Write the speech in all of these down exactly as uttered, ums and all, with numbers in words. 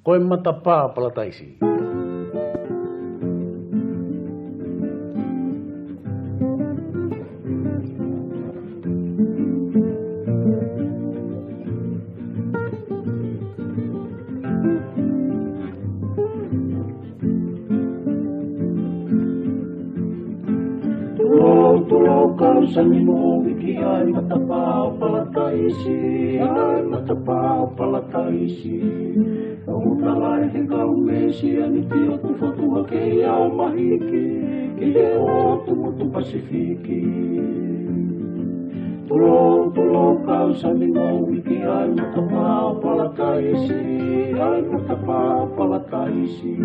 Ko e Matapā ʻo Palataisi. Tulou, tulou, kau sani mo viki, ʻa e Matapā ʻo Palataisi, ʻa e Matapā ʻo Palataisi. ʻOku tala ʻe he kau Mesianiti ʻoku fotu hake ia ʻo mahiki ki he ʻotu motu Pasifiki. Tulou, tulou, kau sani mo viki, ʻa e Matapā ʻo Palataisi, ʻa e Matapā ʻo Palataisi.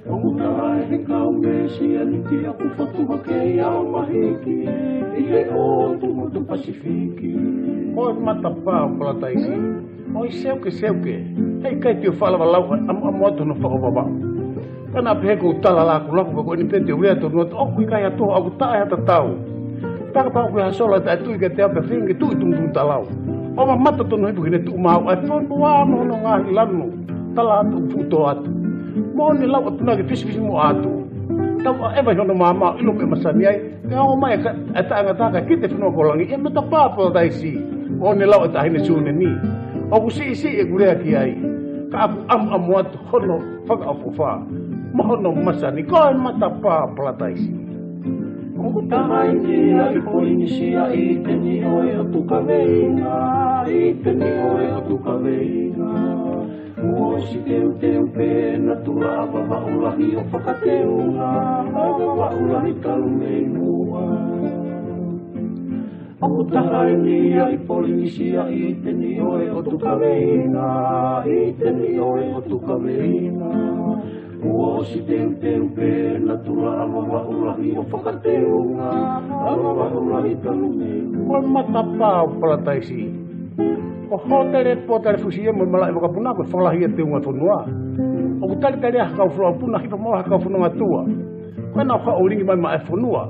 ʻOku tala ʻe he kau Mesianiti ʻoku fotu hake ia ʻo mahiki ki he ʻotu motu Pasifiki. Ko e Matapā ʻo Palataisi. ʻOi seuke, seuke. Heʻikai te u faʻa lava lau ʻamuʻamu atu hono faʻo Vavaʻu. Ka naʻa pehē ʻoku ou tala lakulaku, ka ko eni pē te u lea tonu atu, ʻoku ʻikai ha toho, ʻoku taʻe ha tatau. Pea kapau ʻoku ʻi ai ha sola taʻetui kiate au, pea feinga ke tuʻu ʻi tuʻutuʻuni talau. ʻO mamata tonu hifo ki heʻene tuʻu maau, ʻa e fonua mo hono ngaahi lanu. Tala atu ʻoku fuʻu tō atu. Moʻoni e lau ʻa e punake fisifisimuʻa atu. Tau ʻaʻeva ʻi hono maama, ʻilo pē ʻe masani ai. Kae ʻomai e ka-, e taʻengata kae kite fonua ko langi, ʻa e Matapā ʻo Palataisi. Moʻoni e lau ʻa e Taʻahine Sune ni. ʻOku siʻisiʻi ʻeku lea ki ai. Ka ʻoku ʻamuʻamu atu hono fakaʻofoʻofa mo hono masani, ko e Matapā ʻo Palataisi. ʻOku taha ʻi ʻInia, ʻi Polinisia, ʻi ʻIteni ʻo e ʻOtu Kaveinga, ʻi ʻIteni ʻo e ʻOtu Kaveinga. Kuo ʻosi teuteu pē ʻena tula ʻa Vavaʻu lahi ʻo fakateunga, ʻa Vavaʻu lahi talu mei muʻa. ʻOku taha ʻi ʻInia, ʻi Polinisia, ʻi ʻIteni ʻo e ʻOtu Kaveinga, ʻi ʻIteni ʻo e ʻOtu Kaveinga. Kuo ʻosi teuteu pē ʻena tula ʻa Vavaʻu lahi ʻo fakateunga, ʻa Vavaʻu lahi talu mei muʻa. Ko e Matapā ʻo Palataisi. Ko e hōtele, pōtale fusi ia mo e malaʻe vakapuna, ko e fakalahi ia e teunga fonua. ʻOku talitali ai ha kau folofola puna, hifo mo ha kau fononga tuʻa. Ko ʻena ʻoku ʻulingi mai maʻa e fonua.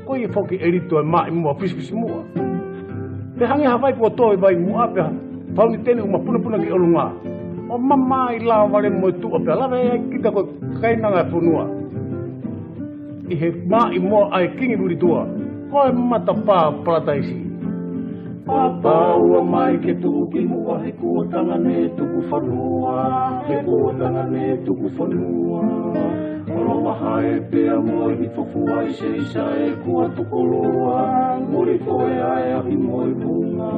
Ko ia foki ʻe lito e maʻimoa fisifisimuʻa. Pea hangē ha vai kuo tō ʻi vai muʻa, pea fauniteni ʻuma punapuna ki ʻolunga. ʻO mamaʻo e lava vale mo e tuʻa, pea lave ai kita ko e kainanga e fonua. ʻI he maʻimoa ʻa e kingi Lulituʻa, ko e Matapā ʻo Palataisi. Pāpā, ua mai ke tuʻu ki muʻa, he kuo tangane tuku fanua, he kuo tangane tuku fanua. ʻOlo vahae pea mo e hifo fua ʻi Seisae, kuo tuku lua, muli foʻi ʻa e ahi mo e vunga.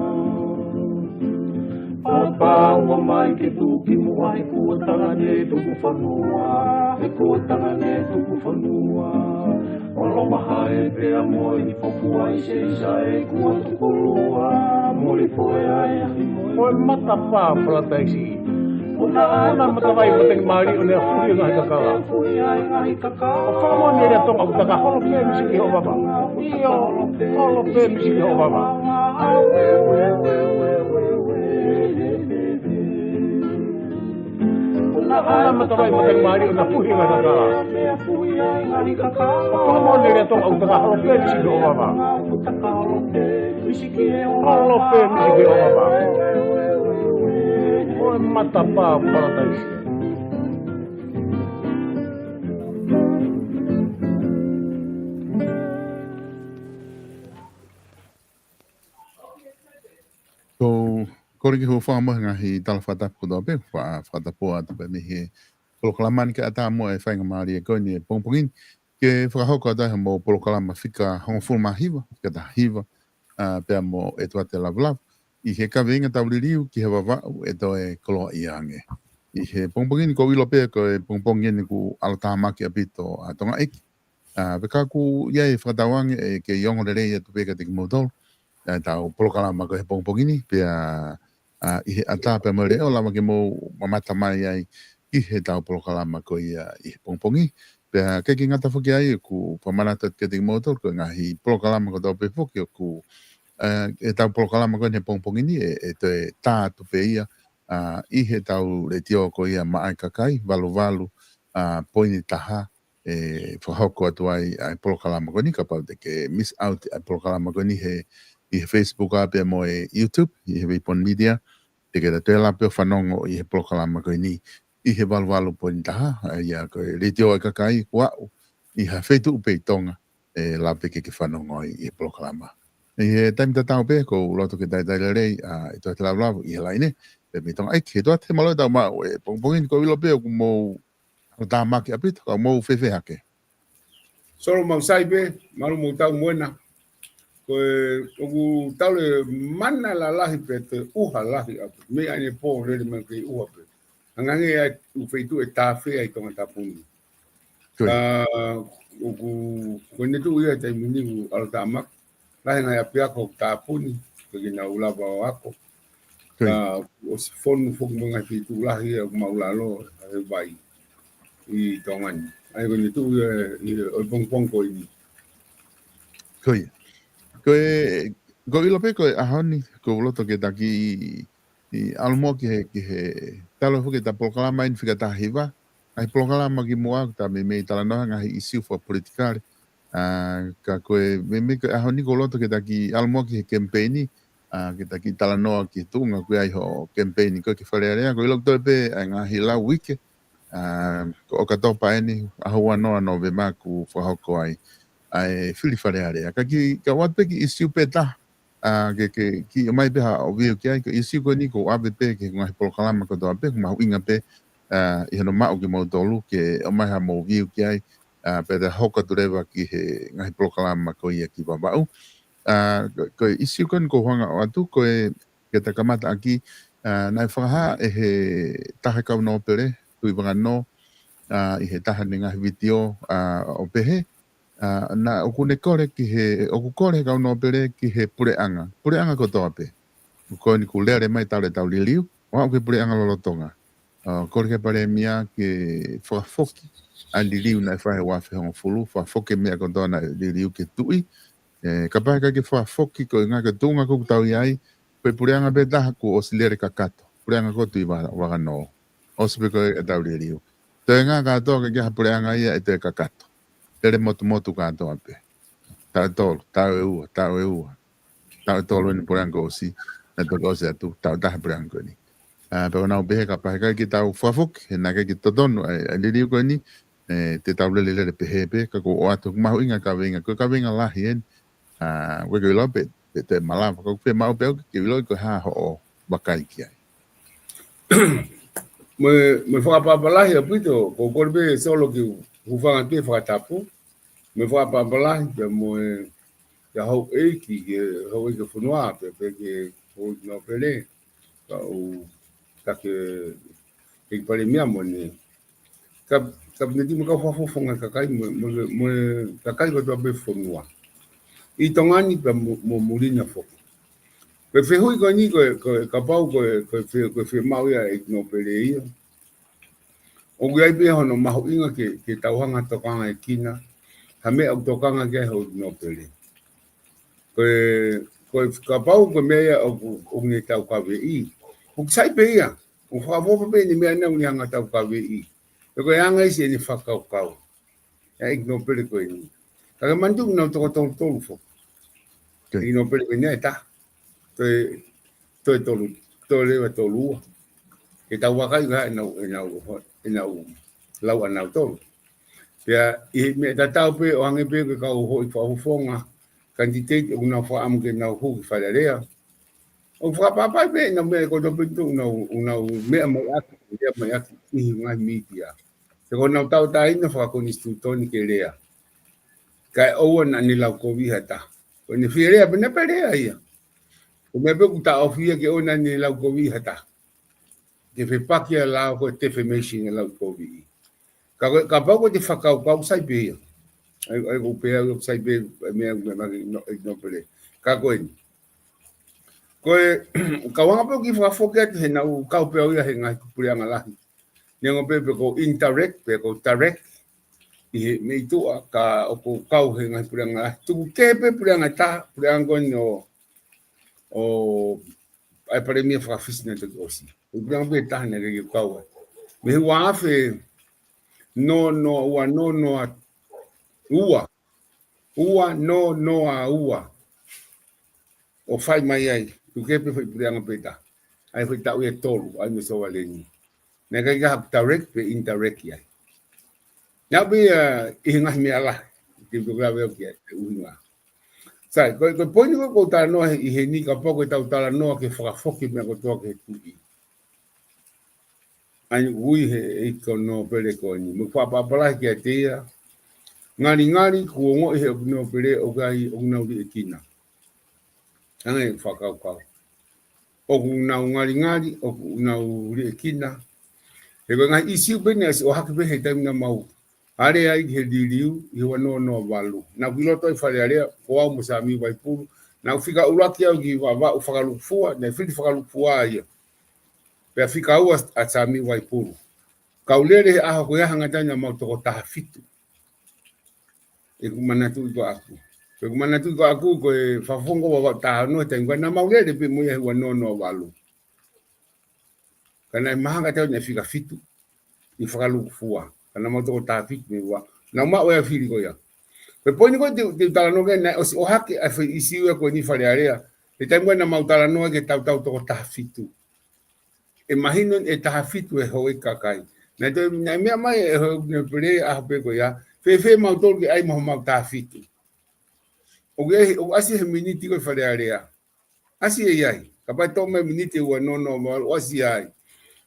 Pāpā, ua mai ke tuʻu ki muʻa, he kuo tangane tuku fanua, he kuo tangane tuku fanua. ʻOlo vahae pea mo e hifo fua ʻi Seisae, kuo tuku lua, muli foʻi ʻa e ahi mo e vunga. Ko e Matapā ʻo Palataisi. Puna ʻa e matavai matangi mālie ʻo ne afuhi e ngaahi kakala. Afuhi ʻa e ngaahi kakala. ʻO fakamoʻoni e lea Tonga ʻoku taka, holo pē misi ki hoʻo vava. ʻIo, holo pē misi ki hoʻo vava. Puna ʻa e matavai matangi mālie ʻo ne afuhi e ngaahi kakala. Afuhi ʻa e ngaahi kakala. ʻO fakamoʻoni e lea Tonga ʻoku taka, holo pē misi ki hoʻo vava. Holo pē misi ki hoʻo vava. Ko e Matapā ʻo Palataisi. Ko, kole ke u hūfanga mo e ngaahi tala fakatapu kotoa pē, fa-, fakatapu atu pē mei he polokalama ni kae ʻatā mo e faingamālie ko eni he pongipongi ni ke fakahoko atu ai hoʻomou polokalama fika hongofulu mā hiva, fika taha hiva, ʻa, pea mo ʻEtuate Lavulavu. ʻI he kaveinga tau liliu ki he Vavaʻu ʻe toe koloaʻia ange. ʻI he pongipongi ni ʻoku ou ʻilo pē ko e pongipongi eni ʻoku ʻalu tāmaki ʻaupito ʻa Tonga ʻEiki. ʻA, pea ka ʻoku ʻi ai e fakatauange ʻe kei ongo lelei atu pē kiate kimoutolu ʻa ʻetau polokalama ko ē he pongipongi ni, pea, ʻa, ʻi he ʻatā pea mo e leʻo lava ke mou mamata mai ai ki heʻetau polokalama ko ia ʻi he pongipongi. Pea ʻikai ke ngata foki ai, ʻoku ou fakamanatu atu kiate kimoutolu ko e ngaahi polokalama kotoa pē foki ʻoku, ʻa, ʻetau polokalama ko eni he pongipongi ni ʻe, ʻe toe tā atu pē ia, ʻa, ʻi heʻetau letiō ko ia Maʻa e Kakai, valu valu, ʻa, poini taha, ʻe fakahoko atu ai ʻa e polokalama ko eni, kapau te ke miss out ʻa e polokalama ko eni he, ʻi he Facebook ʻa pea mo e YouTube, ʻi he Weapon Media, te ke toe lava pē ʻo fanongo ʻi he polokalama ko eni, ʻi he valu valu poini taha, ʻa ia ko e Letiō ʻa e Kakai, ko au ʻi ha feituʻu pē ʻi Tonga, ʻe lava pē ke ke fanongo ai ʻi he polokalama. ʻI he taimi tatau pē, ʻoku ou loto ke talitali lelei ʻa e Toa Te Lavulavu ʻi he laine, pea mei Tonga ʻEiki, he Toa Te Malu ʻetau maʻu ʻi he pongipongi ni, ʻoku ou ʻilo pē ʻoku mou ʻalu tāmaki ʻaupito, ka mou fēfē hake? Solo mau sai pē, mālō mo tau moena. Ko e, ʻoku tau lele mana lalahi pē te ʻuha lahi ʻaupito. Meʻa ʻene pō lele mai kei ʻuha pē. Hangē ʻa e ʻū feituʻu ʻe taha fē ʻi Tongatapu ni. Ko ia. Ka ʻoku, ko ʻene tuʻu ia taimi ni ʻoku ʻalu tāmaki. Lahi e ngaahi ʻapiako ʻoku tāpuni, ʻikai ke nau lava ʻo ako. Ko ia. Ka ʻosi fonu foki mo e ngaahi feituʻu lahi ʻoku māʻulalo ʻa e vai ʻi Tonga ni. ʻA ia ko ʻene tuʻu ia ʻi he, ʻi he pongipongi ko eni. Ko ia. Ko e, ʻoku ou ʻilo pē ko e ʻaho ni, ʻoku ou loto ke ta kiʻi, ʻi ʻalu muʻa ki he, ki he, talu foki ʻeta polokalama ʻi he fika taha hiva, ngaahi polokalama kimuʻa, ʻoku ta meimei talanoa ngaahi ʻīsiu fakapolitikale. ʻA, ka ko e, meimei ko e ʻaho ni ʻoku ou loto ke ta kiʻi ʻalu muʻa ki he kemipeini, ʻa, ke ta kiʻi talanoa ki he tuʻunga ʻoku ʻi ai hoʻo kemipeini ko ē ki Fale Alea, ʻoku ou ʻilo ʻoku toe pē ʻa e ngaahi lau uike, ʻa, ko ʻOkatopa eni, ʻaho ua noa Nōvema ʻoku fakahoko ai ʻa e fili Fale Alea. Ka kiʻi, ka ʻoatu pē kiʻi ʻīsiu pē taha, ʻa, ke, ke, kiʻi ʻomai pē haʻo view ki ai, ko e ʻīsiu ko eni ʻoku ou ʻave pē ki he ngaahi polokalama kotoa pē, ʻoku mahuʻinga pē, ʻa, ʻi hono maʻu kimoutolu ke ʻomai haʻamou view ki ai, ʻa, pea te ta hoko atu leva ki he ngaahi polokalama ko ia ki Vavaʻu. ʻA, ko, ko e ʻīsiu ko eni ʻoku ou hanga ʻo ʻoatu, ko e, ke ta kamata ʻaki, ʻa, naʻe fakahā ʻe he taha kau nōpele, Tuʻivakanō, ʻa, ʻi he taha ʻene ngaahi vitiō, ʻa, ʻo pehē, ʻa, naʻa ʻoku ne kole ki he, ʻoku kole he kau nōpele ki he puleʻanga. Puleʻanga kotoa pē. Ko eni ʻoku lele mai talu ʻetau liliu, ʻo aʻu ki he puleʻanga lolotonga. ʻA, kole ki he palēmia ke fakafoki ʻa e liliu naʻe fai he ua afe hongofulu, fakafoki e meʻa kotoa naʻe liliu ki he tuʻi. ʻE, kapau ʻe ʻikai ke fakafoki ko e ngaahi tuʻunga ʻoku tau ʻi ai, ko e puleʻanga pē taha kuo ʻosi lele kakato. Puleʻanga ko Tuʻivakanō. ʻOsi pē ko ē ʻetau liliu. Toe ngaahi kātoa ʻikai ke ʻi ai ha puleʻanga ia ʻe toe kakato. Lele motumotu kātoa pē. Taʻu ʻe tolu, taʻu ʻe ua, taʻu ʻe ua. Taʻu ʻe tolu eni puleʻanga kuo ʻosi, naʻe toki ʻosi atu, taʻu ʻe taha puleʻanga ko eni. ʻA, pea ʻoku nau pehē kapau ʻe ʻikai ke tau fakafoki, he naʻe ʻikai ke totonu ʻa e, ʻa e liliu ko eni, ʻe, te tau lele lele pehē pē, ka ʻoku ou ʻoatu, ʻoku mahuʻinga e kaveinga, ko e kaveinga lahi eni, ʻa, ʻoku ʻikai ke u lau pē, pē toe malava, ka ʻoku ou fie maʻu pē ʻoku ke ʻilo ko e hā hoʻo vakai ki ai. Mo e, mo e fakaʻapaʻapa lahi ʻaupito, ʻoku ou kole pē Solo ke u hūfanga ki he fakatapu, mo e fakaʻapaʻapa lahi, pea mo e, ʻa e houʻeiki, ke houʻeiki fonua, pea, pea ki he houʻeiki nōpele, ka u, ka ke, ke palēmia mo ʻene, ka, ka ne ti mo e kau fakafofonga kakai mo, mo, mo e kakai kotoa pē fonua. ʻI Tonga ni pea mo, mo muli na foki. Ko e fehuʻi ko eni ko e, ko e kapau ko e, ko e fe-, ko e fiemaʻu ia ʻa e ʻeiki nōpele ia. ʻOku ʻi ai pē hono mahuʻinga ke, ke tau hanga ʻo tokangaekina, ha meʻa ʻoku tokanga ki ai houʻeiki nōpele. Ko e, ko e kapau ko e meʻa ia ʻoku, ʻoku ne taukaveʻi. ʻOku sai pē ia, ʻoku fakaʻofoʻofa pē ʻene meʻa naʻa ne hanga ʻo taukaveʻi. Pea ko e anga ʻeni ʻene fakakaukau. ʻA e ʻeiki nōpele ko eni. Ka ke manatu ʻoku nau toko tolu tolu foki. Ko ia. ʻEiki nōpele ko eni ʻe taha. Toe, toe tolu, toe leva tolu ua. Ke tau vakai ka ʻenau, ʻenau, ʻenau lau ʻanautolu. Pea ʻi he meʻa tatau pē ʻo hangē pē ko e kau houʻeiki fakafofonga, kanititeiti ʻoku nau fakaʻamu ke nau hū ki Fale Alea. ʻOku fakaʻapaʻapaʻi pē ʻenau meʻa ko e topito ʻoku nau, ʻoku nau meʻa mai ʻaki, meʻa mai ʻaki ʻi he ngaahi mītia. He ko ʻenau tauʻatāina fakakonisitūtone ke lea. Kae ʻoua naʻa ne laukoviʻi ha taha. Ko ʻene fie lea pē naʻe pē lea ia. Ko e meʻa pē ʻoku taʻofi ia ke ʻoua naʻa ne laukoviʻi ha taha. Ke fepaki ʻa e lao ko e defamation ʻa e laukoviʻi. Ka ko e, kapau ko e fakakaukau sai pē ia. ʻAi, ʻai ko e pehē ʻoku sai pē, meʻa, meʻa, meʻa, no, no, pele. Ka ko eni. Ko e, kau anga pē ʻoku kiʻi fakafoki atu he naʻa ku kau pē au ia he ngaahi puleʻanga lahi. Neongo pē pe ko indirect, pe ko direct, ʻi he mei tuʻa, ka ʻoku ou kau he ngaahi puleʻanga lahi. Tuku kehe pē puleʻanga ʻe taha, puleʻanga ko eni ʻo, ʻo, ʻa e palēmia faka-Fisi naʻe toki ʻosi. Ko e puleʻanga pē ʻe taha naʻe ʻikai ke u kau ai. Mei he ua afe noa noa ua noa noa ua. Ua noa noa ua. ʻO fai mai ai, tuku kehe pē foʻi puleʻanga pē ʻe taha. ʻA e foʻi taʻu ʻe tolu, ʻa ia mei Sovaleni. Naʻe ʻikai ke ha direct pe indirect ia. Naʻa pē ia ʻi he ngaahi meʻa lahi, te u toki lave au ki ai, ʻe ʻuhinga. Sai, ko, ko e poini ko, ko e talanoa ʻi heni kapau ko e tau talanoa ke fakafoki meʻa kotoa ki he tuʻi. ʻAi ui he ʻEiki ko Nōpele ko eni. Mo e faʻa pāpalahi kiate ia. Ngalingali, kuo ongoʻi he ʻEiki ko Nōpele ʻoku ʻi ai ʻoku nau liʻekina. Hangē fakakaukau. ʻOku nau ngalingali, ʻoku nau liʻekina. He ko e ngaahi ʻīsiu pē naʻe ʻosi ʻohake pē he taimi naʻa mau alea ai ki he liliu, ʻi he ua noa noa valu. Naʻa ku ʻi loto ʻi Fale Alea, ko au mo Sami Vaipulu. Naʻa ku fika ʻuluaki au ki Vavaʻu fakalukufua, naʻe fili fakalukufua ia. Pea fika ua ʻa Sami Vaipulu. Kau lele he ʻaho ko ia hangē naʻa mau toko taha fitu. ʻEku manatuʻi ko ʻaku. Ko ʻeku manatuʻi ko ʻaku, ko e fakafofonga Vavaʻu taha ono, he taimi ko ia naʻa mau lele pē mo ia he ua noa noa valu. Ka naʻe mahanga tau naʻe fika fitu ʻi fakalukufua. Ka naʻa mau toko taha fitu mei Vavaʻu. Naʻa mau ʻosi fili ko ia. Ko e poini ko ē te, te u talanoa ki ai, naʻe ʻosi ʻohake ʻa e foʻi ʻīsiu ia ko eni Fale Alea. He taimi ko ia naʻa mau talanoa ke tau tau toko taha fitu. ʻE mahino ʻe taha fitu e houʻeiki kakai. Naʻe toe, naʻe meʻa mai e houʻeiki Nōpele ʻaho pē ko ia. Fēfē mautolu ke ʻai mo homau taha fitu. ʻOku ʻi ai, ʻoku ʻasi he miniti ko ē Fale Alea. ʻAsi ʻe ʻi ai. Kapau ʻe toʻo mai miniti ua noa noa valu ʻoku ʻasi ai.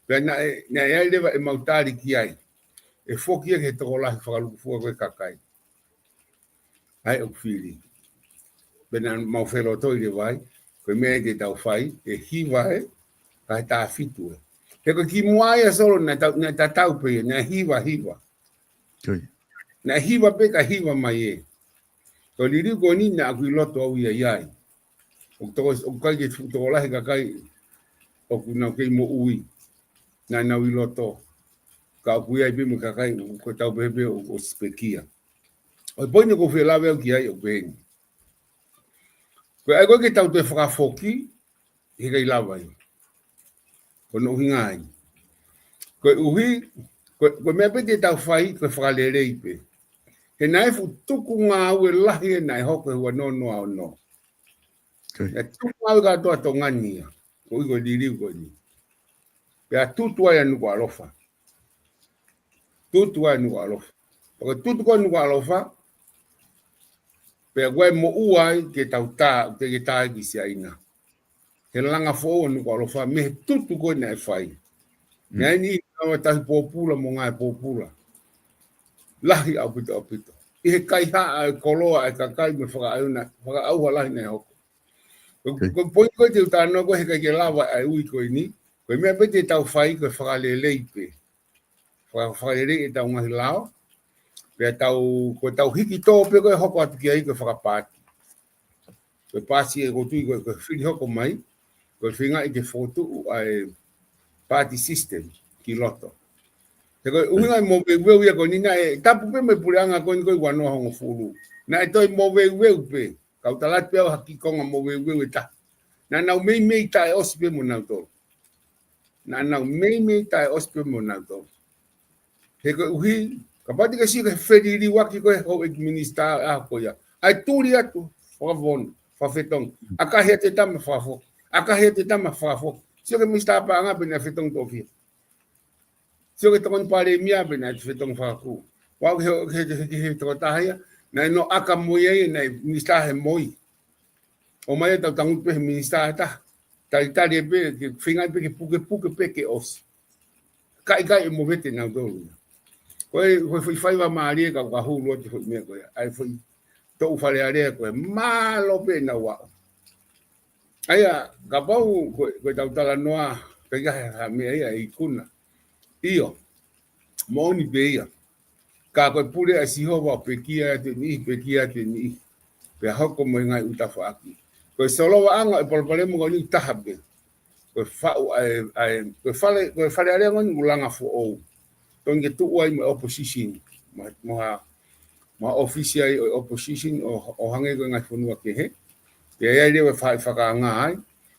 Pea naʻe, naʻe ʻi ai leva ʻemau tali ki ai. ʻE foki ia ki he tokolahi fakalukufua ko ē kakai. ʻAi ʻoku fili. Pea naʻa mau felotoi leva ai. Ko e meʻa ia te tau fai, ʻe hiva ē, kae taha fitu ē. He ko e kimuʻa ia Solo naʻe tau, naʻe tatau pē ia, naʻe hiva, hiva. Naʻe hiva pē kae hiva mai ē. Ko e liliu ko eni naʻa ku ʻi loto au ia ʻi ai. ʻOku toko, ʻoku ʻikai ke fuʻu tokolahi kakai ʻoku nau kei moʻui. Naʻa nau ʻi loto. Ka ʻoku ʻi ai pē mo e kakai, ko e tau pehē pē ʻo, ʻosi pekia. ʻO e poini ʻoku ou fie lave au ki ai ʻoku pehē ni. Ko e ʻai ko ē ke tau toe fakafoki, he ʻikai lava ia. Ko hono ʻuhinga ia. Ko e ʻuhi, ko, ko e meʻa pē te tau fai, ko e fakalelei pē. He naʻe fuʻu tuku ngāue lahi ē naʻe hoko he ua noa noa ono. Naʻe tuku ngāue kātoa Tonga ni ia. Ko e ʻuhi ko e liliu ko eni. Pea tutu ai ʻa Nukuʻalofa. Tutu ai Nukuʻalofa. Pea ko e tutu ko ē Nukuʻalofa, pea ʻoku ʻi ai moʻua ai ke tau tā, ke, ke tā ki Siaina. He langa foʻou ʻa Nukuʻalofa, mei he tutu ko ē naʻe fai. Naʻe ʻi ai e ngāue tahi pōpula mo ngāue pōpula. Lahi ʻaupito, ʻaupito. ʻI he kaihaʻa e koloa e kakai mo e fakaʻauha, fakaʻauha lahi naʻe hoko. Ko, ko e poini ko ē te u talanoa ko ē he ʻikai ke lava ʻa e ui ko eni. Ko e meʻa pē te tau fai ko e fakalelei pē. Faka-, fakalelei ʻetau ngaahi lao. Pea tau, ko ʻetau hiki tō pē ko ē hoko atu ki ai ko e fakapaati. Ko e paati ē ʻoku ou tui ko e, ko e fili hoko mai. Ko e feinga ke fokotuʻu ʻa e party system ki loto. He ko e ʻuhinga e moveuveu ia ko eni naʻe tapu pē mo e puleʻanga ko eni ko e ua noa hongofulu. Naʻe toe moveuveu pē. Kau tala atu pē au ha kiʻi konga moveuveu ʻe taha. Naʻa nau meimei taʻeʻosi pē mo nautolu. Naʻa nau meimei taʻeʻosi pē mo nautolu. He ko e ʻuhi, kapau te ke sio ki he feliliuaki ko ē houʻeiki minisitā ʻaho ko ia. ʻAi tuli atu, fakavonu, fakafetongi. ʻAkahi atu e tama fakafoki. ʻAkahi atu e tama fakafoki. Sio ki he minisitā paʻanga pē naʻe fetongi toʻofia. Sio ki he tokoni palēmia pē naʻe fetongi fakakū. Ua ke he, ke, ke, ke he tokotaha ia, naʻe nofo ʻaka mo ia ia, naʻe minisitā he moi. ʻOmai ʻetau tangutu pē he minisitā ʻe taha. Talitali pē, ke feinga pē ke pukepuke pē ke ʻosi. Ka ʻikai ʻe movete nautolu ia. Ko e, ko e foʻi faiva mālie ka, ka hulu atu foʻi meʻa ko ē. ʻAi foʻi toʻu Fale Alea ko ē. Mālō pē naua. ʻA ia, kapau ko, ko ʻetau talanoa, ʻikai ke ʻi ai ha meʻa ia ʻe ikuna. ʻIo, moʻoni pē ia. Ka ko e pule ʻa Sihova ʻoku pekia atu e niʻihi, pekia atu e niʻihi. Pea hoko mo e ngaahi ʻū tafaʻaki. Ko e solovaʻanga e palopalema ko eni ʻoku taha pē. Ko e faʻu ʻa e, ʻa e, ko e Fale, ko e Fale Alea ko eni ʻoku langa foʻou. Tonu ke tuʻu ai mo e opposition. Mo, mo ha, mo ha ʻōfisi ai ʻo e opposition ʻo, ʻo hangē ko e ngaahi fonua kehe. Pea ʻi ai leva e faʻahi fakaanga ai.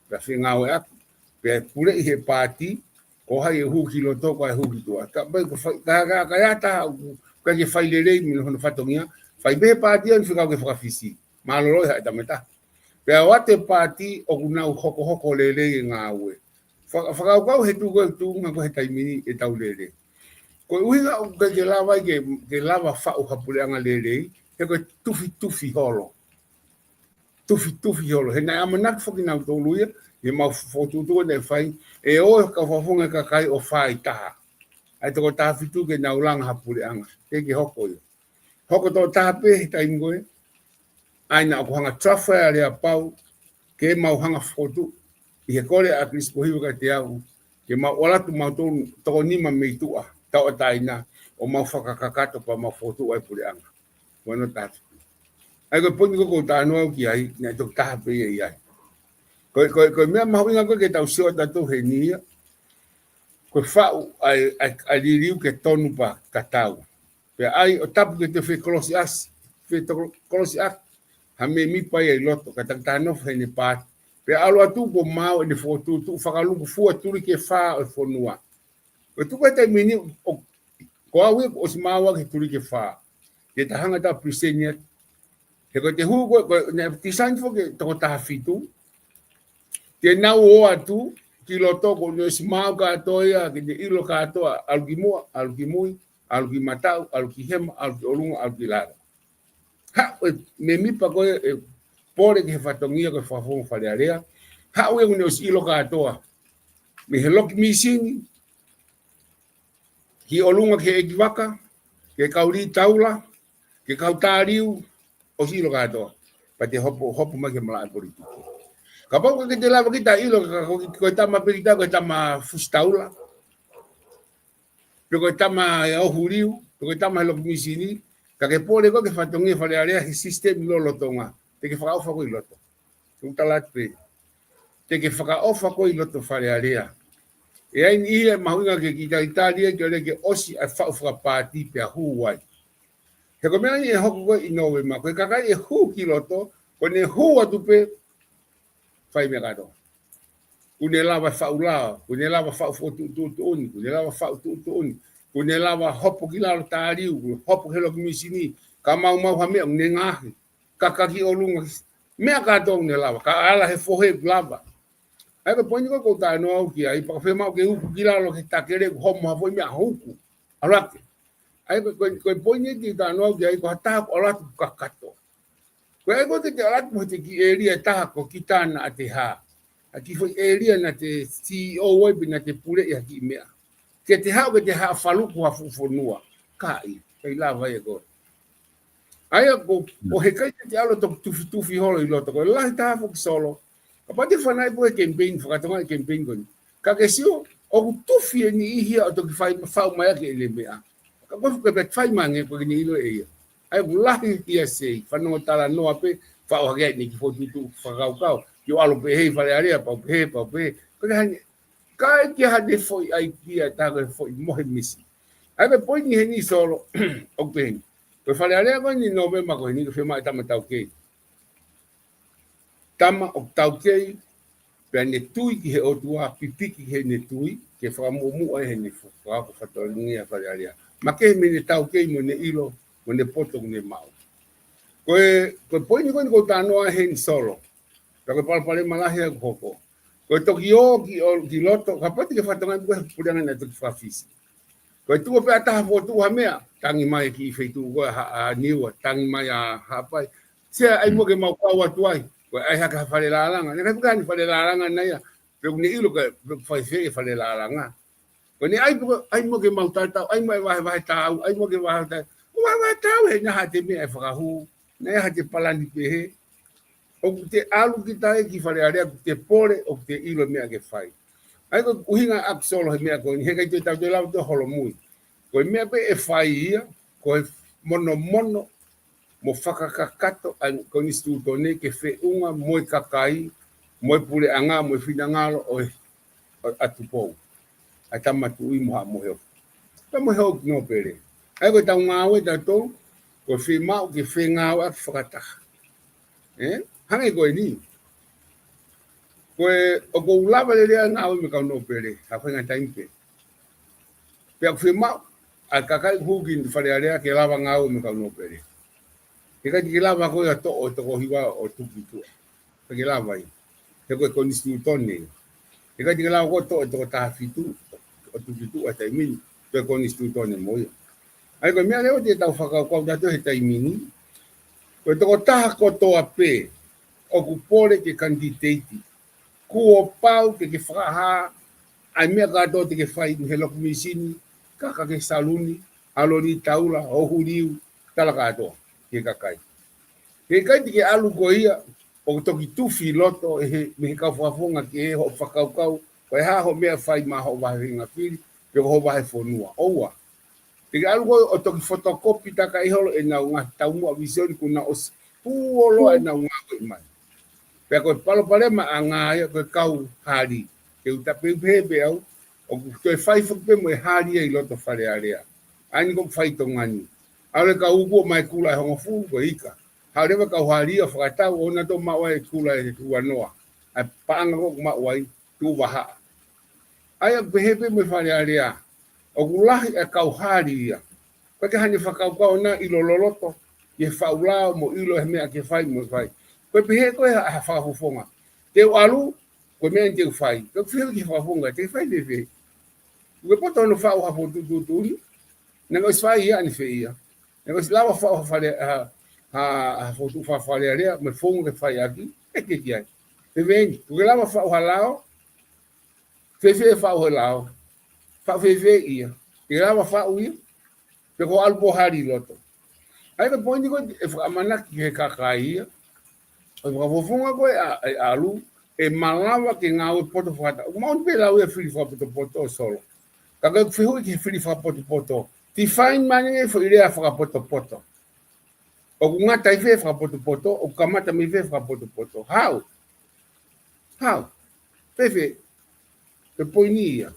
Pea fengāueʻaki. Pea puleʻi he paati, ko hai ʻe hū ki loto, ko hai ʻe hū ki tuʻa. Ka pai ko fai, ka, ka, ka ʻi ai ha taha ʻoku ʻikai ke fai lelei mei hono fatongia, fai pē he paati ʻo ne fekau ke fakafisi. Mālōlō ʻi haʻa tama ʻe taha. Pea ʻoatu e paati ʻoku nau hokohoko lelei e ngāue. Fa-, fakakaukau he tuʻu ko e tuʻunga ko e he taimi ni ʻetau lele. Ko e ʻuhinga ʻoku ʻikai ke lava ai ke, ke lava faʻu ha puleʻanga lelei, he ko e tufitufi holo. Tufitufi holo. He naʻe ʻamanaki foki nautolu ia, ʻi heʻemau fokotuʻutuʻu naʻe fai, ʻe ō e kau fakafofonga kakai ʻo fā ʻi taha. ʻA e toko taha fitu ke nau langa ha puleʻanga. ʻIkai ke hoko ia. Hoko toko taha pē he taimi ko ē. ʻA ia naʻa ku hanga ʻo transfer ʻa Leapau, ke mau hanga ʻo fokotuʻu. ʻI he kole ʻa ʻAkilisi Pohiva kiate au, ke mau ʻalu atu mautolu toko nima mei tuʻa, tauʻatāina, ʻo mau fakakakato pea mau fokotuʻu ai puleʻanga. Ko hono taha fitu. ʻA ia ko e poini ko ē ʻoku ou talanoa au ki ai, naʻe toko taha pē ia ʻi ai. Ko e, ko e, ko e meʻa mahuʻinga ko ē ke tau sio atu heni ia, ko e faʻu ʻa e, ʻa e, ʻa e liliu ke tonu pea tatau. Pea ʻai ʻo tapu ke te fekolosi ʻasi, fekolosi ʻaki ha mēmipa ia ʻi loto, ka takitaha nofo heʻene paati. Pea ʻalu atu kuo maau ʻene fokotuʻutuʻu fakalukufua tuliki ʻe fā ʻo e fonua. Ko e tuku e taimi ni, ʻo, ko au ia kuo ʻosi maau ʻaki tuliki ʻe fā. Ke ta hanga ʻo present ia. He ko e te hū ko ē, ko e, naʻe design foki ʻe he toko taha fitu. Te nau ō atu ki loto kuo ne ʻosi maau kātoa ia, ke ne ʻilo kātoa, ʻalu ki muʻa, ʻalu ki mui, ʻalu ki mataʻu, ʻalu ki hema, ʻalu ki ʻolunga, ʻalu ki lalo. Haʻu e mēmipa ko ē ʻe pole ki he fatongia ko e fakafofonga Fale Alea. Haʻu ia kuo ne ʻosi ʻilo kātoa. Mei he loki mīsini, ki ʻolunga ki he ʻeikivaka, ki he kau lī taula, ki he kau tāliu, ʻosi ʻilo kātoa. Pea te hopo, hopo mai ki he malaʻe politiki. Kapau ʻoku ʻikai ke te lava kita ʻo ʻilo, ka ko, ko e tama pē kita, ko e tama fusi taula. Pe ko e tama ʻe ʻohu liu, pe ko e tama he loki mīsini, ka ke pole koe ki he fatongia Fale Alea he system lolotonga. Te ke fakaʻofa koe ʻi loto. Te u tala atu pē. Te ke fakaʻofa koe ʻi loto Fale Alea. ʻE ʻi ai e niʻihi ʻe mahuʻinga ke kitalitali ai ke ʻoua ke ʻosi ʻa e faʻu fakapaati pea hū ai. He ko e meʻa ni ʻe hoko ko ē ʻi Nōvema, ko e kakai ʻe hū ki loto, ko ʻene hū atu pē, fai meʻa kātoa. Kuo ne lava faʻu lao, kuo ne lava faʻu fokotuʻutuʻu tuʻutuʻuni, kuo ne lava faʻu tuʻutuʻuni, kuo ne lava hopo ki lalo tāliu, kuo hopo ki he loki mīsini, ka maumau ha meʻa, kuo ne ngaohi, ka kaka ki ʻolunga, meʻa kātoa kuo ne lava, ka ala he fohe kuo lava. ʻA ia ko e poini ko ē ʻoku ou talanoa au ki ai, pea ka fiemaʻu ke uku ki lalo ki he takele kuo homo ha foʻi meʻa ʻo uku. ʻAlu hake. ʻA ia ko e, ko e, ko e poini ʻoku ou talanoa au ki ai, ko ha taha kuo ʻalu atu kuo kakato. Ko e ʻai ko ē ke te ʻalu atu mo e kiʻi ʻēlia ʻe taha ko kita naʻa te hā. ʻA e kiʻi foʻi ʻēlia naʻa te CEO ai pe naʻa te puleʻi ha kiʻi meʻa. Ke te haʻu ke te haʻu ʻo faluku ha fuʻu fonua. Ka ʻikai, ʻikai lava ia ko ē. ʻA ia ko, ʻoku ʻikai ke te ʻalu ʻo toki tufitufi holo ʻi loto, ko e lahi taha foki Solo. Kapau te fanai pē campaign, fakatokangaʻi campaign ko eni. Ka ke sio, ʻoku tufi e niʻihi ia ʻo toki fai, faʻu mai ʻaki ʻene meʻa. Ka ko e fuka pē fai mai ange ko e kiʻi ʻilo ʻe ia. ʻA ia ʻoku lahi ia sei, fanongo talanoa pē, faʻu hake ai ʻene kiʻi fokotuʻutuʻu fakakaukau. Ke ʻalu pē he Fale Alea, pau pē, pau pē. Ko e hangē, ʻikai ke ʻi ai haʻane foʻi ʻaitia, tā ko e foʻi mohe misi. ʻA ia ko e poini heni Solo, ʻoku pehē ni. Ko e Fale Alea ko eni Nōvema ko eni, ko e fiemaʻu e tama taukei. Tama ʻoku taukei, pea ne tui ki he ʻOtua, pipiki ki heʻene tui, ke fakamuʻomuʻa ʻi heʻene faka-, ko e fatongia Fale Alea. Makehe mei heʻene taukei mo ʻene ʻilo, mo ʻene poto ʻoku ne maʻu. Ko e, ko e poini ko eni ʻoku ou talanoa heni Solo. Pea ko e palopalema lahi ʻoku hoko. Ko e toki ō ki ʻo, ki loto, kapau te ke fakatokangaʻi ko e puleʻanga naʻe toki fakafisi. Ko e tuʻu pē ʻa e taha fokotuʻu ha meʻa, tangi mai ki he feituʻu ko ē ʻa, ʻa Niua, tangi mai ʻa Haʻapai. Sea ʻai muʻa ke mau kau atu ai, ko e ʻai hake ha fale lālanga. Naʻe ʻikai ke ʻi ai ha fale lālanga naʻe ʻi ai, pe ʻoku ne ʻilo ka, pe ʻoku fai fē e fale lālanga. Ko ʻene ʻai pē ko e, ʻai muʻa ke mau tatau, ʻai muʻa e vahevahe tāu, ʻai muʻa ke vahe tāu. Ko e vahevahe tāu he naʻe ʻi ai haʻate meʻa ʻe fakahū, naʻe ʻi ai haʻate palani pehē. ʻOku te ʻalu kita ia ki Fale Alea, ʻoku te pole, ʻoku te ʻilo e meʻa ke fai. ʻA ia ko e ʻuhinga ʻaku Solo he meʻa ko eni, he ʻikai te tau toe lava ʻo toe holomui. Ko e meʻa pē ʻe fai ia, ko e monomono, mo fakakakato ʻa e konisitūtone ke feʻunga mo e kakai, mo e puleʻanga, mo e finangalo ʻo e, ʻo e ʻa Tupou. ʻA e Tama Tuʻi mo Haʻa Moheofo. Tama Moheofo ki Nōpele. ʻA ia ko ʻetau ngāue ʻatautolu, ko e fiemaʻu ke fengāueʻaki fakataha. ʻE? Hangē ko eni. Ko e, ʻoku ou lava lelei ʻa e ngāue mo e kau Nōpele, ha faʻahinga taimi pē. Pea ʻoku fiemaʻu, ʻa e kakai ʻoku hū ki Fale Alea ke lava ngāue mo e kau Nōpele. He ʻikai te ke lava koe ʻo toʻo e toko hiva ʻo tuku ki tuʻa. ʻIkai ke lava ia. He ko e konisitūtone ia. ʻIkai te ke lava ʻo toʻo e toko taha fitu ʻo tuʻu ki tuʻa he taimi ni, toe konisitūtone mo ia. ʻA ia ko e meʻa leva te tau fakakaukau tautolu he taimi ni, ko e toko taha kotoa pē ʻoku pole ke kanititeiti, kuo pau ke ke fakahā ʻa e meʻa kātoa te ke fai, mei he loki mīsini, kaka ki he saluni, ʻalu ʻo taula, ʻo huliu, tala kātoa ki he kakai. He ʻikai te ke ʻalu koe ia ʻo toki tufi loto ʻe he, mei he kau fakafofonga ki he hoʻo fakakaukau, ko e hā hoʻo meʻa fai maʻa hoʻo vahefonua fili, pe ko hoʻo vahefonua. ʻOua. Te ke ʻalu koe ʻo toki fotokopi takai holo ʻenau ngaahi taumuʻa vīsone kuo nau ʻosi pūoloa ʻenau ngāue mai. Pea ko e palopalemaʻanga ia ko e kau hali. Ke u taʻepehē pē au, ʻoku toe fai foki pē mo e hali ia ʻi loto Fale Alea. ʻA eni ʻoku fai ʻi Tonga ni. ʻAlu e kau uku ʻo ʻomai e kula ʻe hongofulu ko e ika. Haʻu leva e kau hali ia ʻo fakatau ʻo na to maʻu ai e kula ʻe uanoa. ʻA e paʻanga ko ē ʻoku maʻu ai, tuʻu vahaʻa. ʻA ia ʻoku pehē pē mo e Fale Alea. ʻOku lahi e kau hali ia. ʻIkai ke ʻi ai haʻane fakakaukau ʻo na ʻilo loloto, ki he faʻu lao mo ʻilo e meʻa ke fai mo fai. Ko e pehē ko ē ha, ha fakafofonga. Te u ʻalu, ko e meʻa eni te u fai. Ko e pehē ki he fakafofonga, te ke fai fēfē. Ko e poto hono faʻu ha fokotuʻutuʻuni. Naʻe ʻosi fai ia ʻanefē ia. Naʻe ʻosi lava faʻu ha fale, ha, ha, ha fokotuʻu fa-, Fale Alea, mo e founga ke fai ʻaki, ʻe ke ki ai. Fēfē eni, ko ke lava faʻu ha lao, fēfē faʻu he lao, faʻu fēfē ia, ʻe lava faʻu ia, pe ko e ʻalu pē ʻo hali ʻi loto. ʻA ia ko e poini ko ē ʻe fakaʻamanaki ki he kakai ia, ʻo e fakafofonga ko ē ʻa, ʻa, ʻalu, ʻe malava ke ngāue poto fakataha. ʻOku maʻu pē lau ia fili fakapotopoto Solo. Ka ko e fehuʻi ki he fili fakapotopoto. Define mai ange e foʻi lea fakapotopoto. ʻOku ngata ʻi fē fakapotopoto, ʻoku kamata mei fē fakapotopoto. Haʻu. Haʻu. Fēfē. Ko e poini ia.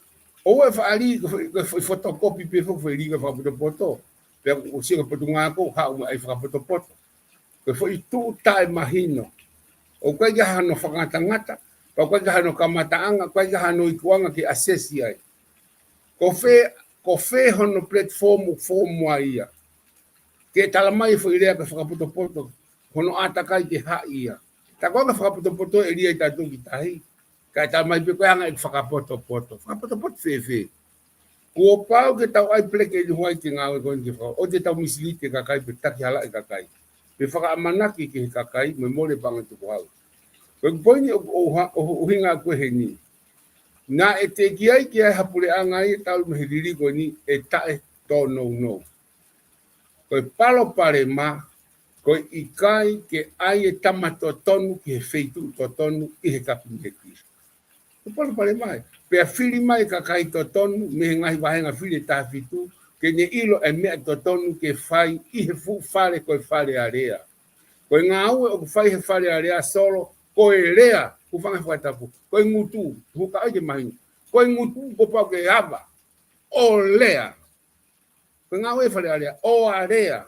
ʻOua ʻe faʻa lī, ko e foʻi, ko e foʻi fotokopi pē foʻi, foʻi lī ko ē fakapotopoto. Pea ʻoku sio ki he potungāue, haʻu mo e fakapotopoto. Ko e foʻi tuʻu taʻemahino. ʻOku ʻikai ke ʻi ai hano fakangatangata, pea ʻoku ʻikai ke ʻi ai hano kamataʻanga, ʻoku ʻikai ke ʻi ai hano ikuʻanga ke assess ai. Ko fē, ko fē hono platform ʻoku fō mai ia. Ke tala mai e foʻi lea ke fakapotopoto, hono ʻātakai ke haʻi ia. Tā ko ē ke fakapotopoto ʻe lī ai tautolu ki tahi. Kae tala mai pē ko e anga e fakapotopoto. Fakapotopoto fēfē. Kuo pau ke tau ʻai peleke ʻi huai ke ngāue ko eni ke faka-, ʻoua te tau misiliti e kakai pe takihalaʻi e kakai. Pe fakaʻamanaki ki he kakai, mo e mole paʻanga tukuhau. Ko e poini ʻo, ʻo, ʻo, ʻuhinga ko ē heni. Naʻe teʻeki ai ke ʻi ai ha puleʻanga ia talu mei he liliu ko eni ʻe taʻetōnounou. Ko e palopalema, ko e ʻikai ke ʻai e tama totonu ki he feituʻu totonu ʻi he kapineti. Ko e palopalema ē. Pea fili mai e kakai totonu, mei he ngaahi vāhenga fili ʻe taha fitu, ke ne ʻilo e meʻa totonu ke fai ʻi he fuʻu fale ko e Fale Alea. Ko e ngāue ʻoku fai he Fale Alea Solo, ko e lea, hūfanga he fakatapu, ko e ngutu, huka ai ke mahino. Ko e ngutu, kuo pau ke ava, ʻo lea. Ko e ngāue e Fale Alea, ʻo alea,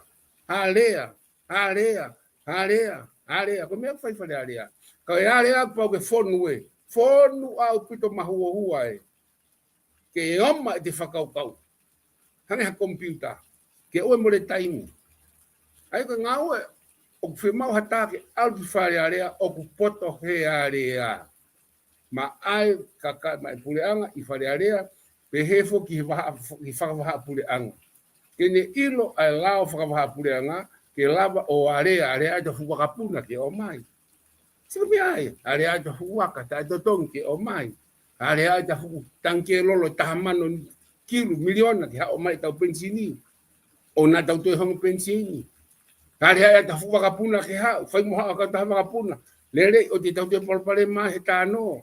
alea, alea, alea, alea. Ko e meʻa ʻoku fai Fale Alea. Ka ko e alea kuo pau ke fonu ē. Fonu ʻaupito mahuohua ē. Ke ʻomai ʻete fakakaukau. Hangē ha komipiuta. Ke ʻoua ʻe mole taimi. ʻA ia ko e ngāue ʻoku fiemaʻu ha taha ke ʻalu ki Fale Alea ʻoku poto he alea. Maʻa e kakai, maʻa e puleʻanga ʻi Fale Alea, pehē foki ki he vahaʻa, ki he fakavahaʻapuleʻanga. Ke ne ʻilo ʻa e lao fakavahaʻapuleʻanga, ke lava ʻo alea, alea ʻa e fuʻu vakapuna ke ʻomai. Sio ki ai, alea ʻa e fuʻu vaka taʻetotongi ke ʻomai. Alea ʻa e fuʻu tangikē lolo ʻe taha mano kilu, miliona ke haʻu ʻo ʻomai ʻetau penisini. ʻO na tau toe hongo penisini. Alea ʻa e fuʻu vakapuna ke haʻu, fai mo haʻu ha kautaha vakapuna. Lelei ʻoua te tau toe palopalema he tano.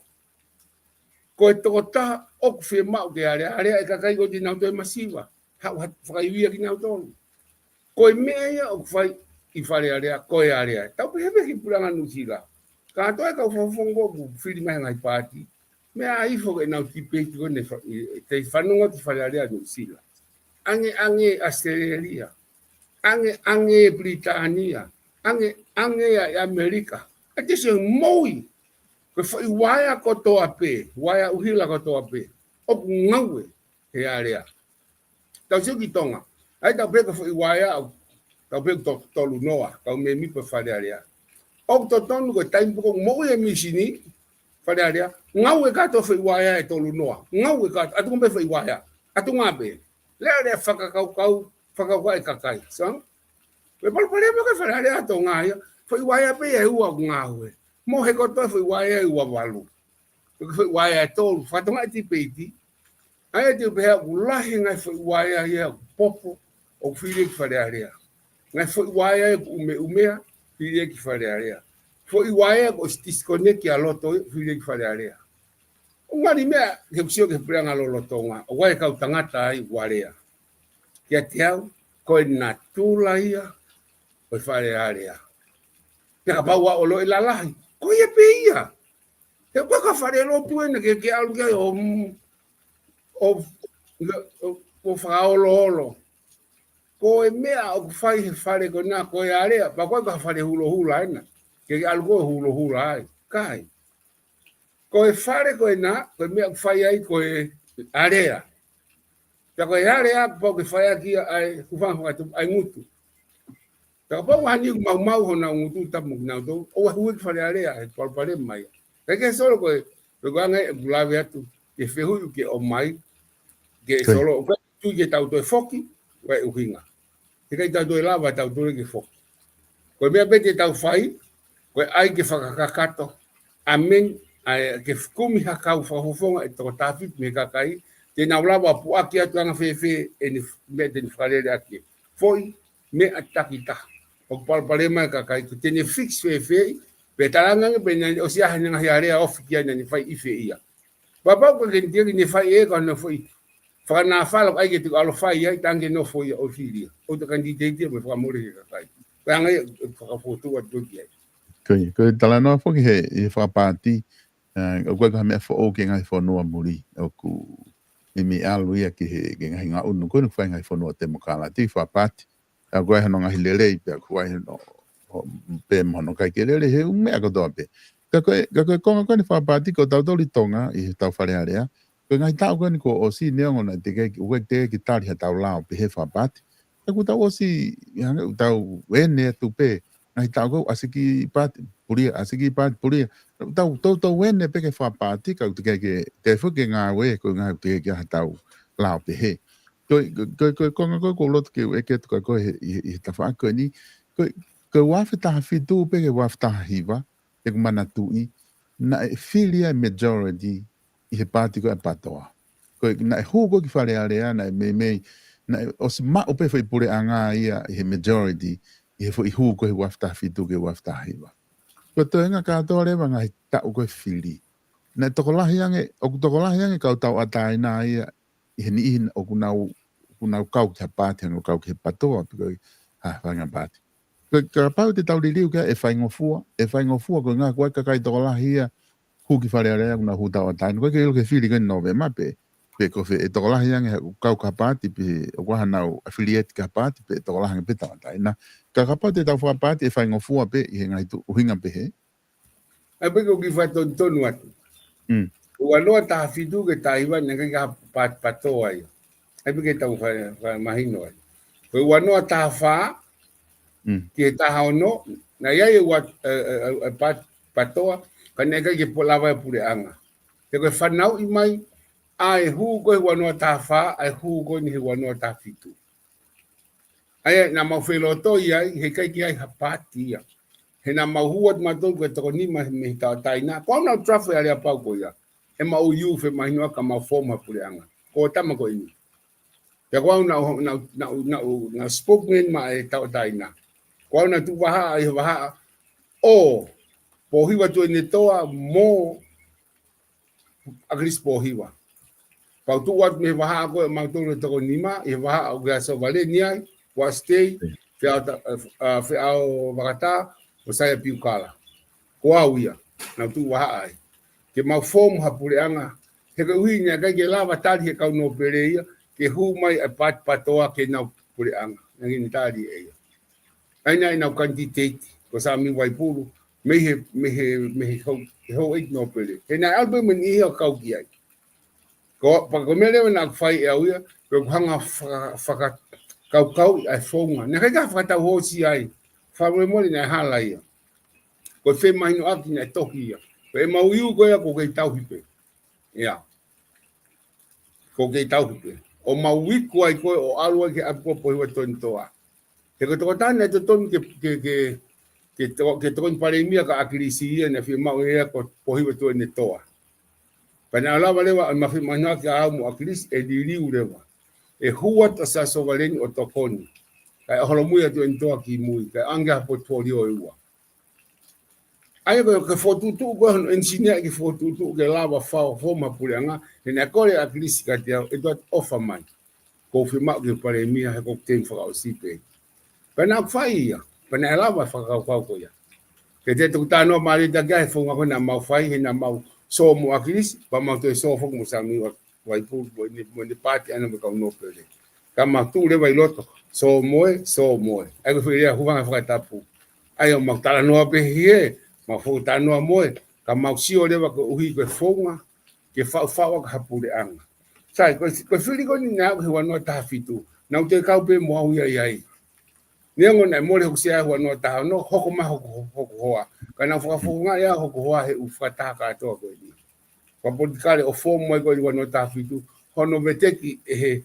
Ko e tokotaha ʻoku fiemaʻu ke alea, alea e kakai ʻoua te nau toe masiva. Haʻu ha fakaivi ia kinautolu. Ko e meʻa ia ʻoku fai ʻi Fale Alea, ko e alea. Tau pehē pē ki he puleʻanga Nuʻusila. Kātoa e kau fakafofonga ʻoku fili mai he ngaahi paati. Meʻa ʻa ifo ke nau tipeiti ko ē ne fa-, ʻi, ʻi, te fanongo ki Fale Alea Nuʻusila. ʻAngeʻange ʻAositelēlia. ʻAngeʻange Pilitānia. ʻAngeʻange ʻa ʻAmelika. ʻA e te se moʻui. Ko e foʻi uaea kotoa pē, uaea ʻuhila kotoa pē. ʻOku ngāue he alea. Tau sio ki Tonga. ʻA ia tau pehē ko e foʻi uaea, tau pehē to-, tolu noa, kau mēmipa Fale Alea. ʻOku totonu ko e taimi pē ʻoku moʻui e mīsini, Fale Alea, ngāue kātoa foʻi uaea ʻe tolu noa. Ngāue kātoa, ʻatunga pē foʻi uaea. ʻAtunga pē. Lea lea fakakaukau, fakakaukau e kakai. So, ko e palopalema ko ē Fale Alea ʻa Tonga ia, foʻi uaea pē ia ʻe ua ʻoku ngāue. Mo he kotoa foʻi uaea ʻe ua valu. Ko e foʻi uaea ʻe tolu, fakatokangaʻi e tipeiti. ʻA ia te u pehē ʻoku lahi e ngaahi foʻi uaea ia ʻoku popo, ʻoku fili ia ki Fale Alea. Ngaahi foʻi uaea ia ʻoku ʻumeʻumea, fili ia ki Fale Alea. Foʻi uaea ia ʻoku ʻosi disconnect ʻa loto ia, fili ia ki Fale Alea. ʻOku ngali meʻa ke u sio ki he puleʻanga lolotonga, ʻoku ʻi ai e kau tangata ai ʻoku alea. Kiate au, ko e natula ia ʻo e Fale Alea. Pea kapau ʻoku ʻalu ʻo lalahi, ko ia pē ia. He ʻoku ʻikai ko ha falelotu ena ke, ke ʻalu ki ai ʻo, ʻo, ʻo, ʻo fakaoloolo. Ko e meʻa ʻoku fai he fale ko ena ko e alea, pea ʻoku ʻikai ko ha fale hulohula ena. Ke, ke ʻalu koe ʻo hulohula ai. ʻIkai. Ko e fale ko ena, ko e meʻa ʻoku fai ai ko e alea. Pea ko e alea, pau ke fai ʻaki ia ʻa e hūfanga fakatupu, ʻa e ngutu. Pea kapau ʻoku ʻi ai ha niʻihi ʻoku maumau honau ngutu tapu mo kinautolu, ʻoua ʻe hū ia ki Fale Alea, he palopalema ia. Kae kehe Solo ko e, ko e anga ʻeku lave atu, ke fehuʻi ke ʻomai, ke Solo, ʻoku ʻikai tui ke tau toe foki, ʻoku ʻikai ʻuhinga. He ʻikai tau toe lava, tau toe ke foki. Ko e meʻa pē te tau fai, ko e ʻai ke fakakakato. ʻĒmeni, ʻa ia ke kumi ha kau fakafofonga ʻe toko taha fitu mei he kakai, te nau lava puʻaki atu anga fēfē ʻene f-, meʻa te ne fakalele ʻaki. Foʻi, meʻa takitaha. ʻOku palopalema e kakai, ko te ne fix fēfē, pe talaange pē naʻe ʻosi ʻi ai haʻane ngaahi alea ofi ki ai naʻa ne fai ʻi fē ia. Pea pau ko e ke ne tiaki ne fai ʻe ia ko hono foʻi fakanāfala ko ē ke tuku ʻalu ʻo fai ai, tange nofo ia ʻo fili ia. ʻOku ta kanditeiti ia mo e fakamole ki he kakai. Ko e anga ia ʻeku fakafotu atu ki ai. Ko ia, ko e talanoa foki he, he fakapaati, ʻa, ʻoku ʻikai ko ha meʻa foʻou ki he ngaahi fonua muli, ʻoku ʻi ai e ʻalu ia ki he, ki he ngaahi ngaʻunu ko eni ʻoku fai ʻe he ngaahi fonua temokalati, fakapaati. ʻA, ʻoku ʻi ai hono ngaahi lelei, pea ʻoku ʻi ai hono, ʻo, pē mo hono ʻikai ke lelei, he ʻū meʻa kotoa pē. Ka ko e, ka ko e konga ko eni fakapaati ko tautolu ʻi Tonga, ʻi heʻetau Fale Alea, ko e ngaahi taʻu ko eni kuo ʻosi neongo naʻe teʻeki ai ke, ʻoku ʻikai teʻeki ai ke tali haʻatau lao pehē fakapaati. Ka kuo tau ʻosi, ʻi hanga ʻo tau ʻene atu pē, ngaahi taʻu ko ē ʻasi ki paati, pulia, ʻasi ki paati, pulia. Tau, tau, tau ʻene pē ke fakapaati, ka ʻoku teʻeki ai ke, teʻeki ai ke ngāue, ko e ngaahi ʻoku teʻeki ai ke ʻi ai haʻatau lao pehē. Ko e, ko e, ko e, ko e konga ko ē ʻoku ou loto ke u ʻeke atu kia koe he, he, he tafaʻaki ko eni. Ko e, ko e ua afe taha fitu pē ki he ua afe taha hiva, ʻeku manatuʻi, naʻe fili ai e majority ʻi he paati ko ē ʻa Patoa. Ko e, naʻe hū ko ē ki Fale Alea, naʻe meimei, naʻe ʻosi maʻu pē foʻi puleʻanga ia ʻi he majority, ʻi he foʻi hū ko ē he ua afe taha fitu ki he ua afe taha hiva. Ko e toenga kātoa leva ngaahi taʻu ko ē fili. Naʻe tokolahi ange, ʻoku tokolahi ange kau tauʻatāina ia ʻi he niʻihi ʻoku nau, ʻoku nau kau ki ha paati, hangē ʻoku kau ki he Patoa, pe ko e hā e faʻahinga paati. Ko e kapau te tau liliu ki ai ʻe faingofua, ʻe faingofua ko e ʻuhinga ko e kakai tokolahi ia hū ki Fale Alea ʻoku nau hū tauʻatāina. ʻOku ʻikai ke ʻilo ki he fili ko eni Nōvema pe, pe ko fē, ʻe tokolahi ange ʻoku kau ki ha paati pe ʻoku ʻi ai haʻanau affiliate ki ha paati pe ʻe tokolahi ange pē tauʻatāina. Ka kapau te tau fakapaati ʻe faingofua pē ʻi he ngaahi tuʻu ʻuhinga pehē. ʻA ia pē ko e kiʻi fakatonutonu atu. Mm. Ua noa taha fitu ki he taha hiva naʻe ʻikai ke ʻi ai ha paati Patoa ia. ʻA ia pē ke tau fai, fakamahino ai. Ko e ua noa taha fā, mm, ki he taha ono, naʻe ʻi ai e ua, e, e, e, e paati Patoa, ka naʻe ʻikai ke po-, lava e puleʻanga. He ko e fanauʻi mai, ʻa e hū ko ē he ua noa taha fā, ʻa e hū ko eni he ua noa taha fitu. ʻA ia, naʻa mau felotoi ai, he ʻikai ke ʻi ai ha paati ia. He naʻa mau hū atu mautolu ko e toko nima mei he tauʻatāina. Ko au naʻa ku draft e aleapau ko ia. ʻE mau ʻi he femahinoʻaki ka mau foomu ha puleʻanga. Ko e tama ko eni. Pea ko au naʻa ku, naʻa ku, naʻa ku, naʻa ku, naʻa ku spokesman maʻa e tauʻatāina. Ko au naʻa ku tuʻu vahaʻa ʻi he vahaʻa ʻo Pōhiva Tuʻiʻonetoa mo ʻAkilisi Pōhiva. Pea u tuʻu atu mei he vahaʻa ko ē ʻo mautolu ʻe toko nima, ʻi he vahaʻa ʻoku ʻi ai ʻa Sovaleni ai, Uasi Tei, Feʻao Ta-, ʻa, Feʻao Vakatā, mo Saia Piukala. Ko au ia, naʻa ku tuʻu vahaʻa ai. Ke mau foomu ha puleʻanga, he koeʻuhi naʻe ʻikai ke lava tali ʻe he kau nōpele ia, ke hū mai ʻa e paati Patoa ke nau puleʻanga. Naʻe ʻikai ke ne tali ʻe ia. ʻA ia naʻe ʻi ai ʻenau kanititeiti, ko Sami Vaipulu, mei he, mei he, mei he hou-, he houʻeiki nōpele. He naʻe ʻalu pē mo e niʻihi ia ʻo kau ki ai. Ko, pea ko e meʻa leva naʻa ku fai ʻe au ia, pea u hanga ʻo faka-, fakakaukauʻi ʻa e founga. Naʻe ʻikai ke fakatau hoosi ai, fakamolemole naʻe hala ia. Ko e femahinoʻaki naʻe tohi ia. Ko e M O U ko ia ʻoku kei tauhi pē. ʻIa. ʻOku kei tauhi pē. ʻO mau iku ai ko ē ʻo ʻalu ai ki he ʻapi ko Pohiva Toenitoa. He ko e tokotaha naʻe totonu ke, ke, ke, ke to-, ke tokoni palēmia ka ʻAkilisi ia naʻe fiemaʻu ia ko Pohiva Toenitoa. Pea naʻe lava leva ʻa e mafi manoa ki a au mo ʻAkilisi ʻe liliu leva. ʻE hū atu ʻa Siaosi Sovaleni ʻo tokoni. Kae ʻoho lōmui atu ʻEnitoa ki mui. Kae ʻange ha portfolio ʻe ua. ʻA ia ko e, ko e fokotuʻutuʻu ko ē hono engineer ke fokotuʻutuʻu ke lava fao foma puleʻanga, he naʻe kole ʻa ʻAkilisi kiate au, ʻEtuate ʻofa mai. ʻOku ou fiemaʻu ke palēmia, he ko e temi fakaʻosi pē. Pea naʻe fai ia, pea naʻe lava fakakaukau ko ia. Ke te tuku talanoa mālie atu ki ai he founga ko ē naʻa mau fai, he naʻa mau sō mo ʻAkilisi, pea mau toe sō foki mo Sami Vaipulu, mo ʻene, mo ʻene paati ʻana mo e kau nōpele. Ka mau tuʻu leva ʻi loto, sō mo e, sō mo e. ʻA ia ko e foʻi lea hūfanga he fakatapu. ʻA ia ʻoku mau talanoa pē hē, mau foʻi talanoa mo e, ka mau sio leva koeʻuhi ko e founga, ke faʻufaʻu ʻaki ha puleʻanga. Sai, ko e, ko e fili ko eni naʻe aʻu ki he ua noa taha fitu, naʻa ku toe kau pē mo au ia ʻi ai. Neongo naʻe mole hoku sea he ua noa taha ono, hoko mai hoku, hoku hoa. Ka naʻa ku fakafofongaʻi ʻa hoku hoa he ʻū fakataha kātoa ko eni. Fakapolitikale ʻo fomu ai ko e ua noa taha fitu, hono veteki ʻe he,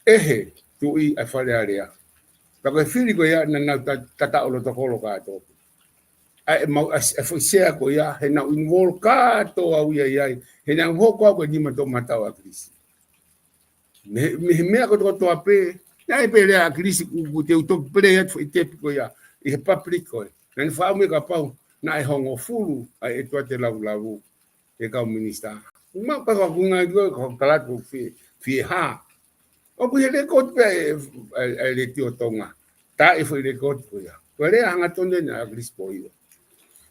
ʻe he tuʻi ʻa e Fale Alea. Pea ko e fili ko ia naʻa nau ta-, tataʻo lotokolo kātoa. ʻA e mau, ʻa e, ʻa e foʻi sea ko ia, he naʻa ku involve kātoa au ia ʻi ai, he naʻa ku hoko au ko e nima toʻomataʻu ʻa ʻAkilisi. Mei, mei he meʻa kotokotoa pē, naʻe pē lea ʻa ʻAkilisi ʻoku, ʻoku te u toki play atu foʻi tepi ko ia, ʻi he public ko ē. Naʻa ne faʻa mei kapau, naʻe hongofulu, ʻa e ʻEtuate Lavulavu, ʻe kau minisitā. Mau pē ko ʻeku ngaahi ko, ko e kala ko fie, fie hā. ʻOku ʻi he lēkooti pē ʻa e, ʻa e, ʻa e Letiō Tonga. Tā ʻi he foʻi lēkooti ko ia. Ko e lea hangatonu ʻa ʻAkilisi Pohiva.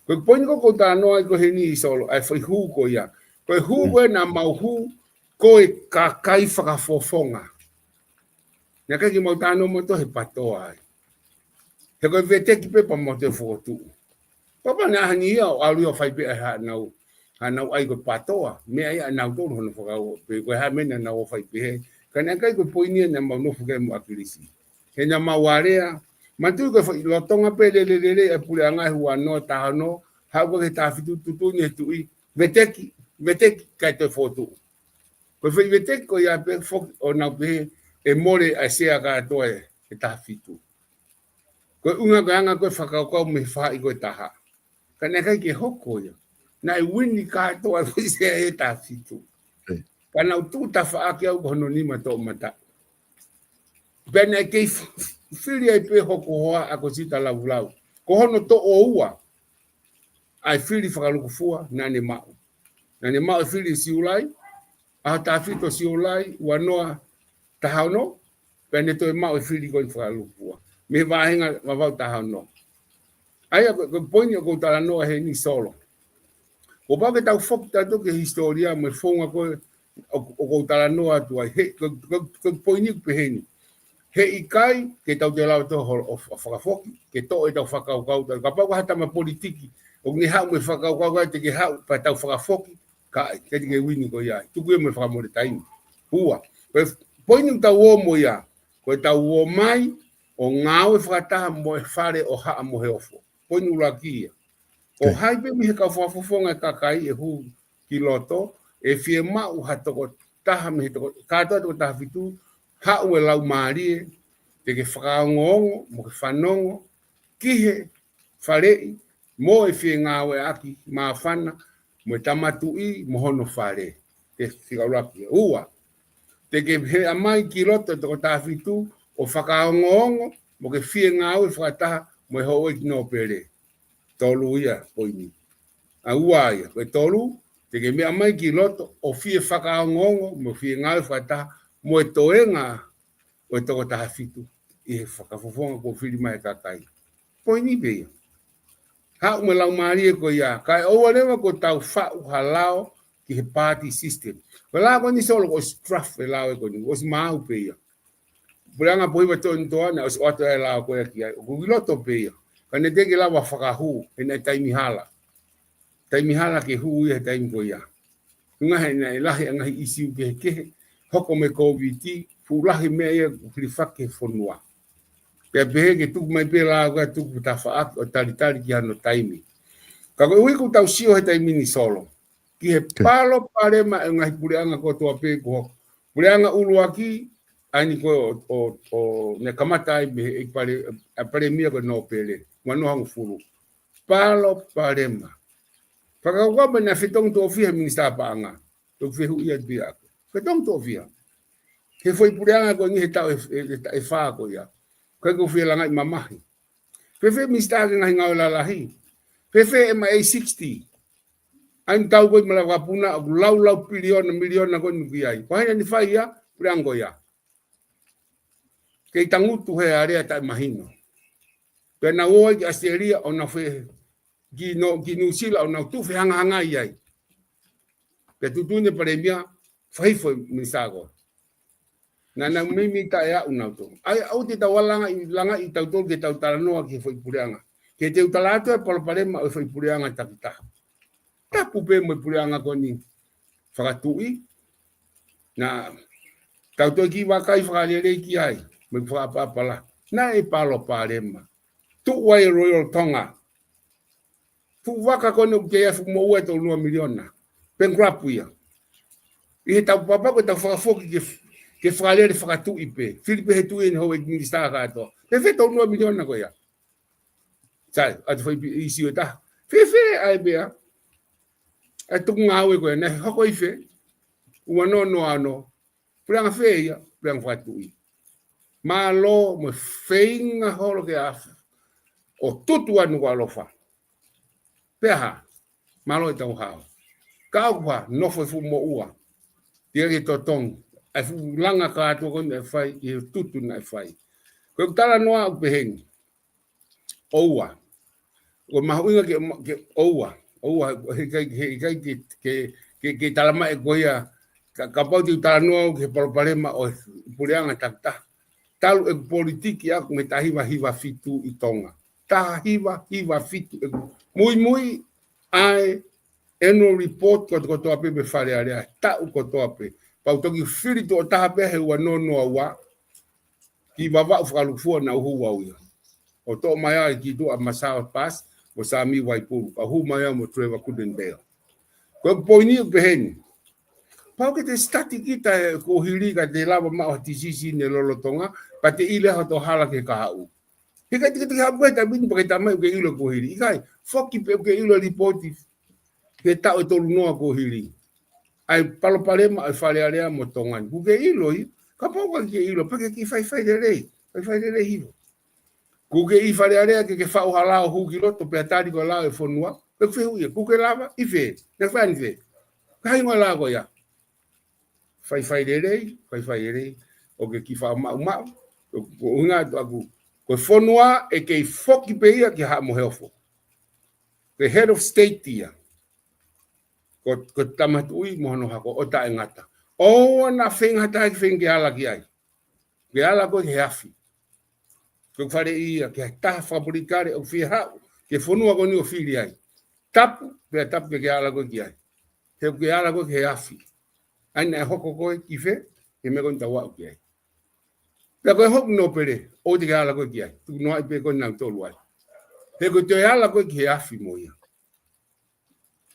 Ko e poini ko ē ʻoku ou talanoa ai ko eni Solo, ʻa e foʻi hū ko ia. Ko e hū ko ē naʻa mau hū, ko e kakai fakafofonga. Naʻe ʻikai ke mau talanoa mo e tohi he PATOA ai. He ko e veteki pē pea mau toe fokotuʻu. Pea pea naʻa hangē ia ʻo ʻalu ia ʻo fai pē ʻa e haʻanau, haʻanau ʻai ko e PATOA, meʻa ia ʻanautolu hono fakaʻosi, pe ko e hā e meʻa naʻa nau ō ʻo fai pehē. Ka naʻe ʻikai ko e poini ia naʻa mau nofo ki ai mo ʻAkilisi. He naʻa mau alea, manatuʻi ko e foʻi lolotonga pē lelelele ʻa e puleʻanga he ua noa taha ono, haʻu ko ē ki he taha fitu tuʻutuʻuni ʻe he tuʻi, veteki, veteki kae toe fokotuʻu. Ko e foʻi veteki ko ia pē foki ʻo nau pehē ʻe mole ʻa e sea kātoa ʻe, ʻe taha fitu. Ko e ʻuhinga ko e anga ko ē fakakaukau mei he faʻahi ko ē ʻe taha. Ka naʻe ʻikai ke hoko ia. Naʻe uini kātoa ʻa e foʻi sea ʻe taha fitu. Ka naʻa ku tuʻu tafaʻaki au ko hono nima toʻomataʻu. Pea naʻe kei f-, f-, fili ai pē hoku hoa ʻa Kosita Lavulavu. Ko hono toʻo ua. ʻA e fili fakalūkufua, naʻa ne maʻu. Naʻa ne maʻu e fili Siulai, ʻaho taha fitu Siulai, ua noa taha ono, pea ne toe maʻu e fili ko eni fakalūkufua. Mei he vāhenga Vavau taha ono. ʻA ia ko, ko e poini ʻoku ou talanoa heni Solo. Kuo pau ke tau foki tautolu ki he hisitōlia mo e founga ko ē ʻoku, ʻoku ou talanoa atu ai. He, ko, ko, ko e poini ʻoku pehē ni. He ʻikai ke tau toe lava ʻo, ʻo, ʻo fakafoki, ke toʻo ʻetau fakakaukau, kapau ko ha tama politiki, ʻoku ne haʻu mo e fakakaukau ʻoku ʻikai te ke haʻu pea tau fakafoki, ka, ʻikai te ke uini koe ia, tuku ia mo e fakamole taimi. Ua, ko e poini ʻoku tau ō mo ia, ko ʻetau ō mai, ʻo ngāue fakataha mo e Fale ʻo Haʻa Moheofo. Poini ʻuluaki ia. Ko hai pē mei he kau fakafofonga ʻa e kakai ʻe hū ki loto, ʻe fiemaʻu ha tokotaha mei he toko, kātoa toko taha fitu, haʻu e laumālie, te ke fakaongoongo, mo ke fanongo, ki he faleʻi, mo e fie ngāueʻaki, māfana, mo e tama tuʻi, mo hono fale. Te fika ʻuluaki. Ua, te ke meʻa mai ki loto toko taha fitu, ʻo fakaongoongo, mo ke fie ngāue fakataha, mo e houʻeiki nōpele. Tolu ia, poini. ʻA ua ia, ko e tolu, te ke meʻa mai ki loto, ʻo fie fakaongoongo, mo fie ngāue fakataha, mo e toenga, ʻo e toko taha fitu, ʻi he fakafofonga kuo fili mai ʻe he kakai. Poini pē ia. Haʻu mo e laumālie ko ia, kae ʻoua leva kuo tau faʻu ha lao ki he party system. Ko e lao ko eni Solo ko e draft e lao ko eni, ʻosi maau pē ia. Puleʻanga Pohiva Toenitoa naʻe ʻosi ʻoatu e lao ko ia ki ai. ʻOku ʻi loto pē ia. Ka naʻe teʻeki lava fakahū, he naʻe taimi hala. Taimi hala ke hū ia he taimi ko ia. Ngaahi naʻe lahi ʻa e ngaahi ʻīsiu kehekehe, hoko mei he Kōviti, fuʻu lahi meʻa ia kuo hilifaki he fonua. Pea pehē ke tuku mai pē lao ko ē tuku tafaʻaki ʻo talitali ki hano taimi. Ka koeʻuhi kuo tau sio he taimi ni Solo ki he palopalema ʻa e ngaahi puleʻanga kotoa pē ko ē. Puleʻanga ʻuluaki, ʻa eni ko ē ʻo, ʻo, ʻo ne kamata ai mei he pale-, ʻa e palēmia ko Nōpele, ua noa hongofulu. Palopalema. Fakakaukau mai naʻe fetongi toʻo fiha minisitā paʻanga. Toki fehuʻi atu pē ʻaku. Fetongi toʻo fiha. He foʻi puleʻanga ko eni he taʻu ʻe, ʻe, ʻe, ʻe fā ko ia. Ko e ko fie langaʻi mamahi. Fēfē minisitā ki he ngaahi ngāue lalahi. Fēfē M A sixty. ʻA eni tau ko ē malava puna ʻoku lau lau piliona, miliona ko eni ki ai. Ko hai naʻa ne fai ia, puleʻanga ko ia. Kei tangutu he alea taʻemahino. Pea nau ō ai ki ʻAositelēlia ʻo nau fe-, ki Nō-, ki Nuʻusila ʻo nau tuʻu fehangahangai ai. Pea tuʻutuʻuni e palēmia, fai foʻi minisitā ko ē. Naʻa nau meimei taʻeaʻu nautolu. ʻAi, ʻoua te tau langaʻi, langaʻi tautolu ke tau talanoa ki he foʻi puleʻanga. Ke teu tala atu e palopalema ʻo e foʻi puleʻanga takitaha. Tapu pē mo e puleʻanga ko eni fakatuʻi. Naʻa tau toe kiʻi vakai fakalelei ki ai, mo e fakaʻapaʻapa. Naʻe palopalema. Tuʻu ai e Royal Tonga. Fuʻu vaka ko eni ʻoku kei ʻi ai e fuʻu moʻua ʻe tolu noa miliona. Bankrupt ia. ʻI he taupapa ko ē tau fakafoki ke, ke fakalele fakatuʻi pē. Fili pē he tuʻi ʻeni houʻeiki minisitā kātoa. Fēfē tolu noa miliona ko ia. Sai, ʻa e foʻi pi-, ʻīsiu ʻe taha. Fēfē ʻa e meʻa. ʻA e tuku ngāue ko ē, naʻe hoko ʻi fē. Ua noa noa ono. Puleʻanga fē ia, puleʻanga fakatuʻi. Mālō mo e feinga holo ke afu. ʻO tutu anu ko ʻAlofa. Pea hā, mālō e tau hao. Ka ʻoku hā, nofo e fuʻu moʻua. Teʻeki ke totongi. ʻA e fuʻu langa kātoa ko eni naʻe fai, ʻi he tutu naʻe fai. Ko e talanoa ʻoku pehē ni. ʻOua. Ko e mahuʻinga ke, ke ʻoua. ʻOua, heʻikai, heʻikai ke, ke, ke, ke tala mai ko ia, ka, kapau te u talanoa au ki he palopalema ʻo e puleʻanga takitaha. Talu e politiki ʻaku mei he taha hiva hiva fitu ʻi Tonga. Taha hiva hiva fitu ʻeku muimui ʻa e annual report ko, kotoa pē mei Fale Alea, taʻu kotoa pē. Pea u toki fili tuʻo taha pē he ua noa noa ua, ki Vavaʻu fakalūkufua naʻa ku hū au ia. ʻO toʻo mai ai ki tuʻa Masao Pass, mo Sami Vaipulu, ka hū mai au mo Trevor Goodendale. Ko e poini ʻoku pehē ni. Pau ke te study kita e kuohili ka te lava maʻu ha decision ʻe lolotonga, pea te ʻilo hoto hala ki he kahaʻu. Heʻikai te ke, te ke haʻu ko e taimi ni pea ke tala mai ʻoku ke ʻilo kuohili. ʻIkai, foki pē ʻoku ke ʻilo lipooti ki he taʻu ʻe tolu noa kuohili. ʻA e palopalema ʻa e Fale Alea mo Tonga ni. Kuo ke ʻilo ia, kapau ʻoku ke ʻilo, pea ke kiʻi faifai lelei. Faifai lelei hifo. Kuo ke ʻi Fale Alea ke ke faʻu ha lao hū ki loto pea tali ko e lao e fonua. Pea ʻoku fehuʻi ia, kuo ke lava, ʻi fē, naʻe fai ʻi fē. Ko e hā e hingoa e lao ko ia. Faifai lelei, faifai lelei. ʻOku ke kiʻi faʻu maʻumaʻu. Ko, ko e ʻuhinga atu ʻaku. Ko e fonua ʻe kei foki pē ia ki Haʻa Moheofo. Ko e head of state ia. Ko, ko Tama Tuʻi mo hono hako ʻo taʻengata. ʻOua naʻa feinga ha taha ke feinga ke ala ki ai. Ke ala koe ki he afi. Ko e faleʻi ia, ki he taha fakapolitikale ʻoku fie haʻu ki he fonua ko eni ʻo fili ai. Tapu, pea tapu ke ke ala koe ki ai. He ʻoku ke ala koe ki he afi. ʻA ia naʻe hoko koe ki fē, he meʻa ko eni tau aʻu ki ai. Pea ko e hoku Nōpele, ʻoua te ke ala koe ki ai. Tuku noaʻi pē koe nautolu ai. He ko e toe ala koe ki he afi mo ia.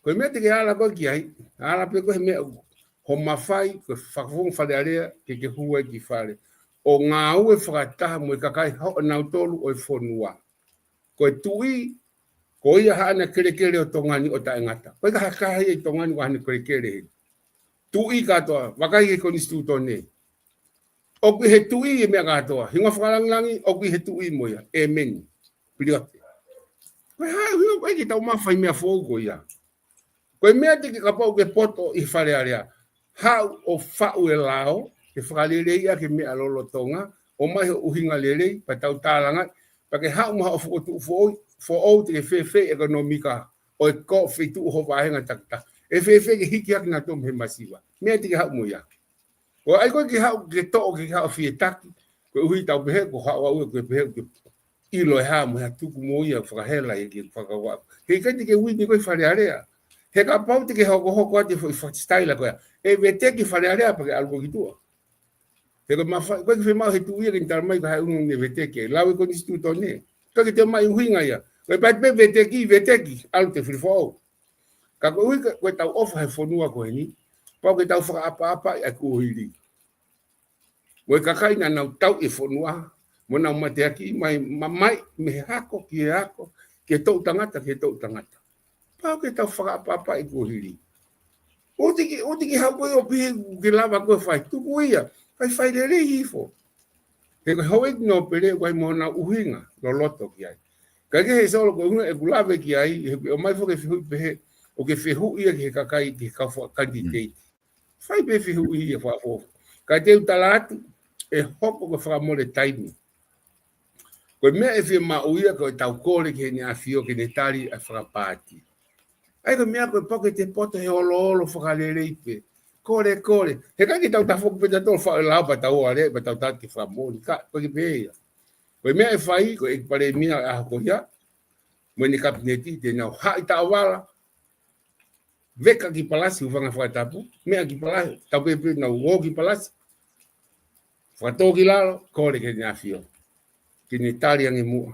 Ko e meʻa te ke ala koe ki ai, ala pē koe he meʻa ʻoku, ho mafai, ko e fakafofonga Fale Alea, ke ke hū ai ki fale. ʻO ngāue fakataha mo e kakai hoʻo nautolu ʻo e fonua. Ko e tuʻi, ko ia haʻane kelekele ʻo Tonga ni ʻo taʻengata. Ko e kaha kaha ia ʻi Tonga ni ko haʻane kelekele he. Tuʻi kātoa, vakai he konisitūtone. ʻOku ʻi he tuʻi e meʻa kātoa. Hingoa fakalangilangi, ʻoku ʻi he tuʻi mo ia. ʻĒmeni. Piliote. Ko e hā, hingoa ko e ke tau mafai meʻa foʻou ko ia. Ko e meʻa te ke kapau ke poto ʻi Fale Alea. Haʻu ʻo faʻu e lao, ke fakaleleiʻaki e meʻa lolotonga, ʻomai ho ʻuhinga lelei, pea tau tālangaʻi, pea ke haʻu mo haʻo fokotuʻu foʻou, foʻou te ke fēfē ʻekonōmika, ʻo e ko feituʻu ho vāhenga takitaha. ʻE fēfē ke hiki hake nautolu mei he masiva. Meʻa te ke haʻu mo ia. ʻOua ʻai koe ke haʻu ke toʻo ke haʻu fie taki. Koeʻuhi tau pehē, ko haʻu au ke pehē, ke ʻilo e hā mo e hā tuku mo ia fakahela ia ke fakakaukau. Heʻikai te ke uini koe ʻi Fale Alea. He kapau te ke hokohoko atu e foʻi fakasitaila ko ia. ʻE veteki Fale Alea pea ke ʻalu koe ki tuʻa. He ko e mafai, ko e ke fiemaʻu he tuʻi ia ke ne tala mai ko e hā e ʻuhinga ne veteki. Lau e konisitūtone. Ka ke te mai ʻuhinga ia. Ko e pati pē veteki, veteki, ʻalu te fili foʻou. Ka koeʻuhi ko ʻetau ʻofa he fonua ko eni, pau ke tau fakaʻapaʻapaʻi ʻa e kuohili. Mo e kakai naʻa nau tauʻi e fonua, mo nau mateaki mai, ma-, mai mei he hako ki he hako, ki he toʻutangata, ki he toʻutangata. Pau ke tau fakaʻapaʻapaʻi kuohili. ʻUtiki, ʻutiki hau ko ē ʻo pehē ke lava ko e fai. Tuku ia, fai fai lelei hifo. He ko e houʻeiki nōpele ʻoku ʻi ai mo honau ʻuhinga loloto ki ai. Ka ke he Solo ko e ʻuhinga ʻeku lave ki ai, he ʻomai foki e fehuʻi pehē, ʻoku ke fehuʻi ia ki he kakai, ki he kau fakakanititeiti. Fai pē fehuʻi ia fakaʻofoʻofa. Ka te u tala atu, ʻe hoko ko e fakamole taimi. Ko e meʻa ʻe fiemaʻu ia ko ʻetau kole ki Heʻene ʻAfio ke ne tali ʻa e fakapaati. ʻA ia ko e meʻa ko e pau ke te poto he oloolo fakalelei pē. Kole, kole. He ʻikai ke tau tafoki pē tautolu faʻo e lao pea tau ō ʻo lea pea tau tala ke fakamoʻoni. ʻIkai, ʻikai ke pehē ia. Ko e meʻa ʻe fai, ko e ʻEiki Palēmia ʻaho ko ia, mo ʻene kapineti, te nau haʻi taʻovala, veka ki palasi, hūfanga he fakatapu, meʻa ki palasi, tau pēpē nau ō ki palasi. Fakatō ki lalo, kole ki Heʻene ʻAfio. Ke ne tali ange muʻa.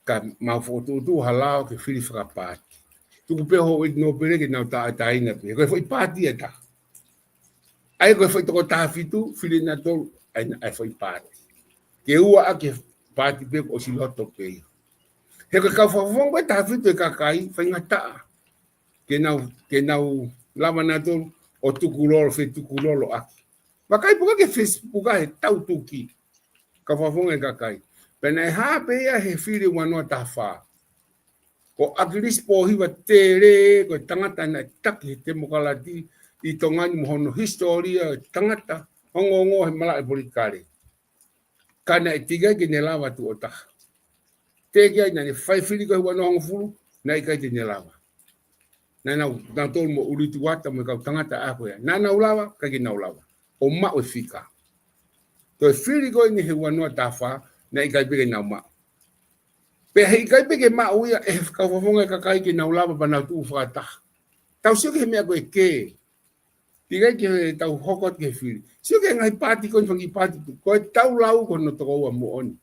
Ka mau fokotuʻutuʻu ha lao ke fili fakapaati. Tuku pē houʻeiki nōpele ke nau taʻetaʻeina pē. Ko e foʻi paati ʻe taha. ʻA ia ko e foʻi toko taha fitu, fili nautolu, ʻa ia, ʻa ia foʻi paati. Ke ua ʻaki e paati pē kuo ʻosi loto pē ia. He ko e kau fakafofonga ko e taha fitu e kakai, faingataʻa. Ke nau, ke nau lava nautolu, ʻo tukulolo, fetukulolo ʻaki. Vakai pē ki he Facebook ʻa e tau tuki. Kau fakafofonga e kakai. Pea naʻe hā pē ia he fili ua noa taha fā. Ko ʻAkilisi Pōhiva Tele, ko e tangata naʻe taki he temokalati ʻi Tonga ni mo hono hisitōlia, tangata ongoongo he malaʻe politikale. Ka naʻe teʻeki ai ke ne lava tuʻo taha. Teʻeki ai naʻa ne fai fili ko e ua noa hongofulu, naʻe ʻikai te ne lava. Naʻa nau, nautolu mo Ulituata mo e kau tangata ako ia. Naʻa nau lava, ʻikai ke nau lava. ʻO maʻu e fika. Ko e fili ko eni he ua noa taha fā, naʻe ʻikai pē ke nau maʻu. Pea heʻikai pē ke maʻu ia ʻe he kau fakafofonga e kakai ke nau lava pea nau tuʻu fakataha. Tau sio ki he meʻa ko e kē. Teʻeki ai ke tau hoko atu ki he fili. Sio ki he ngaahi paati ko eni, fanga kiʻi paati. Ko e tau lau ko hono tokoua moʻoni.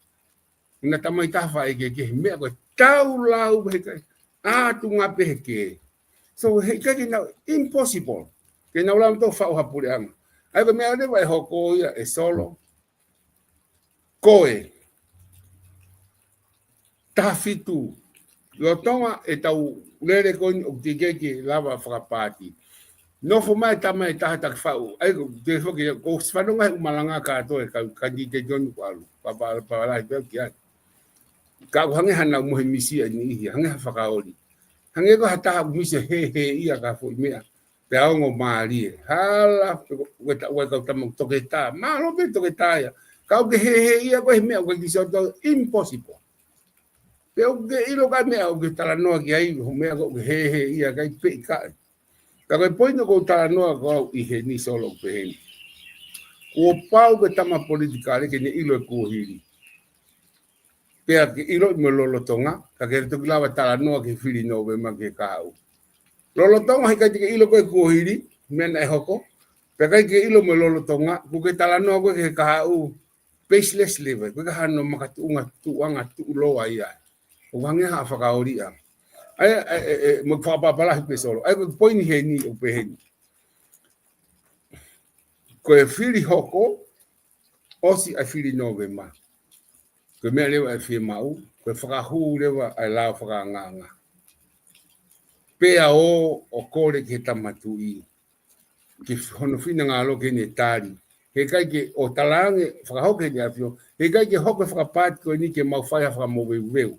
Naʻa tamai taha faʻa ʻeke ki he meʻa ko e tau lau heʻikai. ʻA, tuʻunga pē he kē. So, heʻikai ke nau, impossible. Ke nau lau tō faʻu ha puleʻanga. ʻA ia ko e meʻa leva ʻe hoko ia ʻe Solo. Ko e taha fitu. Lolotonga ʻetau lele ko eni ʻoku teʻeki ke lava fakapaati. Nofo mai tama ʻe taha taki faʻu. ʻA ia ko te foki ko sifanonga he ʻumalanga kātoa e kau kanititeiti ko eni kuo ʻalu. Papa, papa lahi pē ki ai. Ka ʻoku hangē haʻanau mohe misi ʻa e niʻihi. Hangē ha fakaoli. Hangē ko ha taha ʻoku misi he he ia ka foʻi meʻa. Pea ongo mālie. Hala, ʻoku ʻi ai e kau tama toketā. Mālō pē toketā ia. Ka ʻoku ke he he ia ko e meʻa ʻoku ke kiʻi sio atu, impossible. Pea ʻoku ke ʻilo ka meʻa ʻoku ke talanoa ki ai, ko e meʻa ʻoku ke he he ia ʻikai pē ʻikai. Ka ko e poini ʻoku ou talanoa ko au ʻi heni Solo ʻoku pehē ni. Kuo pau ko e tama politikale ke ne ʻilo e kuohili. Pea ke ʻiloʻi mo e lolotonga, ka ke toki lava talanoa ki he fili Nōvema ki he kahaʻu. Lolotonga heʻikai te ke ʻilo ko e kuohili, meʻa naʻe hoko, pea ʻikai ke ʻilo mo e lolotonga, kuo ke talanoa ko e ki he kahaʻu, baseless leva, ko e ka hano makatuʻunga tuʻuʻanga tuʻuloa ia. ʻOku hangē ha fakaoli ia. ʻA ia, ʻe, ʻe, ʻe, mo fakapapalahi pē Solo. ʻA ia, ko e poini heni, ʻoku pehē ni. Ko e fili hoko, ʻosi ʻa e fili Nōvema. Ko e meʻa leva ʻe fiemaʻu, ko e fakahū leva ʻa e lao fakaangaanga. Pea ō ʻo kole ki he Tama Tuʻi, ki hono finangalo ke ne tali. Heʻikai ke ʻo talaange, fakahoko ʻe Heʻene ʻAfio, heʻikai ke hoko e fakapaati ko eni ke mau fai ha fakamoveuveu.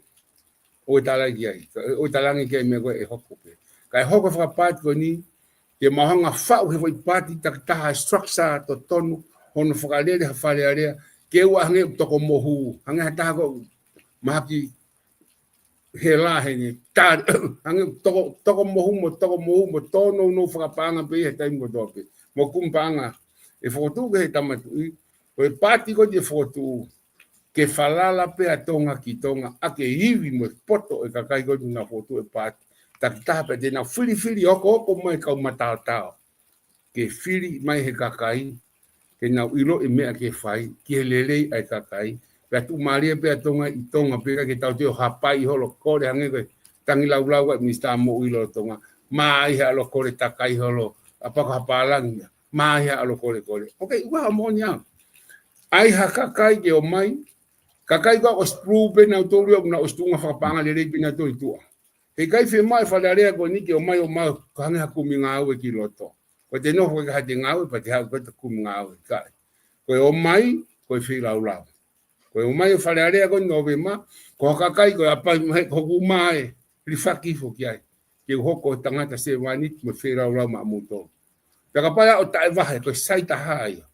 ʻO e talaange ki ai, ʻo e talaange ki ai meʻa ko ē ʻe hoko pē. Kae hoko e fakapaati ko eni, ke mau hanga faʻu he foʻi paati takitaha structure totonu, hono fakalele ha Fale Alea, ke ʻoua hangē ʻoku toko mohu, hangē ha taha ko e mahaki he la heni, tari, hangē ʻoku toko, toko mohu mo, toko mohu mo, tōnounou fakapaʻanga pē ia he taimi kotoa pē. Mo kumi paʻanga, ʻe fokotuʻu ki he Tama Tuʻi, ko e paati ko eni ʻe fokotuʻu, ke falala pē ʻa Tonga ki Tonga, ʻa e ivi mo e poto e kakai ko eni naʻa nau fokotuʻu e paati. Takitaha pē te nau filifili ʻo hoko mai kau mataotao. Ke fili mai he kakai, ke nau ʻiloʻi e meʻa ke fai, ki he lelei ʻa e kakai, Pea tuʻumālie pē ʻa Tonga ʻi Tonga, pea ʻikai ke tau toe hapai holo kole hangē ko e tangi laulau ʻa e Minisitā Moʻui lolotonga. Mā ʻi he ʻalu kole takai holo, ʻa pako hapālangi ia. Mā ʻi he ʻalu kole kole. Okay, ʻoku ʻa moʻoni au. ʻAi ha kakai ke ō mai, kakai ko ē ʻosi prove pē nautolu ia, ʻoku nau ʻosi tuʻunga fakapaʻanga lelei pē nautolu ʻi tuʻa. He ʻikai fiemaʻu e Fale Alea ko eni ke ō mai ʻo ō mai ʻo hangē ha kumi ngāue ki loto. Ko ʻete nofo ʻikai ha te ngāue, pea te haʻu ko ʻete kumi ngāue, ʻikai. Ko e ō mai, ko e feilaulau. Ko e ō mai ʻo e Fale Alea ko eni Nōvema, ko ha kakai ko e ʻapaʻapa mai, ko hoku mā ē, hilifaki hifo ki ai. Ke u hoko ko e tangata sevāniti mo e feilaulau maʻamoutolu. Pea kapau ʻe ʻo taʻevahe, ko e sai taha ia.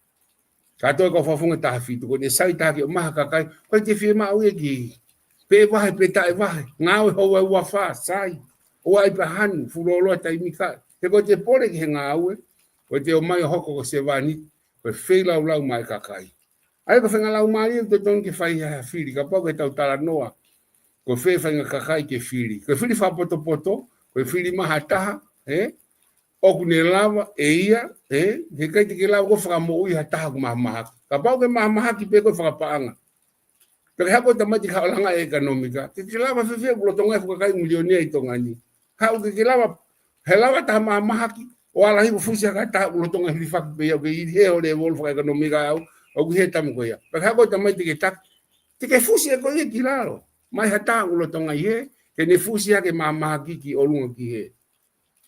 Kātoa ko e fakafofonga taha fitu, ko ʻene sai taha ke ō mai ha kakai, ʻikai te fiemaʻu ia ki. Pe vahe, pe taʻevahe, ngāue houa ʻe ua fā, sai. ʻOua ʻe pehē hanu, fuoloa taimi kae. He ko ʻete pole ki he ngāue, ko ʻete ō mai ʻo hoko ko e sevāniti, ko e feilaulau maʻa e kakai. ʻA ia ko e faʻahinga laumālie ʻoku totonu ke fai ha fili, kapau ko ʻetau talanoa. Ko e fē faʻahinga kakai ke fili. Ko e fili fakapotopoto, ko e fili mai ha taha, ē? ʻOku ne lava ʻe ia, ē? He ʻikai te ke lava koe ʻo fakamoʻui ha taha ʻoku mahamahaki. Kapau ʻoku ke mahamahaki pē koe ʻi fakapaʻanga. Pea ke haʻu koe ʻo tamaiki ke haʻu ʻo langa e ʻekonōmika. Te ke lava fēfē ʻoku lolotonga e fuʻu kakai milionea ʻi Tonga ni. Haʻu ke ke lava, he lava taha mahamahaki, ʻo ala hifo ʻo fusi ha kakai taha ʻoku lolotonga hilifaki pē ia, ʻoku ke ʻi he ʻū lēvolo fakaʻekonōmika ʻaʻau, ʻoku ʻi he taimi ko ia. Pea ke haʻu koe ʻo tamaiki te ke taki, te ke fusi ʻe koe ia ki lalo. Mai ha taha ʻoku lolotonga ʻi hē, ke ne fusi hake mahamahaki ki ʻolunga ki hē.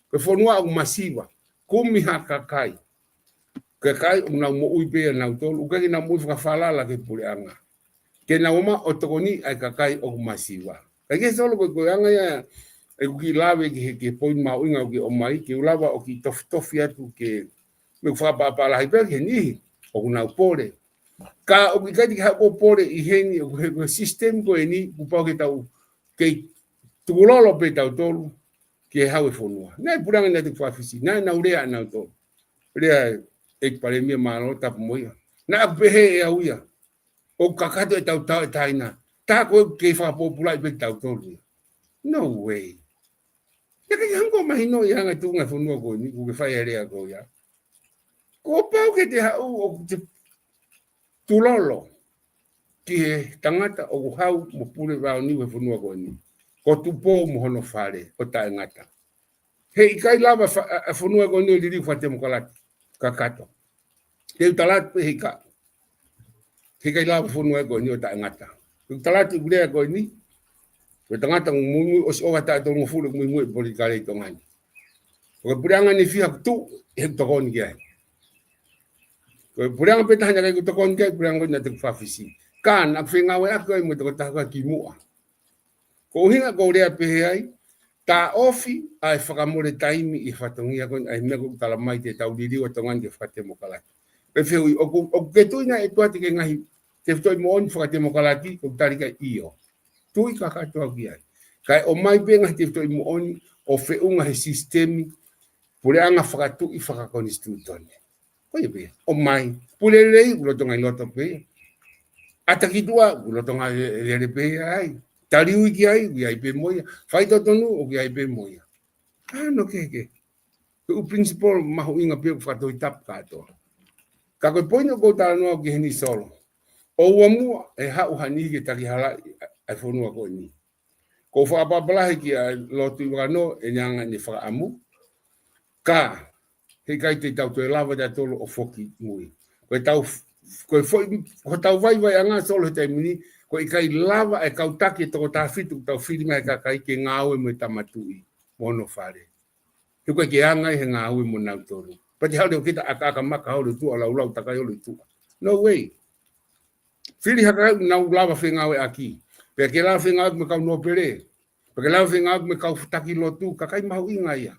Ko e fonua ʻoku masiva, kumi ha kakai. Kakai ʻoku nau moʻui pē ʻa nautolu, ʻoku ʻikai ke nau moʻui fakafalala ki he puleʻanga. Ke nau ō mai ʻo tokoniʻi ʻa e kakai ʻoku masiva. Kae kehe Solo ko e, ko e anga ia ʻeku kiʻi lave ki he, ki he poini mahuʻinga ʻoku ke ʻomai, ke u lava ʻo kiʻi tofitofi atu ke, mo e fakaʻapaʻapa lahi pē ki he niʻihi ʻoku nau pole. Ka ʻoku ʻikai te ke haʻu ʻo pole ʻi heni, ʻoku he, ko e system ko eni, kuo pau ke tau, ke tukulolo pē tautolu, ke hau e fonua. Naʻe puleʻanga naʻe tuku fakafisi, naʻe nau lea ʻa nautolu. Lea ʻEiki Palēmia, mālō tapu mo ia. Naʻa ku pehē ʻe au ia, ʻoku kakato ʻetau tauʻatāina. Tā ko ē ʻoku kei fakapōpulaʻi pē tautolu ia. No way. Ia ke hangē ʻoku mahino ia ʻa e tuʻunga e fonua ko eni, ʻoku ke fai e lea ko ia. Kuo pau ke te haʻu ʻo te tulolo ki he tangata ʻoku hau mo pule vaoniu he fonua ko eni. Ko Tupou mo hono fale, ʻo taʻengata. He ʻikai lava fa-, ʻa, ʻa fonua ko eni ʻo liliu fakatemokalati, kakato. Te u tala atu pē he ʻikai. He ʻikai lava fonua ko eni ʻo taʻengata. Te u tala atu ʻeku lea ko eni, ko e tangata ʻoku muimui ʻosi ʻova taʻu tolungofulu ʻeku muimui ʻi he politikale ʻi Tonga ni. Ko e puleʻanga ni fiha kuo tuʻu, he ʻoku tokoni ki ai. Ko e puleʻanga pē taha naʻe ʻikai ke u tokoni ki ai, puleʻanga ko eni naʻe tuku fakafisi. Ka naʻa ku fengāueʻaki ai mo e tokotaha ko ē kimuʻa. Ko e ʻuhinga ʻoku ou lea pehē ai, taʻofi ʻa e fakamole taimi ʻi he fatongia ko eni, ʻa e meʻa ʻoku tala mai te tau liliu ʻa Tonga ni ke fakatemokalati. Pea fehuʻi, ʻoku, ʻoku ke tui naʻe ʻi ai ʻa e ngaahi tefitoʻi moʻoni fakatemokalati, ʻoku ou tali ki ai ʻio. Tui kakato au ki ai. Kae ʻomai pē ngaahi tefitoʻi moʻoni ʻo feʻunga he sisitemi puleʻanga fakatuʻi fakakonisitūtone. Ko ia pē, ʻomai. Pule lelei, ʻoku lolotonga ʻi loto pē ia. ʻAta ki tuʻa, ʻoku lolotonga le-, lele pē ia ai. Tali ui ki ai, ʻoku ʻi ai pē mo ia. Faitotonu, ʻoku ʻi ai pē mo ia. Ano kehekehe. Ko e ʻū principle mahuʻinga pē ʻoku fakatohitapu kātoa. Ka ko e poini ʻoku ou talanoa ki heni Solo. ʻOua muʻa ʻe haʻu ha niʻihi ke takihalaʻi ʻa e fonua ko eni. ʻOku ou fakaʻapaʻapa lahi kia Lord Tuʻivakanō ʻene anga ʻene fakaʻamu. Ka, he ʻikai te tau toe lava tautolu ʻo foki mui. Ko e tau, ko e foʻi, ko e tau vaivaiʻanga Solo he taimi ni, ʻoku ʻikai lava e kau taki ʻe toko taha fitu ʻoku tau fili mai he kakai ke ngāue mo e Tama Tuʻi mo hono fale. He ʻoku ʻikai ke anga ia he ngāue mo nautolu. Pea te haʻu leva kita ʻakaʻaka maka holo ʻi tuʻa, laulau takai holo ʻi tuʻa. No way. Fili ha kakai ʻoku nau lava fengāueʻaki. Pea ke lava fengāueʻaki mo e kau nōpele. Pea ke lava fengāueʻaki mo e kau taki lotu, kakai mahuʻinga ia.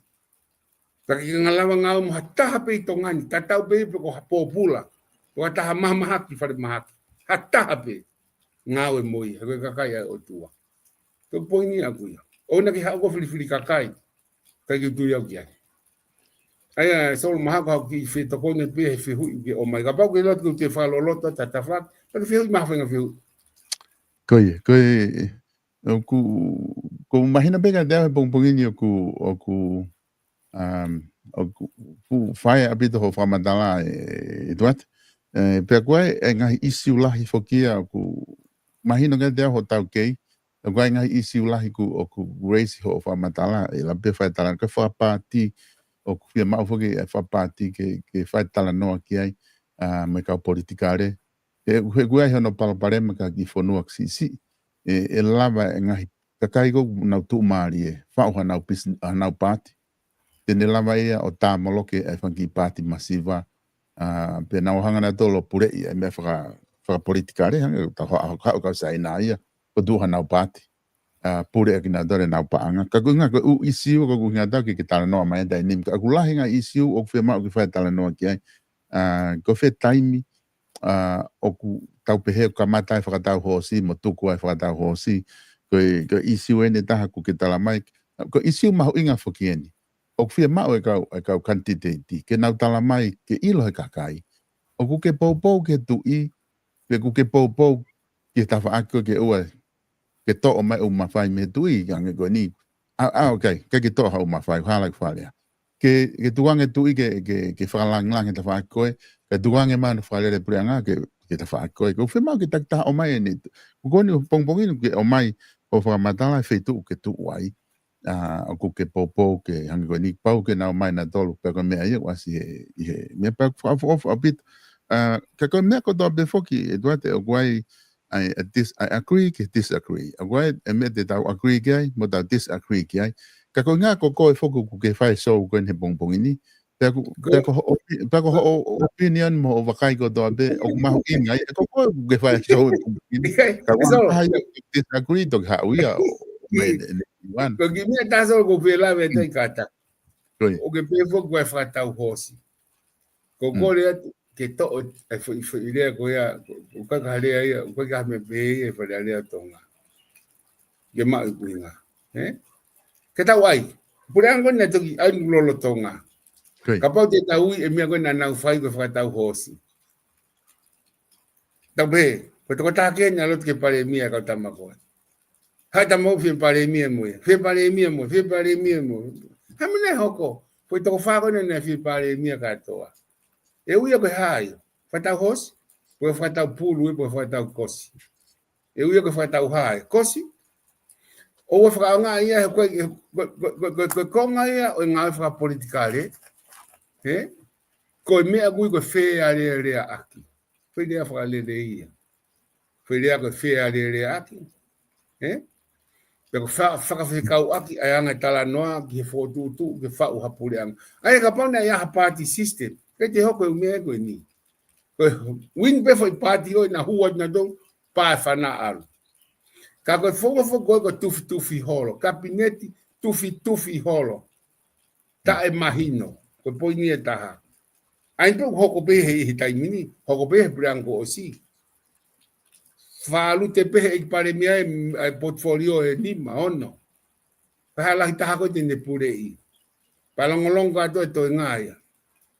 Pea ke lava ngāue mo ha taha pē ʻi Tonga ni, tatau pē pe ko ha pōpula, pe ko ha taha mahamahaki, falemahaki. Ha taha pē. Ngāue mo ia, he ko e kakai ʻa e ʻOtua. Ko e poini ʻaku ia. ʻOua naʻa ke haʻu ʻo filifili kakai. ʻIkai ke u tui au ki ai. ʻA ia, Solo, mahalo ko haʻo kiʻi fetokoni pē he fehuʻi ʻoku ke ʻomai. Kapau ʻoku ke loto ke u toe fakaloloto ʻa e tafaʻaki, pea ke fehuʻi mai ha faʻahinga fehuʻi. Ko ia, ko e, ʻoku, ʻoku mahino pē kiate au he pongipongi ni ʻoku, ʻoku, um, ʻoku, ʻoku fai ʻaupito hoʻo fakamatala ē, ʻEtuate. Ē, pea ko e, e ngaahi ʻīsiu lahi foki ia ʻoku mahino ke te au hotau kei, ʻoku ʻi ai e ngaahi ʻīsiu lahi ʻoku, ʻoku raise hoʻo fakamatala, ʻe lava pē fai talanoa, ko e fakapaati, ʻoku fiemaʻu foki e fakapaati ke, ke fai talanoa ki ai, ʻa, mo e kau politikale. He, he ʻoku ʻi ai hono palopalema ki he kiʻi fonua siʻisiʻi, ʻe, ʻe lava e ngaahi kakai ʻoku nau tuʻumālie, faʻu hanau pis-, hanau paati. Te ne lava ia ʻo tāmoloki e fanga kiʻi paati masiva, ʻa, pea nau hanga nautolu ʻo puleʻi e meʻa faka-, fakapolitikale, hangē ko e tau ha-, ha-, haʻu kau Saina ia, ko e tuʻu hanau paati. ʻA, puleʻi kinautolu ʻenau paʻanga. Ka ko e ʻuhinga ko e ʻū ʻīsiu, ko e ʻuhinga ʻoku ke, ke talanoa mai he taimi ni. Ka ʻoku lahi e ngaahi ʻīsiu, ʻoku fiemaʻu ke fai talanoa ki ai. ʻA, ko e fē taimi, ʻa, ʻoku tau pehē ʻoku kamata ai e fakatau hoosi, mo tuku ai e fakatau hoosi. Ko e, ko e ʻīsiu eni ʻe taha ʻoku ke tala mai. Ko e ʻīsiu mahuʻinga foki eni. ʻOku fiemaʻu e kau, e kau kanititeiti, ke nau tala mai, ke ʻilo he kakai. ʻOku ke poupou ki he tuʻi, pe ʻoku ke poupou ki he tafaʻaki ko ē ke ʻoua, ke toʻo mai e ʻū mafai mei he tuʻi, hangē ko eni. ʻA, ʻa, okay, ke, ke toʻo ha ʻū mafai, hala ki fale. Ke, ke tukuange e tuʻi ke, ke, ke fakalangilangi e tafaʻaki ko ē, ke tukuange mai hono fakalele puleʻanga ke, ki he tafaʻaki ko ē. ʻOku fiemaʻu ke takitaha ʻomai eni. Ko eni ʻoku pongipongi ni ke ʻomai hoʻo fakamatala e feituʻu ʻoku ke tuʻu ai. ʻA, ʻoku ke poupou ke hangē ko eni pau ke nau ō mai nautolu, pea ko e meʻa ia ʻoku ʻasi he, ʻi he, meʻa pea ʻoku fakaʻofoʻofa ʻaupito. ʻA, ka ko e meʻa kotoa pē foki, ʻe Tuate, ʻoku ʻi ai, I, I dis-, I agree ki he disagree. ʻOku ʻi ai e meʻa te tau agree ki ai, mo tau disagree ki ai. Ka ko e ʻuhinga ko koe foki ʻoku ke fai e show ko eni he pongipongi ni. Pea ko, pea ko hoʻo opi-, pea ko hoʻo opinion mo hoʻo vakai kotoa pē, ʻoku mahuʻinga ai, ʻe ko koe ʻoku ke fai e show he pongipongi ni. Ka ko e ʻuhinga ia ʻoku disagree toki haʻu ia, ʻo, ʻomai ʻe, ʻe, ʻe, Ivan. Ko e kiʻi meʻa ʻe taha Solo ʻoku ou fie lave atu ai kātaki. Ko ia. ʻOku ke pehē foki ko e fakatau hoosi. Ko e kole atu, ke toʻo e foʻi, foʻi lea ko ia, ʻoku ʻikai ke lea ia, ʻoku ʻikai ke meʻa pehē ia he Fale Alea ʻo Tonga. Ke maʻu e ʻuhinga, ē? Ke tau ʻai. Puleʻanga ko eni naʻe toki ʻai lolotonga. Kapau te tau ui e meʻa ko ē naʻa nau fai ko e fakatau hoosi. Tau pehē, ko e tokotaha kehe naʻe loto ke palēmia e kau tama ko ē. Haʻu e tama ʻo fie palēmia mo ia. Fie palēmia mo ia. Fie palēmia mo ia. Hā e meʻa naʻe hoko? Ko e toko fā ko ē naʻe fie palēmia kātoa. ʻE ui ia ko e hā ia? Fakatau hoosi? Pe ko e fakatau pulu ia, pe ko e fakatau kosi? ʻE ui ia ko e fakatau hā ia? Kosi? ʻOua ʻe fakaʻaongaʻi ia he ko e, ko e, ko e, ko e, ko e konga ia ʻo e ngāue fakapolitikale. Ē? Ko e meʻa ʻoku ui ko e fealēleaʻaki. Foʻi lea fakalelei ia. Foʻi lea ko e fealēleaʻaki. Ē? Pea ko e fa-, fakafekauʻaki ʻa e anga e talanoa ki he fokotuʻutuʻu ke faʻu ha puleʻanga. ʻA ia kapau naʻe ʻi ai ha party system, ʻikai te hoko e ʻū meʻa ko eni. Ko e win pē foʻi paati ko ē naʻa hū atu nautolu, pā e fana ʻalu. Ka ko e founga foki ko ē ko e tufitufi holo, kapineti tufitufi holo. Taʻemahino, ko e poini ʻe taha. ʻA ia pē ʻoku hoko pē he, he taimi ni, hoko pē he puleʻanga kuo ʻosi. Fālute pē he ʻEiki Palēmia e, e portfolio ʻe nima, ono. Pea hā e lahi taha ko ē te ne puleʻi. Pea longolongo kātoa e toenga ia.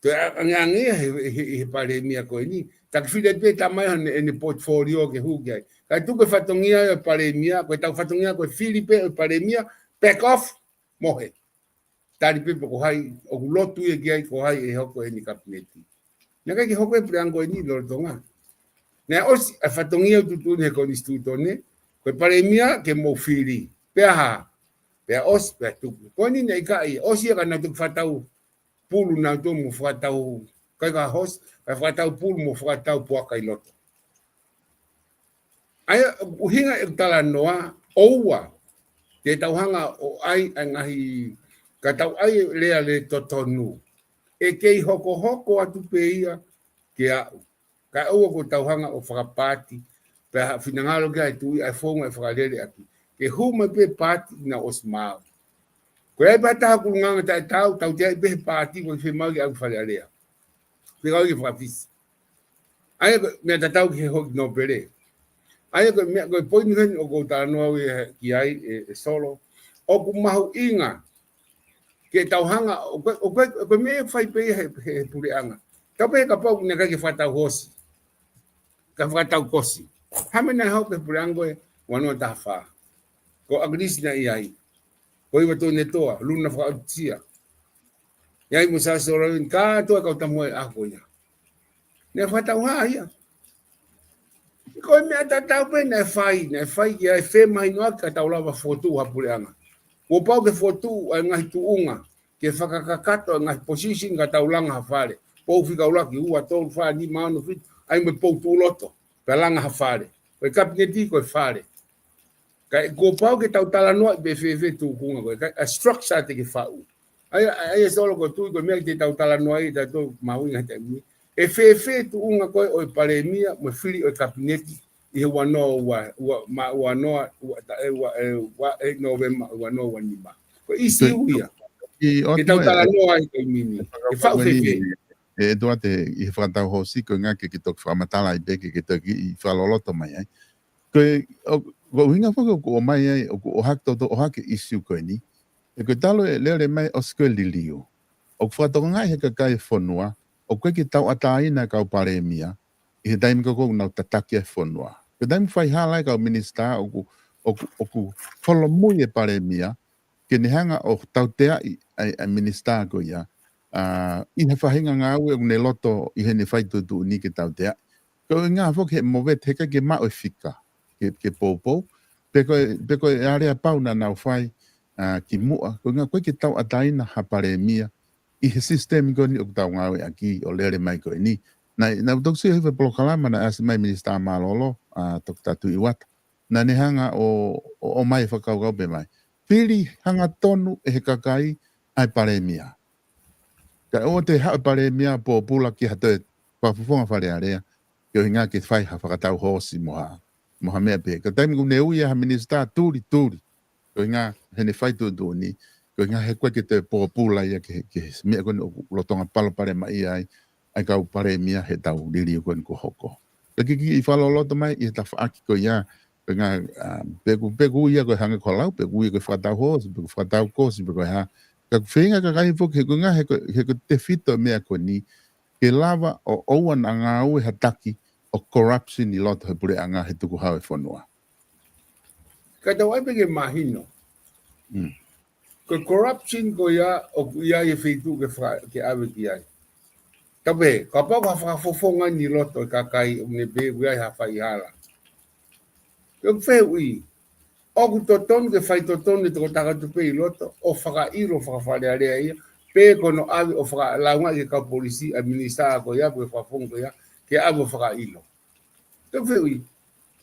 Toe a-, angeange ia he, he, he Palēmia ko eni. Taki fili pē tamai hane, ʻene portfolio ke hū ki ai. Kae tuku e fatongia ʻo e Palēmia, ko e tau fatongia ko e fili pē ʻo e Palēmia, back off, mohe. Tali pē pe ko hai, ʻoku lotu ia ki ai ko hai ʻe hoko ʻene kapineti. Naʻe ʻikai ke hoko e puleʻanga ko eni lolotonga. Naʻe ʻosi e fatongia ʻoku tuʻutuʻuni he konisitūtone, ko e Palēmia ke mou fili. Pea hā, pea ʻosi, pea tuku. Ko eni naʻe ʻikai, ʻosi ia ka nau toki fakatau pulu nautolu mo fakatau, ʻikai ke hoosi, kae fakatau pulu mo fakatau puaka ʻi loto. ʻA ia, ʻuhinga e talanoa, ʻoua te tau hanga ʻo ʻai ʻa e ngaahi, ka tau ʻai e lea lē totonu. ʻE kei hokohoko atu pē ia ke aʻu. Kae ʻoua kuo tau hanga ʻo fakapaati, pea finangalo ke ʻai tuʻi ʻa e founga ʻe fakalele ʻaki. Ke hū mai pē paati naʻa ʻosi maau. Ko e ʻai pē ha taha kulunganga taʻetaau, tau te ʻai pē he paati, ko e fiemaʻu ke ʻai Fale Alea. Fekau ke fakafisi. ʻA ia ko e meʻa tatau ki he hoki nōpele. ʻA ia ko e meʻa, ko e poini ko eni ʻoku ou talanoa au ia ki ai ʻe, ʻe Solo. ʻOku mahuʻinga ke tau hanga, ʻo ko e, ʻo ko e, ʻo ko e meʻa ʻe fai pē ia he, he, he puleʻanga. Tau pehē kapau naʻe ʻikai ke fakatau hoosi. Ka fakatau kosi. Hā e meʻa naʻe hoko he puleʻanga ko ē ua noa taha fā. Ko ʻAkilisi naʻe ʻi ai. Ko Iva Tuʻinetoa, Luna Fakaʻotusia. ʻI ai mo Siaosi Solo Leveni, kātoa e kau tama ʻo e ʻaho ko ia. Naʻe fakatau hā ia? Ko e meʻa tatau pē naʻe fai, naʻe fai ke ʻai femahinoʻaki ka tau lava fokotuʻu ha puleʻanga. Kuo pau ke fokotuʻu ʻa e ngaahi tuʻunga, ke fakakakato ʻa e ngaahi position ka tau langa ha fale. Pou fika ʻuluaki, ua, tolu, fā, nima, ono, fitu, ʻai mo e pou tuʻuloto, pea langa ha fale. Ko e kapineti ko e fale. Ka ʻe kuo pau ke tau talanoa pē fēfē tuʻunga ko ē, ka ʻa e structure te ke faʻu. ʻAi, ʻai, ʻai e solo ko tui ko e meʻa te tau talanoa ai, tautolu mahuʻinga he taimi ni. ʻE fēfē tuʻunga ko ē ʻo e palēmia mo e fili ʻo e kapineti ʻi he ua noa ua, ua, ma, ua noa, ua, ta, e, ua, e, ua, e, Novema, ua noa ua nima. Ko e ʻisiū ia. Ke tau talanoa ai ko e mini. ʻE faʻu fēfē. ʻE, ʻe tuate ʻi he fakatau hoosi ko e ngaahi ke, ke toki fakamatala ai pē ke, ke toki ʻi fakaloloto mai ai. Ko e, ʻo, ko e ʻuhinga foki ʻoku ʻomai ai, ʻoku ʻohake toto, ʻohake ʻisiū ko eni. ʻE ko e talu e lele mai ʻosi ko e liliu. ʻOku fakatokangaʻi he kakai e fonua, ʻoku ʻikai ke tauʻatāina e kau palēmia, ʻi he taimi ko ē ʻoku nau tataki e fonua. Ko e taimi faihala e kau minisitā, ʻoku, ʻoku, ʻoku holomui e palēmia, ke ne hanga ʻo tauteaʻi ʻa e, ʻa e minisitā ko ia, ʻa, ʻi he faʻahinga ngāue ʻoku ne loto ʻi heʻene fai tuʻutuʻuni ke tauteaʻi. Ko e ʻuhinga foki he movete he ʻikai ke maʻu e fika, ke, ke poupou, pe ko e, pe ko e aleapau naʻa nau fai, ʻa, kimuʻa, ko e ʻuhinga ʻoku ʻikai ke tauʻatāina ha palēmia, ʻi he sisitemi ko eni ʻoku tau ngāueʻaki ʻo lele mai ko eni. Naʻe, naʻa ku toki sio he polokalama naʻe ʻasi mai Minisitā Mālōlō, ʻa, Toketā Tuʻi Uata. Naʻa ne hanga ʻo, ʻo, ʻomai e fakakaukau pē mai. Fili hangatonu ʻe he kakai ʻa e palēmia. Ka ʻoua te haʻu e palēmia pōpula ki ha toe fakafofonga Fale Alea, ke ʻuhinga ke fai ha fakatau hoosi mo ha, mo ha meʻa pē. Ka taimi ʻoku ne ui ha minisitā tuli, tuli. Ko e ʻuhinga heʻene fai tuʻutuʻuni, ko e ʻuhinga he ʻoku ʻikai ke toe pōpula ia ke, ke meʻa ko eni ʻoku lolotonga palopalemaʻia ai ʻa e kau palēmia he taʻu liliu ko eni kuo hoko. Ka ke kiʻi fakaloloto mai ʻi he tafaʻaki ko ia, ko e ʻuhinga, ʻa, pe ʻoku, pe ʻoku ia ko e hangē ko e lau, pe ʻoku ia ko e fakatau hoosi, pe ʻoku fakatau koosi, pe ko e hā. Ka ʻoku feinga e kakai foki, he ko e ʻuhinga he ko, he ko e tefito e meʻa ko eni, ke lava ʻo ʻoua naʻa ngāue ha taki ʻo corruption ʻi loto he puleʻanga he tukuhau e fonua. Ka tau ʻai pē ke mahino. Mm. Ko e corruption ko ia ʻoku ʻi ai e feituʻu ke fa-, ke ʻave ki ai. Tapu pē, kapau ko ha fakafofonga ʻi loto e kakai ʻoku ne pehē ʻoku ʻi ai ha faihala. Ke u fehuʻi, ʻoku totonu ke fai totonu e tokotaha kotoa pē ʻi loto, ʻo fakaʻilo faka-Fale Alea ia, pe ko hono ʻave ʻo fakalaunga ki he kau polisi, ʻa e minisitā ko ia, pe ko e fakafofonga ko ia, ke ʻave ʻo fakaʻilo. Ke u fehuʻi,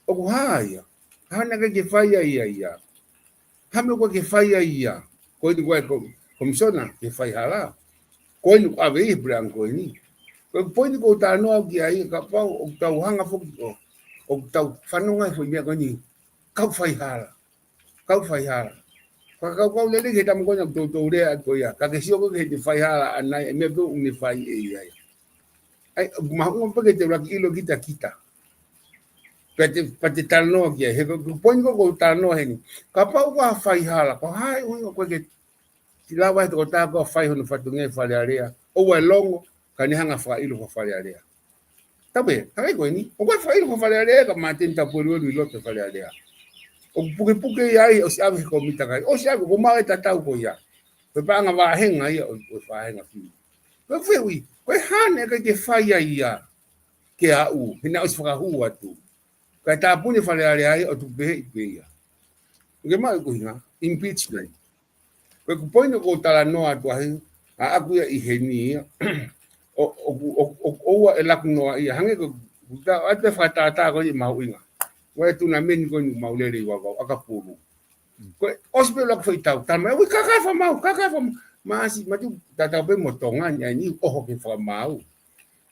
ʻoku hā ia? Hā naʻe ʻikai ke fai ai ia ia? Hā meʻa ʻoku ʻikai ke fai ai ia? Ko eni ko e ko-, komisona ke faihala. Ko eni ʻoku ʻave ʻi he puleʻanga ko eni. Ko e poini ʻoku ou talanoa ki ai, kapau ʻoku tau hanga foki ʻo, ʻoku tau fanongo ai foʻi meʻa ko eni. Kau faihala. Kau faihala. Fakakaukau lelei ki he tama ko ena ʻoku toutou lea ko ia. Ka ke sio ko ē ki he faihala ʻanai, ʻa e meʻa pē ʻoku ne fai ʻe ia ia. ʻAi, ʻoku mahuʻinga pē ke te ʻuluaki ʻilo kita kita. Pea te, pea te talanoa ki ai. He ko e, ko e poini ko ē ʻoku ou talanoa heni. Kapau ko ha faihala, ko e hā e ʻuhinga ʻoku ʻikai ke lava he tokotaha ko ē ʻo fai hono fatongia ʻi Fale Alea. ʻOua ʻe longo, ka ne hanga ʻo fakaʻilo faka-Fale Alea. Tapu pē, hangē ko eni, ʻoku ʻikai fakaʻilo faka-Fale Alea ka Māteni Tapueluelu ʻi loto Fale Alea. ʻOku pukepuke ia ai, ʻosi ʻave he komiti kai. ʻOsi ʻave, ʻoku maʻu e tatau ko ia. Ko e paʻanga vāhenga ia, ʻo, ʻo vāhenga fili. Ko e fehuʻi, ko e hā naʻe ʻikai ke fai ai ia ke aʻu, he naʻe ʻosi fakahū atu. Ka e tāpuni Fale Alea ia, ʻo tuku pehē ʻi pē ia. ʻOku ke maʻu e ʻuhinga, impeachment. Ko e poini ʻoku ou talanoa atu ai, ʻa ʻaku ia ʻi heni ia. ʻO, ʻo, ʻo, ʻo, ʻoua ʻe laku noa ia. Hangē ko e, ko e ta, ʻa e fakatātā ko ia mahuʻinga. Ko e tunameni ko eni ʻoku mau lele ʻi Vavaʻu, ʻakapulu. Ko e, ʻosi pē laku foʻi tau, tama, ui, kākā e fakamau, kākā e fakamau. Māsi, matu, tatau pē mo Tonga ni, ʻa eni, ʻoho ke fakamau.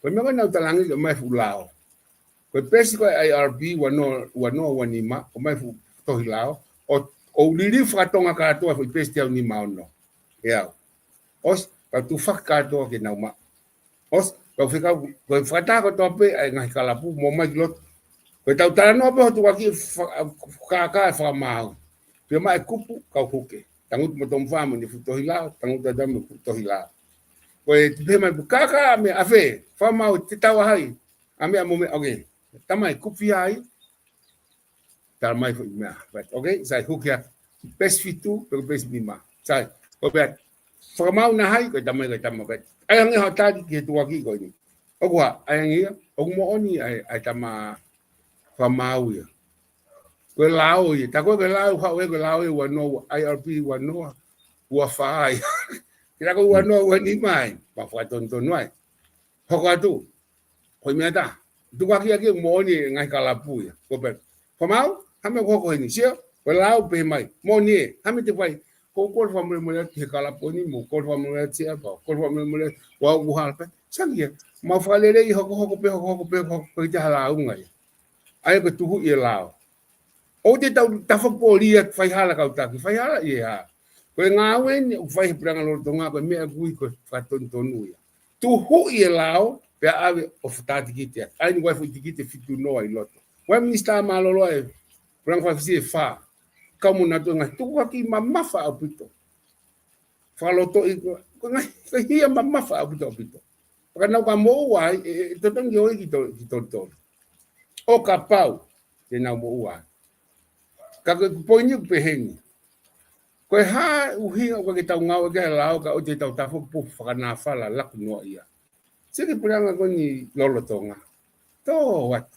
Ko e meʻa ko ē naʻa ku talaange, ʻomai fuʻu lao. Ko e peesi ko ē ʻa e I R B ua noa, ua noa ua nima, ʻomai fuʻu tohi lao, ʻo, ʻo liliu faka-Tonga kātoa foʻi peesi teau nima ono. ʻE au. ʻOsi, kau tufaki kātoa ke nau maʻu. ʻOsi, kau fekau, ko e fakataha kotoa pē ʻa e ngaahi kalapu, mo mai ki loto. Ko e tau talanoa pē hotu kaki fa-, kākā e fakamau. Pea maʻu e kupu, kau huke. Tangutu mo Tomufā mo ʻene fuʻu tohi lao, tangutu atu mo e fuʻu tohi lao. Ko e pehē mai pē kākā meʻa ʻafē, fakamau te tau ʻa hai. ʻA meʻa mo meʻa, okay. Tamai, kupu ia ai. Tala mai foʻi meʻa. But, okay, sai huke atu. Peesi fitu, pe ko e peesi nima. Sai, ko e pehē, fakamau na hai, ko e tamai, ko e tama, but. ʻAi ange haʻo tali ki he tuʻuaki ko eni. ʻOku hā, ʻai ange ia, ʻoku moʻoni ʻa e, ʻa e tama, Fakamaau ia. Ko e lao ia. Tā ko e lao, haʻu e ko e lao ia ua noa, I R P ua noa, ua fā ia. Kila ko ua noa, ua nima ai. Ma fakatonutonu ai. Hoko atu. Ko e meʻa tā. Tuku hake ia ke moʻoni e ngaahi kalapu ia. Ko pē. Fakamaau, hā e meʻa ko hoko heni. Sio, ko e lao pē mai. Moʻoni ē, hā e meʻa te fai. Ko u kole fakamolemole atu he kalapu ni, mo u kole fakamolemole atu sia pau. Kole fakamolemole, ua u hala pē. Sangi ia. Mau fakalelei hokohoko pē, hokohoko pē, hokohoko pē, te ha lāunga ia. ʻA ia ko e tuhuʻi e lao. ʻOua te tau tafoki pōlia faihala kau taki, faihala ia. Ko e ngāue ni, ʻoku fai he puleʻanga lolotonga, ko e meʻa ʻoku ui ko e fakatonutonu ia. Tuhuʻi e lao, pea ʻave ʻo fakatikite. ʻA ia ni ʻoku ʻi ai e foʻi tikite fitu noa ʻi loto. ʻOku ʻi ai e minisitā mālōlō ʻa e puleʻanga fakaefisi ʻe fā. Kau mo nautolu ngaahi tukuakiʻi mamafa ʻaupito. Fakalotoʻi, ko e ngaahi, ko e hia mamafa ʻaupito ʻaupito. Pea ka nau ka moʻua ai, ʻe, ʻe, ʻe totonu ke ʻoange ki to-, ki tonutonu. ʻO kapau te nau moʻua ai. Ka ko e poini ʻoku pehē ni. Ko e hā e ʻuhinga ʻoku ʻikai ke tau ngāueʻaki e lao ka ʻoua te tau tafoki pō fakanāfala laku noa ia. Sio ki he puleʻanga ko eni lolotonga. Tō atu.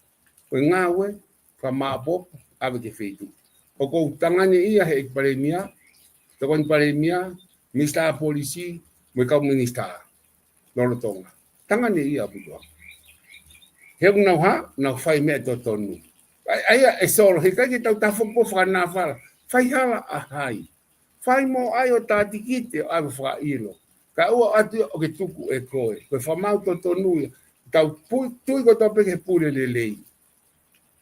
Ko e ngāue, fakamāʻopoʻopo, ʻave ki he feituʻu. ʻOku ou tangane ia he ʻEiki Palēmia, Tokoni Palēmia, Minisitā Polisi, mo e kau minisitā lolotonga. Tangane ia ʻaupito. He ʻoku nau hā, nau fai meʻa totonu. ʻA ia, ʻa ia, ʻe Solo, heʻikai ke tau tafoki pō fakanāfala. Faihala ʻa hai. Fai mo ʻai ʻo tatikite ʻo ʻave fakaʻilo. Kae ʻoua ʻatu ia ʻo ke tuku ʻe koe. Ko e fakamaau totonu ia. Tau pui-, tui kotoa pē ki he pule lelei.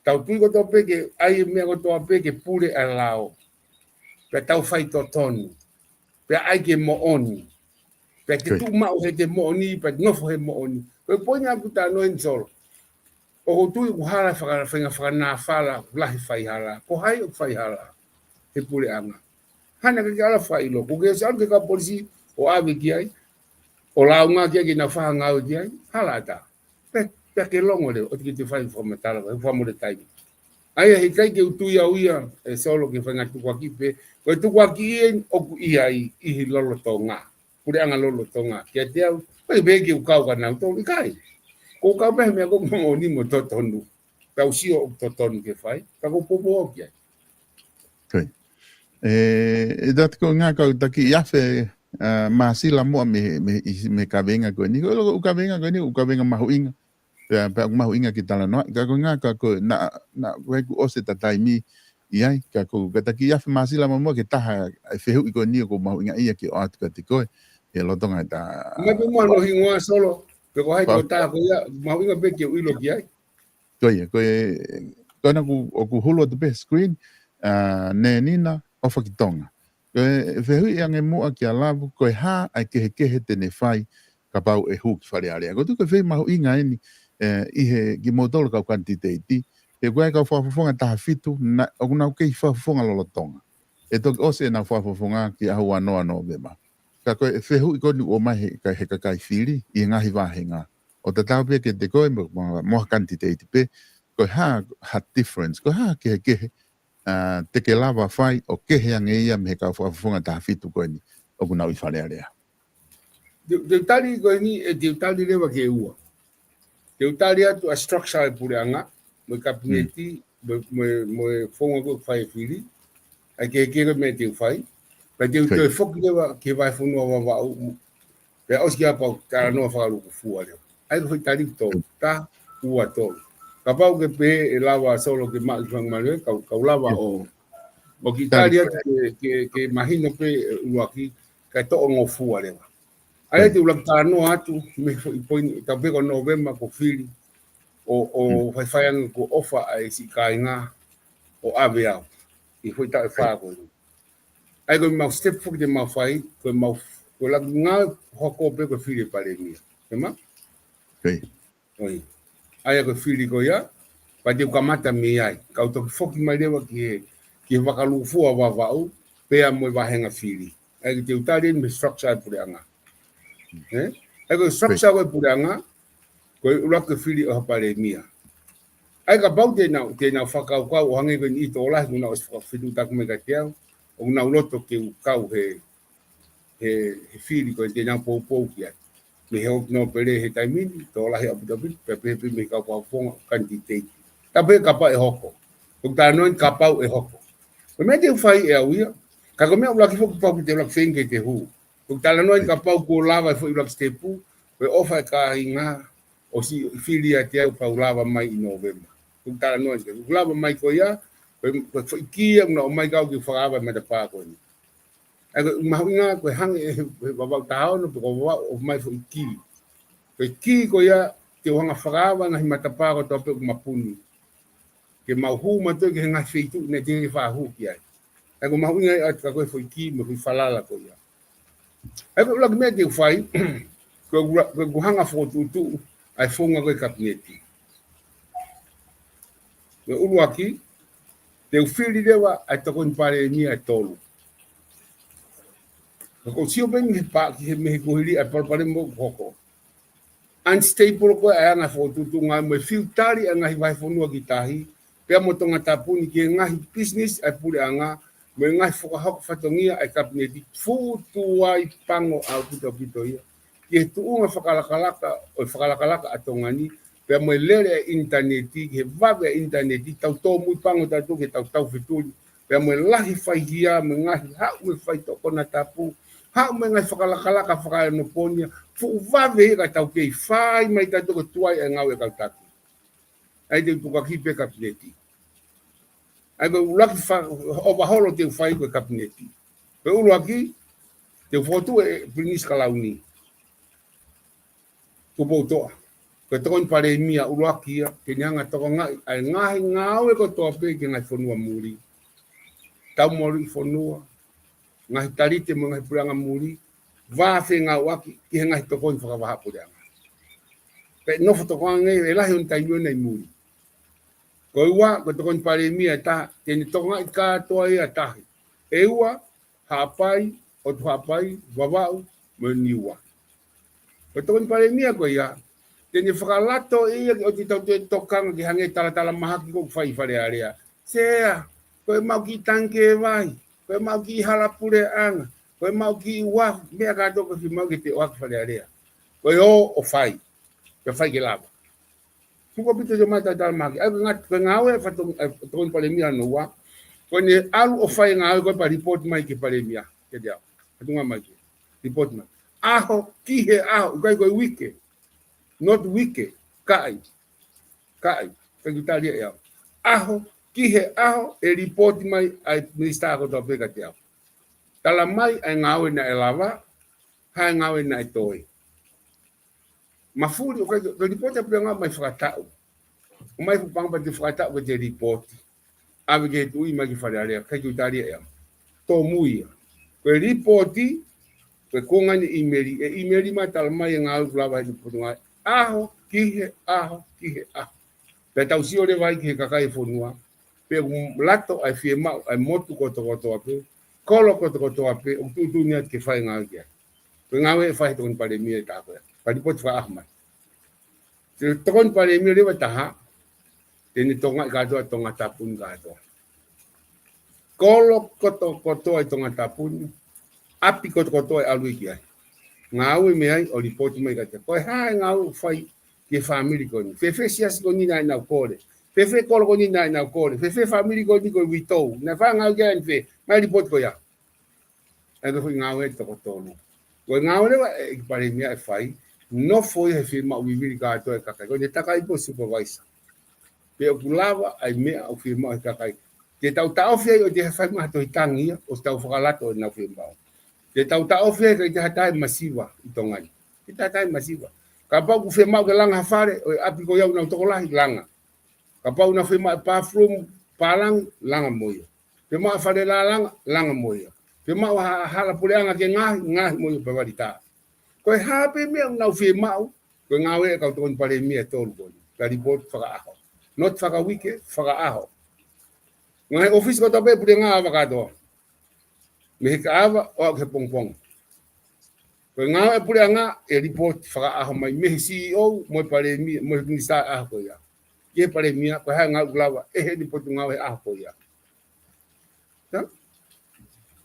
Tau tui kotoa pē ke ʻai e meʻa kotoa pē ke pule ʻa e lao. Pea tau fai totonu. Pea ʻai ke moʻoni. Pea te tuʻu maʻu he te moʻoni, pea te nofo he moʻoni. Ko e poini ʻaku tano eni Solo. ʻOku ou tui ʻoku hala faka-, fainga fakanāfala, lahi faihala. Ko hai ʻoku faihala he puleʻanga. Hana ke ke ala fakaʻilo. Ko ke ʻosi ʻalu ki he kau polisi ʻo ʻave ki ai. ʻO lāunga ki ai ke nau fakangāue ki ai. Hala ʻatā. Pea, pea ke longo leva, ʻoua te ke toe fai fakamatala, fakamolemole taimi. ʻA ia heʻikai ke u tui au ia, ʻe Solo ke fainga tukuakiʻi pē. Ko e tukuakiʻi eni ʻoku ʻi ai ʻi he lolotonga. Puleʻanga lolotonga. Kiate au, ʻikai pē ke u kau kia nautolu, ʻikai. Ko u kau pē he meʻa ko ē moʻoni mo totonu. Pea u sio ʻoku totonu ke fai, pea ko u poupou ki ai. Ko ia. ʻE, ʻe tatu ko e ngaahi kau taki ʻi ʻafe, ʻa, māsila muʻa mei, mei, mei he kaveinga ko eni. Ko e ʻū kaveinga ko eni, ʻū kaveinga mahuʻinga. Pea, pea mahuʻinga ke talanoa. Ka ko e ngaahi ka ko e, naʻa, naʻa, ko e kuo ʻosi ʻeta taimi ʻi ai. Ka ko e kau taki ʻi ʻafe māsila muʻa muʻa ki he taha e fehuʻi ko eni ʻoku mahuʻinga ia ke ʻoatu kiate koe. ʻI he lolotonga ʻeta. Mai pē muʻa hono hingoa Solo, pe ko hai ko e taha ko ia, mahuʻinga pē ke u ʻilo ki ai. Ko ia, ko e, ko ena ʻoku, ʻoku hulu atu pē screen, ʻa, Nēnina ʻOfakitonga. Ko e fehuʻi ange muʻa kia Lavu, ko e hā ʻa e kehekehe te ne fai kapau ʻe hū ki Fale Alea. Ko e tuʻu ko e fehuʻi mahuʻinga eni, ʻe, ʻi he kimoutolu kau kanititeiti, he ko e kau fakafofonga taha fitu, naʻa, ʻoku nau kei fakafofonga lolotonga. ʻE toki ʻosi ʻenau fakafofonga ki he ʻaho ua noa Nōvema. Ka ko e fehuʻi ko eni ʻoku ʻomai he, ka, he kakai fili, ʻi he ngaahi vāhenga. ʻO tatau pē kiate koe mo, mo, mo ha kanititeiti pē, ko e hā, ha difference, ko e hā kehekehe, ʻa, te ke lava fai ʻo kehe ange ia mei he kau fakafofonga taha fitu ko eni, ʻoku nau ʻi Fale Alea. Te, te u tali ko eni, ʻe te u tali leva ke ua. Te u tali atu ʻa e structure e puleʻanga, mo e kapineti, mo, mo, mo e founga ko ē fai e fili, ʻa e kehekehe ko e meʻa te u fai, pea te u toe foki leva ki he vahefonua Vavaʻu, pea ʻosi kia pau talanoa fakalūkufua leva. ʻA ia ko e foʻi tali tolu, tā, ua tolu. Kapau ke pehē ʻe lava Solo ke maʻu ki fanga manu, kau, kau lava ʻo, ʻo kiʻi tali atu ke, ke, ke mahino pē ʻuluaki, kae toʻo ngofua leva. ʻA ia te u laka talanoa atu, mei he foʻi poini, tau pehē ko Nōvema ko fili, ʻo, ʻo faifai ange ko ʻofa ʻa e siʻi kāinga, ʻo ʻave au. ʻI he foʻi taʻu ʻe fā ko eni. ʻA ia ko e mau step foki te mau fai, ko e mau, ko e laka ngāue hoko pē ko e fili e palēmia. Ē ma? ʻOi. ʻA ia ko e fili ko ia, pea te u kamata mei ai. Kau toki foki mai leva ki he, ki he vakalūkufua Vavaʻu, pea mo e vāhenga fili. ʻA ia te u tali eni mei he structure e puleʻanga. Ē? ʻA ia ko e structure ko e puleʻanga, ko e ʻuluaki ko e fili ʻo ha palēmia. ʻA ia kapau te nau, te nau fakakaukau ʻo hangē ko eni ʻi tokolahi, ʻoku nau ʻosi fakafetuʻutaki mai kiate au, ʻoku nau loto ke u kau he, he, he fili ko ē te nau poupou ki ai. Mei he ʻoku nau pele he taimi ni, tokolahi ʻaupito ʻaupito, pea pehē pē mei he kau fakafofonga kanititeiti. Tapu he kapau ʻe hoko. ʻOku talanoa eni kapau ʻe hoko. Ko e meʻa te u fai ʻe au ia. Ka ko e meʻa ʻuluaki foki pau ke te ʻuluaki feinga ke te hū. ʻOku talanoa eni kapau kuo lava e foʻi ʻuluaki sitepu, ko e ʻofa e kāinga, ʻosi fili ʻiate au pau lava mai ʻi Nōvema. ʻOku talanoa eni, ʻoku lava mai ko ia, ko e, ko e foʻi kī ia, ʻoku na ʻomai kau ke fakaava e matapā ko eni. ʻA ia ko e mahuʻinga ko e hangē ʻe he, he Vavaʻu taha ono, pe ko Vavaʻu ʻomai foʻi kī. Ko e kī ko ia, te u hanga fakaava e ngaahi matapā kotoa pē ʻoku mapuni. Ke mau hū mautolu ki he ngaahi feituʻu naʻe teʻeki ke faʻa hū ki ai. ʻA ia ko e mahuʻinga ia ʻa e ka ko e foʻi kī mo e foʻi falala ko ia. ʻA ia ko e ʻuluaki meʻa te u fai, ko e ʻulu-, ko ʻeku hanga fokotuʻutuʻu ʻa e founga ko e kapineti. Ko e ʻuluaki, te u fili leva ʻa e tokoni palēmia ʻe tolu. Ka ʻoku ou sio pē mei he pā, ki he mei he kuohili ʻa e palopalema ʻoku hoko. Unstable ko e anga fokotuʻutuʻu ngāue mo e fiu tali ʻa e ngaahi vahefonua ki tahi, pea mo Tongatapu ni ki he ngaahi business ʻa e puleʻanga, mo e ngaahi fakahoko fatongia ʻa e kapineti, fuʻu tuai pango ʻaupito ʻaupito ia. Ki he tuʻunga fakalakalaka, ʻo e fakalakalaka ʻa Tonga ni, pea mo e lele ʻa e ʻinitaneti, ki he vave ʻa e ʻinitaneti, tau tōmui pango tautolu ke tau tau fetuli, pea mo e lahi faihia, mo e ngaahi haʻu mo e faitoʻo konatapu, haʻu mo e ngaahi fakalakalaka fakaenoponia, fuʻu vave ia ka tau kei fai mai tautolu ko e tuai ʻa e ngāue ʻa e kau taki. ʻA ia te u tukuakiʻi pē kapineti. ʻA ia ko e ʻuluaki fa-, ʻofa holo te u fai ko e kapineti. Ko e ʻuluaki, te u fokotuʻu ʻe Pilinisi Kalauni Tupoutoʻa. Ko e tokoni palēmia ʻuluaki ia, ke ne hanga tokangaʻi ʻa e ngaahi ngāue kotoa pē ki he ngaahi fonua muli. Tau moli fonua, ngaahi talite mo e ngaahi puleʻanga muli, vā fengāueʻaki ki he ngaahi tokoni fakavahaʻapuleʻanga. Pea nofo tokangaʻi ʻe lahi ʻo e taimi ʻo e nai muli. Ko e ua, ko e tokoni palēmia ʻe taha, te ne tokangaʻi kātoa ia ʻe taha. ʻE ua, Haʻapai, ʻOtu Haʻapai, Vavaʻu, mo Niua. Ko e tokoni palēmia ko ia, te ne fakalato ʻe ia ke ʻoua te tau toe tokanga ki he ngaahi talatala mahaki ʻoku fai ʻi Fale Alea. Sea, ko e maʻu kiʻi tangikē vai, ko e maʻu kiʻi hala puleʻanga, ko e maʻu kiʻi uafu, meʻa kātoa ʻoku fiemaʻu ke te ʻohake ʻi Fale Alea. Ko e ō ʻo fai, ke fai ke lava. Tuku ʻaupito te mata tala mahaki. ʻA ia ko e ngā-, ko e ngāue ʻa e fato-, ʻa e tokoni palēmia hono ua. Ko ʻene ʻalu ʻo fai e ngāue ko ē pea lipooti mai ki he palēmia. Ke te au. Fatongia mai ki he. Lipooti mai. ʻAho ki he ʻaho. ʻIkai ko e uike. Not uike. Kaʻi. Kaʻi. Kaʻi ki tali ʻe au. ʻAho ki he ʻaho ʻe lipooti mai ʻa e minisitā kotoa pē kiate au. Tala mai ʻa e ngāue naʻe lava. Hā e ngāue naʻe toe. Mafuli ʻoku ʻikai ke, ke lipooti ʻa e puleʻanga mai fakataʻu. ʻOmai fuʻu pango pea te fakataʻu ke te lipooti. ʻAve ke tuʻu mai ki Fale Alea, ʻikai ke u tali ʻe au. Tōmui ia. Ko e lipooti, ko e konga ʻeni ʻīmeli, ʻe ʻīmeli mai tala mai e ngāue ʻoku lava he lipooti ngāue. ʻAho ki he ʻaho ki he ʻaho. Pea tau sio leva ai ki he kakai e fonua. Pea ʻoku lato ʻa e fiemaʻu ʻa e motu kotokotoa pē. Kolo kotokotoa pē, ʻoku tuʻutuʻuni atu ke fai e ngāue ki ai. Ko e ngāue ʻe fai he tokoni palēmia ʻe taha ko ia. Pea lipooti fakaʻaho mai. Ko e tokoni palēmia leva ʻe taha, te ne tokangaʻi kātoa Tongatapu ni kātoa. Kolo kotokotoa ʻi Tongatapu ni, ʻapi kotokotoa ʻe ʻalu ia ki ai. Ngāue mei ai ʻo lipooti mai kiate au. Ko e hā e ngāue ʻoku fai ki he fāmili ko eni. Fēfē siasi ko eni naʻa nau kole. Fēfē kolo ko eni naʻa nau kole. Fēfē fāmili ko eni ko e uitou. Naʻe fai e ngāue ki ai ʻanefē. Mai lipooti ko ia. ʻA ia ko e foʻi ngāue ʻe toko tolu. Ko e ngāue leva ʻa e ʻEiki Palēmia ʻe fai, nofo ia he fiemaʻu vivili kātoa e kakai. Ko ʻene takai pē supervisor. Pea ʻoku lava ʻa e meʻa ʻoku fiemaʻu he kakai. Te tau taʻofi ai ʻo te fai mai ha tohi tangi ia, ʻo tau fakalato ʻenau fiemaʻu. Te tau taʻofi ai ʻikai te ha taha ʻe masiva ʻi Tonga ni. ʻIkai te ha taha ʻe masiva. Kapau ʻoku fiemaʻu ke langa ha fale, ʻo e ʻapi ko ia ʻoku nau tokolahi, langa. Kapau ʻoku nau fiemaʻu e bathroom, pālangi, langa mo ia. Fiemaʻu e fale lālanga, langa mo ia. Fiemaʻu ha, hala puleʻanga ke ngaohi, ngaohi mo ia pea vali tā. Ko e hā pē meʻa ʻoku nau fiemaʻu, ko e ngāue ʻa e kau tokoni Palēmia ʻe tolu ko eni. Ka lipooti fakaʻaho. Not fakauike, fakaʻaho. Ngaahi ʻōfisi kotoa pē puleʻanga ʻave kātoa. Mei he kahaʻu ʻo aʻu ki he pongipongi. Ko e ngāue ʻa e puleʻanga ʻe lipooti fakaʻaho mai mei he C E O mo e Palēmia, mo e Minisitā ʻaho ko ia. Ki he Palēmia, ko e hā e ngāue ʻoku lava ʻe he lipooti ngāue he ʻaho ko ia. Tā?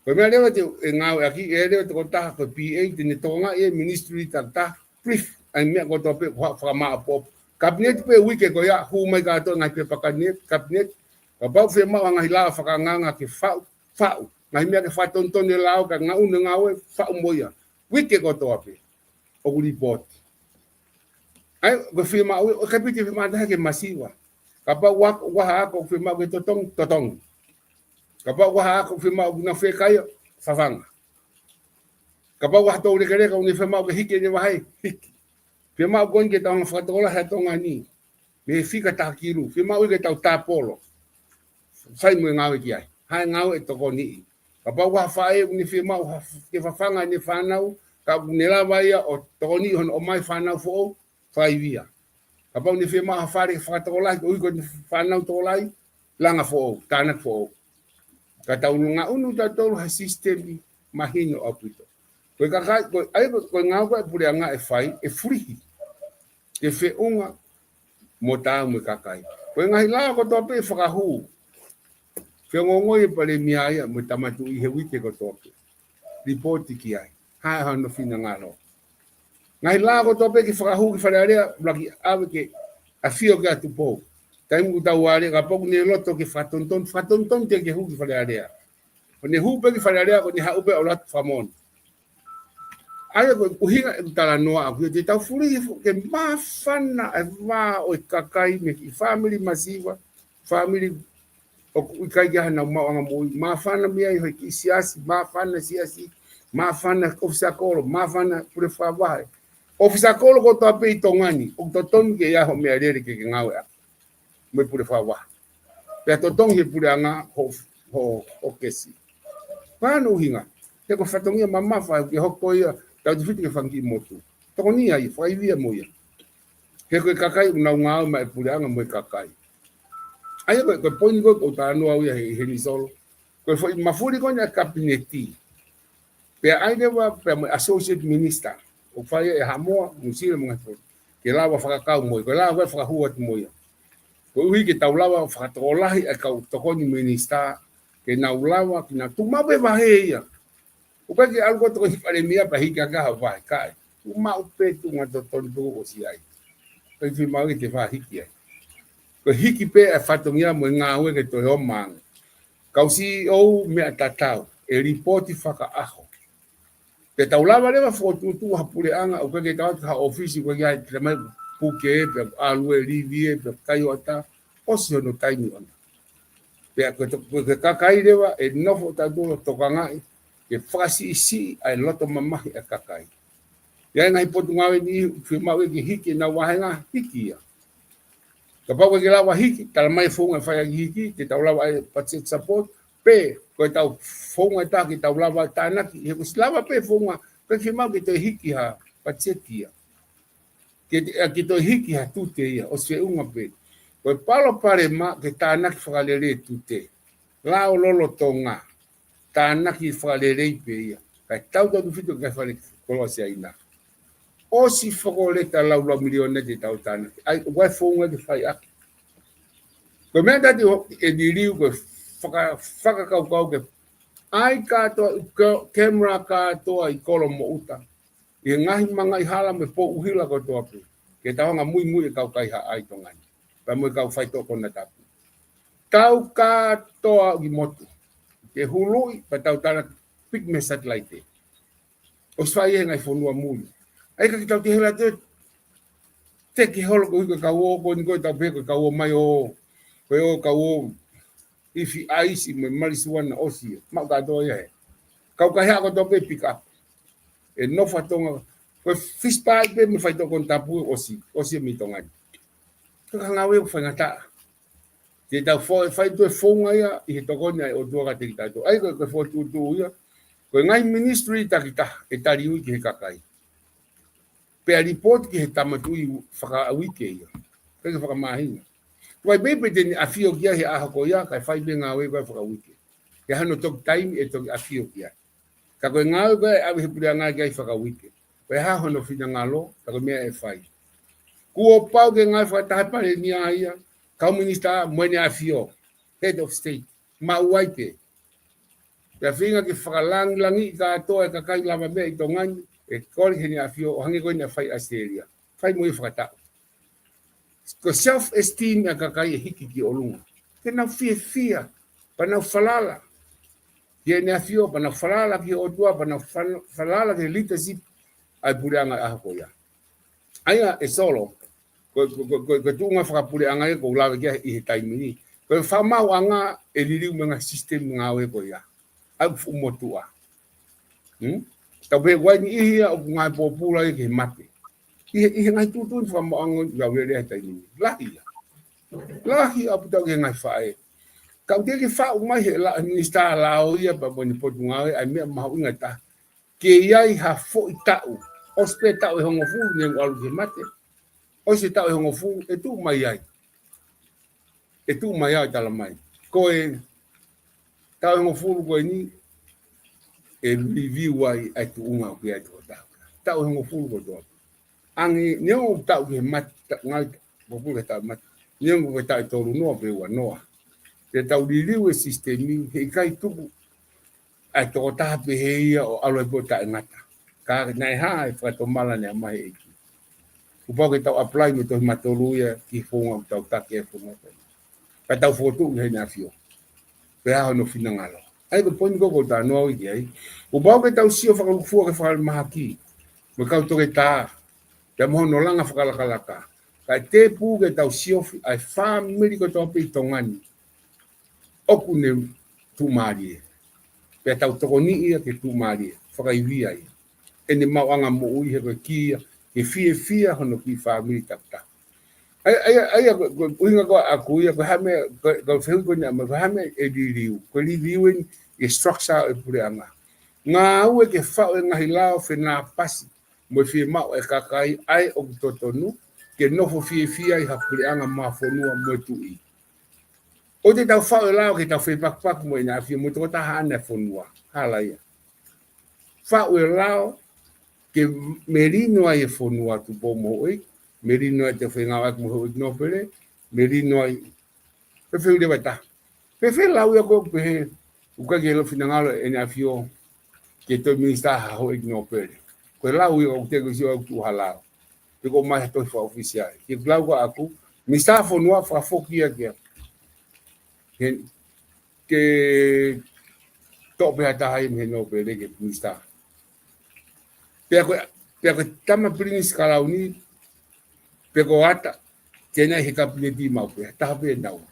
Ko e meʻa leva te, ʻe ngāueʻaki, ʻe leva tokotaha ko e P A, te ne tokangaʻi e ministry takitaha, brief, ʻa e meʻa kotoa pē, ko e fakamaʻopoʻopo. Kapineti pē uike ko ia, hū mai kātoa ngaahi pepa kapineti, kapineti. Kapau fiemaʻu ha ngaahi lao fakaangaanga ke faʻu, faʻu. Ngaahi meʻa ke fakatonutonu e lao ka ngaʻunu e ngāue, faʻu mo ia. Uike kotoa pē. ʻOku lipooti. ʻA ia, ko e fiemaʻu, ʻoku ʻikai pē ke fiemaʻu ha taha ke masiva. Kapau ʻoku ʻi ai ha ako ʻoku fiemaʻu ke totongi, totongi. Kapau ʻoku ʻi ai ha ako ʻoku fiemaʻu ke nau fekaia, fafanga. Kapau ʻoku ʻi ai ha toulekeleka ʻoku ne fiemaʻu ke hiki ʻene vahe, hiki. Fiemaʻu ko eni ke tau hanga ʻo fakatokolahi ʻa Tonga ni mei he fika taha kilu. Fiemaʻu ke tau tāpolo. Fai mo e ngāue ki ai. Hā e ngāue ʻe tokoniʻi. Kapau ʻoku ʻi ai ha faʻē ʻoku ne fiemaʻu ha, ke fafanga ʻene fānau, ka ʻoku ne lava ia ʻo tokoniʻi hono ʻomai fānau foʻou, fakaivia. Kapau ʻoku ne fiemaʻu ha fale fakatokolahi, koeʻuhi ko ʻene fānau tokolahi, langa foʻou, tānaki foʻou. Ka tau ngaʻunu tautolu ha sisitemi mahino ʻaupito. Ko e kakai, ko e, ʻa ia ko e, ko e ngāue ko ē ʻa e puleʻanga ʻe fai, ʻe fulihi. Ke feʻunga mo taau mo e kakai. Ko e ngaahi lao kotoa pē ʻe fakahū. Feongoongoi e palēmia ia mo e Tama Tuʻi he uike kotoa pē. Lipooti ki ai. Hā hono finangalo. Ngaahi lao kotoa pē ke fakahū ki Fale Alea, ʻuluaki ʻave ke ʻafio ki ai ʻa Tupou. Taimi ʻoku tau ʻalu ai, kapau ʻoku ne loto ke fakatonutonu, fakatonutonu teʻeki ke hū ki Fale Alea. Ko ʻene hū pē ki Fale Alea, ko ʻene haʻu pē ʻo ʻalu atu fakamoʻoni. ʻA ia ko e ʻuhinga ʻeku talanoa ʻaku ia te tau fulihi foki ke māfana e vā ʻo e kakai mei he kiʻi fāmili masiva, fāmili ʻoku ʻikai ke ʻi ai hanau maʻuʻanga moʻui, māfana mei ai ʻi he kiʻi siasi, māfana siasi, māfana ʻofisa kolo, māfana pule fakavahe. ʻOfisa kolo kotoa pē ʻi Tonga ni, ʻoku totonu ke ʻi ai hoʻo meʻalele ke ke ngāueʻaki mo e pule fakavahe. Pea totongi he puleʻanga ho, ho, ho kesi. Ko hono ʻuhinga, he ko e fatongia mamafa ke hoko ia, tautefito ki he fanga kiʻi motu. Tokoni ai, fakaivia mo ia. He ko e kakai ʻoku nau ngāue maʻá e puleʻanga mo e kakai. ʻA ia ko e, ko e poini ko ē ʻoku ou talanoa au ia he, he nisolo. Ko e foʻi mafuli ko eni ʻa e kapineti. Pea ʻai leva pea mo e Associate Minister. ʻOku fai ʻe Haʻamoa, Nuʻusila mo e ngaahi foʻi. Ke lava fakakau mo ia, ke lava fakahū atu mo ia. Koeʻuhi ke tau lava fakatokolahi ʻa e kau tokoni minisitā, ke nau lava, ke nau tuʻu maʻu pē vahe ia. ʻOku ʻikai ke ʻalu ko ē tokoni palēmia pea hiki hake ha vahe, ʻikai. Tuʻu maʻu pē tuʻunga totonu pē ʻosi ai. ʻIkai fiemaʻu ke te faʻa hiki ai. Ko e hiki pē ʻa e fatongia mo e ngāue ke toe ʻomai. Kau C E O meʻa tatau, ʻe lipooti fakaʻaho. Pea tau lava leva fokotuʻutuʻu ha puleʻanga, ʻoku ʻikai ke tau ʻatu ha ʻōfisi, ʻoku ʻikai ke ʻi ai, te mai puke, pea ʻalu ʻo livi ē, pea kai ʻo ʻatā, ʻosi hono taimi ʻona. Pea ko e to-, ko e kakai leva, ʻe nofo tautolu ʻo tokangaʻi, ke fakasiʻisiʻi ʻa e loto mamahi ʻa e kakai. ʻI ai e ngaahi potungāue ni, fiemaʻu ke hiki ʻenau vāhenga, hiki ia. Kapau ʻoku ʻikai ke lava hiki, tala mai e founga ʻe fai ʻaki e hiki, ke tau lava ʻai e budget support, pe ko ʻetau founga ʻe taha ke tau lava tānaki, he kuo ʻosi lava pē founga, ʻikai fiemaʻu ke toe hiki ha budget ia. Ke, ke toe hiki ha tute ia, ʻosi feʻunga pē. Ko e palopalema ke tānaki fakalelei e tute. Lao lolotonga, tānaki fakalelei pē ia. Kae tautautefito ki he fale koloa Siaina. ʻOsi fokoleta lau lau miliona te tau tānaki. ʻAi, ʻoku ʻi ai e founga ke fai ʻaki. Ko e meʻa tatau ʻe liliu ko e faka-, fakakaukau ke ʻai kātoa, ke-, camera kātoa ʻi kolo mo ʻuta. ʻI he ngaahi mangaʻi hala mo e pou ʻuhila kotoa pē. Ke tau hanga muimui e kau kaihaʻa ʻi Tonga ni. Pea mo e kau faitoʻo konatapu. Tau kātoa ki motu. Ke huluʻi, pea tau tānaki piki mei he satelaite. ʻOsi fai ʻe he ngaahi fonua muli. ʻAi ka ke tau te hela te, te ke holo koeʻuhi ko e kau ō, ko eni ko e tau pehē ko e kau ō mai ō, ko e ō kau ō, ifi ʻaisi mo e malisuana ʻosi ia. Maʻu kātoa ia he. Kau kaihaʻa kotoa pē pick up. ʻE nofo ʻa Tonga. Ko e fish pie pē mo e faitoʻo konatapu ʻosi, ʻosi ia mei Tonga ni. Ko e ka ngāue ʻoku faingataʻa. Te tau fo-, fai toe founga ia ʻi he tokoni ʻa e ʻOtua kiate kitautolu. ʻAi ko e, ko e fokotuʻutuʻu ia. Ko e ngaahi ministry takitaha ʻe tali ui ki he kakai. Pea lipooti ki he Tama Tuʻi fakauike ia. Pea ke fakamāhina. Tuai pē pe te ne ʻafio ki ai he ʻaho ko ia, kae fai pē ngāue ko ē fakauike. Ke hano toki taimi ʻe toki ʻafio ki ai. Ka ko e ngāue ko ē ʻave he puleʻanga ki ai fakauike. Ko e hā hono finangalo, ka ko e meʻa ʻe fai. Kuo pau ke ngāue fakataha palēmia ia, kau minisitā mo ʻene ʻafio, head of state, maʻu ai pē. Pea feinga ke fakalangilangiʻi kātoa e kakai lava meʻa ʻi Tonga ni, ʻe kole ki heʻene ʻafio, ʻo hangē ko eni naʻe fai ʻAositelēlia. Fai mo ia fakataʻu. ko e self-esteem ʻa e kakai ʻe hiki ki ʻolunga. Ke nau fiefia, pea nau falala ki heʻene ʻAfio, pea nau falala ki he ʻOtua, pea nau fal-, falala ki he leadership ʻa e puleʻanga ʻi he ʻaho ko ia. ʻA ia ʻe Solo, ko, ko, ko, ko, ko e tuʻunga fakapuleʻanga ia ʻoku ou lave ki ai ʻi he taimi ni. Ko e fakamaauʻanga ʻe liliu mei he ngaahi sisitemi ngāue ko ia. ʻA ia ʻoku fuʻu motuʻa. Hmm? Tau pehē ʻoku ʻi ai e niʻihi ia ʻoku ngāue pōpula ia ki he mate. ʻI he, ʻi he ngaahi tuʻutuʻuni fakamaauʻanga ʻoku lave ki ai he taimi ni. Lahi ia. Lahi ʻaupito ki he ngaahi faʻē. Ka ʻoku teʻeki ke faʻu mai he la-, minisitā lao ia pea mo ʻene potungāue ʻa e meʻa mahuʻinga taha. Ke ʻi ai ha foʻi taʻu. ʻOsi pē taʻu ʻe hongofulu neongo ʻalu ki he mate. ʻOsi e taʻu ʻe hongofulu, ʻe tuʻu mai ai. ʻE tuʻu mai ai ʻo tala mai. Ko e taʻu ʻe hongofulu ko eni, ʻe review ai ʻa e tuʻunga ʻoku ʻi ai e tokotaha. Taʻu ʻe hongofulu kotoa. ʻAnge, neongo ʻoku taʻu ki he mate, ta-, ngaahi, pōpula ki he taʻu mate. Neongo ko e taʻu ʻe tolu noa pe ua noa. Te tau liliu e sisitemi, heʻikai tuku ʻa e tokotaha pehē ia ʻo ʻalu ai pē ʻo taʻengata. Ka naʻe hā e fakatomala naʻe ʻomai ʻe he ʻEiki. Kuo pau ke tau apply mo e tohi matolu ia ki he founga ʻoku tau taki e founga ko eni. Ka tau fokotuʻu ki heʻene ʻAfio. Pea hono finangalo. ʻA ia ko e poini ko ē ʻoku ou talanoa ki ai. Kuo pau ke tau sio fakalūkufua ki he falemahaki. Mo e kau toketā. Pea mo hono langa fakalakalaka. Kae tēpū ke tau siofi ʻa e fāmili kotoa pē ʻi Tonga ni. ʻOku ne tuʻumālie. Pea tau tokoniʻi ia ke tuʻumālie. Fakaivia ia. ʻEne maʻuʻanga moʻui he ko e kī ia, ke fiefia hono kiʻi fāmili takitaha. ʻA ia, ʻa ia, ʻa ia, ko, ko e ʻuhinga ko ē ʻaku ia, ko e hā e meʻa, ko, ko e fehuʻi ko eni, ko e hā e meʻa ʻe liliu, ko e liliu eni, e structure e puleʻanga. Ngāue ke faʻu e ngaahi lao fenāpasi, mo e fiemaʻu e kakai ʻa ē ʻoku totonu, ke nofo fiefia ai ha puleʻanga mo ha fonua mo e tuʻi. ʻOua te tau faʻu e lao ke tau fepakupaku mo ʻEne ʻAfio mo e tokotaha ʻa e fonua. Hala ia. Faʻu e lao ke melino ai e fonua Tupou mo Houʻeiki, melino ai ʻete fengāueʻaki mo Houʻeiki Nōpele, melino ai. Pea fehuʻi leva ʻe taha. Pea fēfē lau ia ko ē pehē, ʻoku ʻikai ke lau finangalo ʻEne ʻAfio ke toe minisitā ha Houʻeiki Nōpele. Ko e lau ia ʻoku teʻeki ke u sio ʻoku tuʻu ha lao. Pe ko e ʻomai ha tohi fakaʻofisiale. Ke lau ko ē ʻaku, minisitā fonua fakafoki ia ke, ke, ke toʻo pē ha taha ia mei he nōpele ke minisitā. Pea ko, pea ko e tama Pilinisi Kalauni, pe ko Ata, ke nai he kapineti maʻu pē, taha pē naua.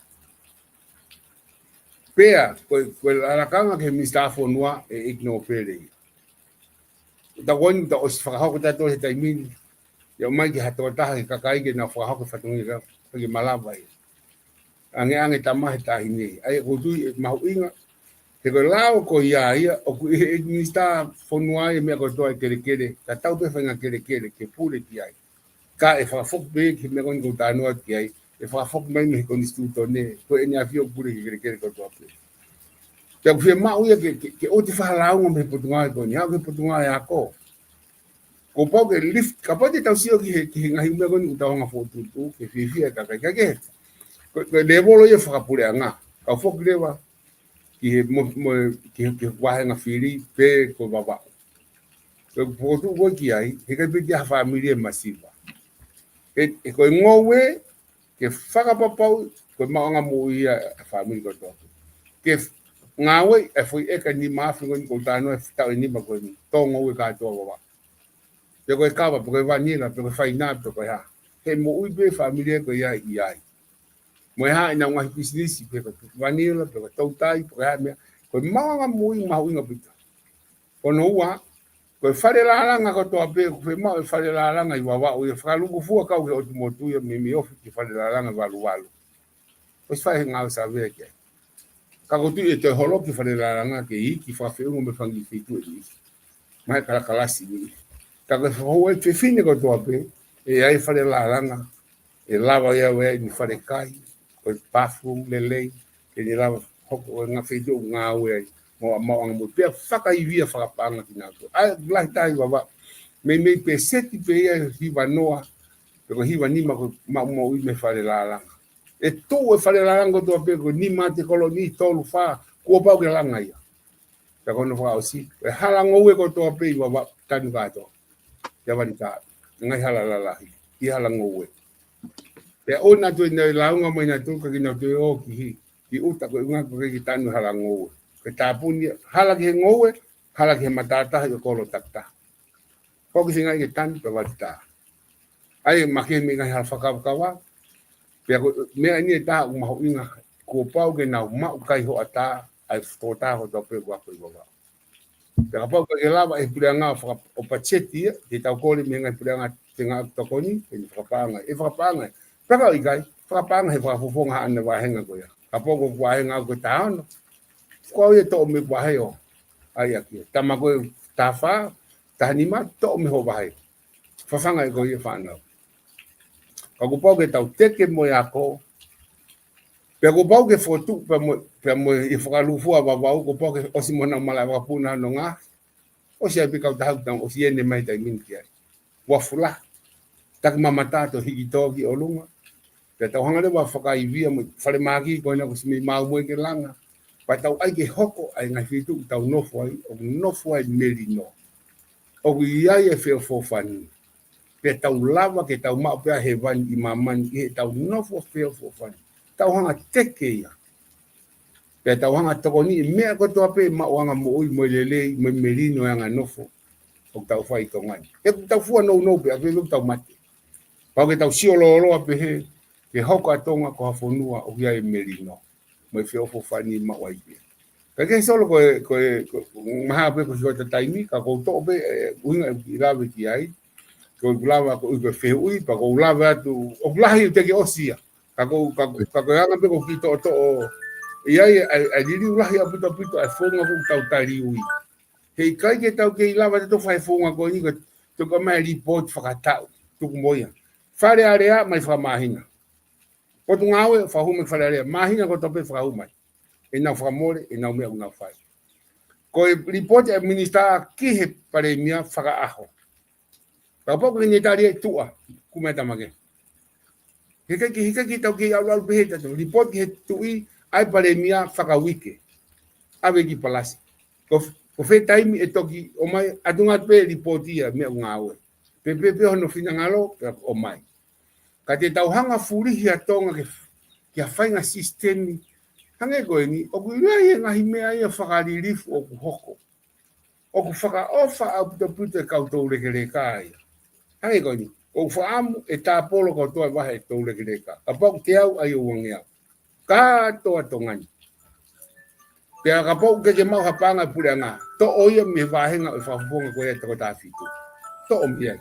Pea, ko, ko e lalakanga ki he minisitā fonua ʻe ʻEiki Nōpele. Tau ʻosi, tau ʻosi fakahoko tautolu he taimi ni. ʻIo ʻomai ke ha tokotaha he kakai ke nau fakahoko fatongia ka, ke malava ia. Angeange tama he taʻahine. ʻA ia ʻoku ou tui ʻe mahuʻinga. He ko e lao ko ia ia, ʻoku ʻi he minisitā fonua ia meʻa kotoa e kelekele. Ka tau pē faʻahinga kelekele, ke pule ki ai. Ka ʻe fakafoki pē ki he meʻa ko eni ʻoku ou talanoa ki ai, ʻe fakafoki mai mei he konisitūtone, ko ʻEne ʻAfio pule ki he kelekele kotoa pē. Pea ʻoku fiemaʻu ia ke, ke, ke ʻoua te faʻa lāunga mei he potungāue ko eni, haʻu ki he potungāue ako. Kuo pau ke lift, kapau te tau sio ki he, ki he ngaahi meʻa ko eni ʻoku tau hanga ʻo fokotuʻutuʻu, ke fiefia e kakai, ka ke, ko, ko e lēvolo ia fakapuleʻanga, kau foki leva, ki he mo, mo, ki he, ki he vāhenga fili, pe ko Vavaʻu. Ko e fokotuʻu ko ē ki ai, heʻikai pē ke ʻi ai ha fāmili ʻe masiva. ʻE, ʻe ko e ngoue, ke fakapapauʻi, ko e maʻuʻanga moʻui ia ʻa e fāmili kotoa. Ke ngāueʻi e foʻi ʻeka nima afe ko eni ʻoku ou talanoa he taʻu ʻe nima ko eni, tō ngoue kātoa Vavaʻu. Pe ko e kava, pe ko e vanila, pe ko e fainā, pe ko e hā. He moʻui pē fāmili ko ia ʻi ai. Mo e hā ʻenau ngaahi pisinisi, pe ko e vanila, pe ko e toutai, pe ko e hā e meʻa. Ko e maʻuʻanga moʻui mahuʻinga ʻaupito. Ko hono ua, ko e fale lālanga kotoa pē, ʻoku fiemaʻu e fale lālanga ʻi Vavaʻu, ʻe fakalūkufua kau ki he ʻotu motu ia, meimei ofi ki he fale lālanga Valuvalu. ʻOsi fai e ngāue savea ki ai. Ka ʻoku ou tui ʻe toe holoki e fale lālanga ke iiki fakafeʻunga mo e fanga kiʻi feituʻu ʻe iiki. Mai kalakalasi ni. Ka ko e fakahua e fefine kotoa pē, ʻe ʻi ai e fale lālanga, ʻe lava ia ʻo ʻi ai ʻene fale kai, ko e bathroom lelei, ke ne lava hoko ʻo ngaahi feituʻu ʻoku ngāue ai, mo, mo ʻanga mo pea fakaivia fakapaʻanga kinautolu. ʻA ia, lahi taha ʻi Vavaʻu, meimei pēseti pē ia ʻe hiva noa, pe ko e hiva nima ʻoku maʻu moʻui mei he fale lālanga. ʻE tuʻu e fale lālanga kotoa pē, ko e nima ʻa e kolo ni, tolu, fā, kuo pau ke langa ia. Pea ko hono fakaʻosi, e hala ngoue kotoa pē ʻi Vavaʻu, tanu kātoa. ʻIa Vanikā, ngaahi hala lalahi, ʻi hala ngoue. Pea ʻoua naʻa toe nau lāunga mai nautolu ka ke nau toe ō ki hē, ki ʻuta ko e ʻuhinga ko e ke tanu hala ngoue. Ke tāpuni, hala ki he ngoue, hala ki he matātahi ʻo e kolo takitaha. Pau ke feinga ke tanu pea vali tā. ʻAi, makehe mei he ngaahi hala fakakavakava. Pea ko e meʻa eni ʻe taha ʻoku mahuʻinga, kuo pau ke nau maʻu kai hoʻatā, ʻa e tokotaha kotoa pē ʻoku ako ʻi Vavaʻu. Pea kapau ʻoku ʻikai ke lava ʻe he puleʻanga ʻo faka-, ʻo patiseti ia, te tau kole mei he ngaahi puleʻanga tenga ʻoku tokoni, ʻe fakapaʻanga, ʻe fakapaʻanga. Pea ka ʻikai, fakapaʻanga he fakafofonga haʻane vāhenga ko ia. Kapau ko e vāhenga ko e taha ono, ko au ia toʻo mei he vahe ʻo ʻai ʻaki. Tama ko e taha fā, taha nima, toʻo mei ho vahe. Fafanga ʻe koe ia fānau. Ka kuo pau ke tau teke mo e ako, pea kuo pau ke fotu, pea mo, pea mo e fakalūkufua ʻa Vavaʻu, kuo pau ke ʻosi mo honau malaʻe vakapuna nonga, ʻosi ai pē kautaha ʻoku tau ʻosi ʻene mai taimi ni ki ai. Ua fula, taki mamata to hiki tō ki ʻolunga. Pea tau hanga leva fakaivia mo e falemahaki ko ena kuo ʻosi mei maʻu mo e ke langa. Pea tau ʻai ke hoko ai ngaahi feituʻu ʻoku tau nofo ai, ʻoku nofo ai melino. ʻOku ʻi ai e feʻofoʻofani. Pea tau lava ke tau maʻu pē ʻa hēvani ʻi māmani ʻi heʻetau nofo feʻofoʻofani. Tau hanga teke ia. Pea tau hanga tokoniʻi meʻa kotoa pē maʻuʻanga moʻui mo e lelei mo e melino e anga nofo ʻoku tau fai ʻi Tonga ni. ʻOku tau fua nounou pē ʻa e ʻoku tau mate. Pau ke tau sio lōloa pē hē, ke hoko ʻa Tonga ko ha fonua ʻoku ʻi ai e melino mo e feʻofoʻofani maʻu ai pē. Ka ke solo ko e, ko e, ko e, mahalo pē ko e hiko ʻeta taimi, ka ʻoku ou toʻo pē, ʻe, ʻuhinga ʻeku kiʻi lave ki ai, ko ʻeku lava ko e ʻuhi ko e fehuʻi, pea ʻoku ou lave atu, ʻoku lahi ʻoku teʻeki ʻosi ia. Ka ko, ka, ka ko e anga pē ʻoku ou kiʻi toʻotoʻo, ʻi ai, ʻa e, ʻa e liliu lahi ʻaupito ʻaupito, ʻa e founga ʻoku tau tali ui. He ʻikai ke tau kei lava te tau fai founga ko eni, ko e toka mai lipooti fakataʻu, tuku mo ia. Fale Alea mai fakamāhina. Potungāue, fakahū mai Fale Alea. Māhina kotoa pē fakahū mai. ʻEnau fakamole, ʻenau meʻa ʻoku nau fai. Ko e lipooti ʻa e minisitā ki he palēmia fakaʻaho. Kapau ko e ne tali e tuʻa, kumea tamake. He ʻikai ke, he ʻikai ke tau kei ʻalu ʻalu pē he tato. Lipooti ki he tuʻi ʻa e palēmia fakauike. ʻAve ki palasi. Ko, ko fē taimi ʻe toki ʻomai, ʻatunga pē lipooti ia meʻa ʻoku ngāue. Pē, pē, pē hono finangalo, pea ʻomai. Ka te tau hanga fulihi ʻa Tonga ke, ke fainga sisitemi. Hangē ko eni, ʻoku ʻi ai e ngaahi meʻa ia fakalilifu ʻoku hoko. ʻOku fakaʻofa ʻaupito ʻaupito e kau toulekeleka ia. Hangē ko eni, ʻoku fakaʻamu ʻe tāpolo kotoa e vahe e toulekeleka. Kapau ʻoku teau ʻai ʻe uangeau. Kātoa Tonga ni. Pea kapau ʻoku ke maʻu ha paʻanga e puleʻanga. Toʻo ia mei he vāhenga ʻo e fakafofonga ko ia ʻe toko taha fitu. Toʻo mei ai.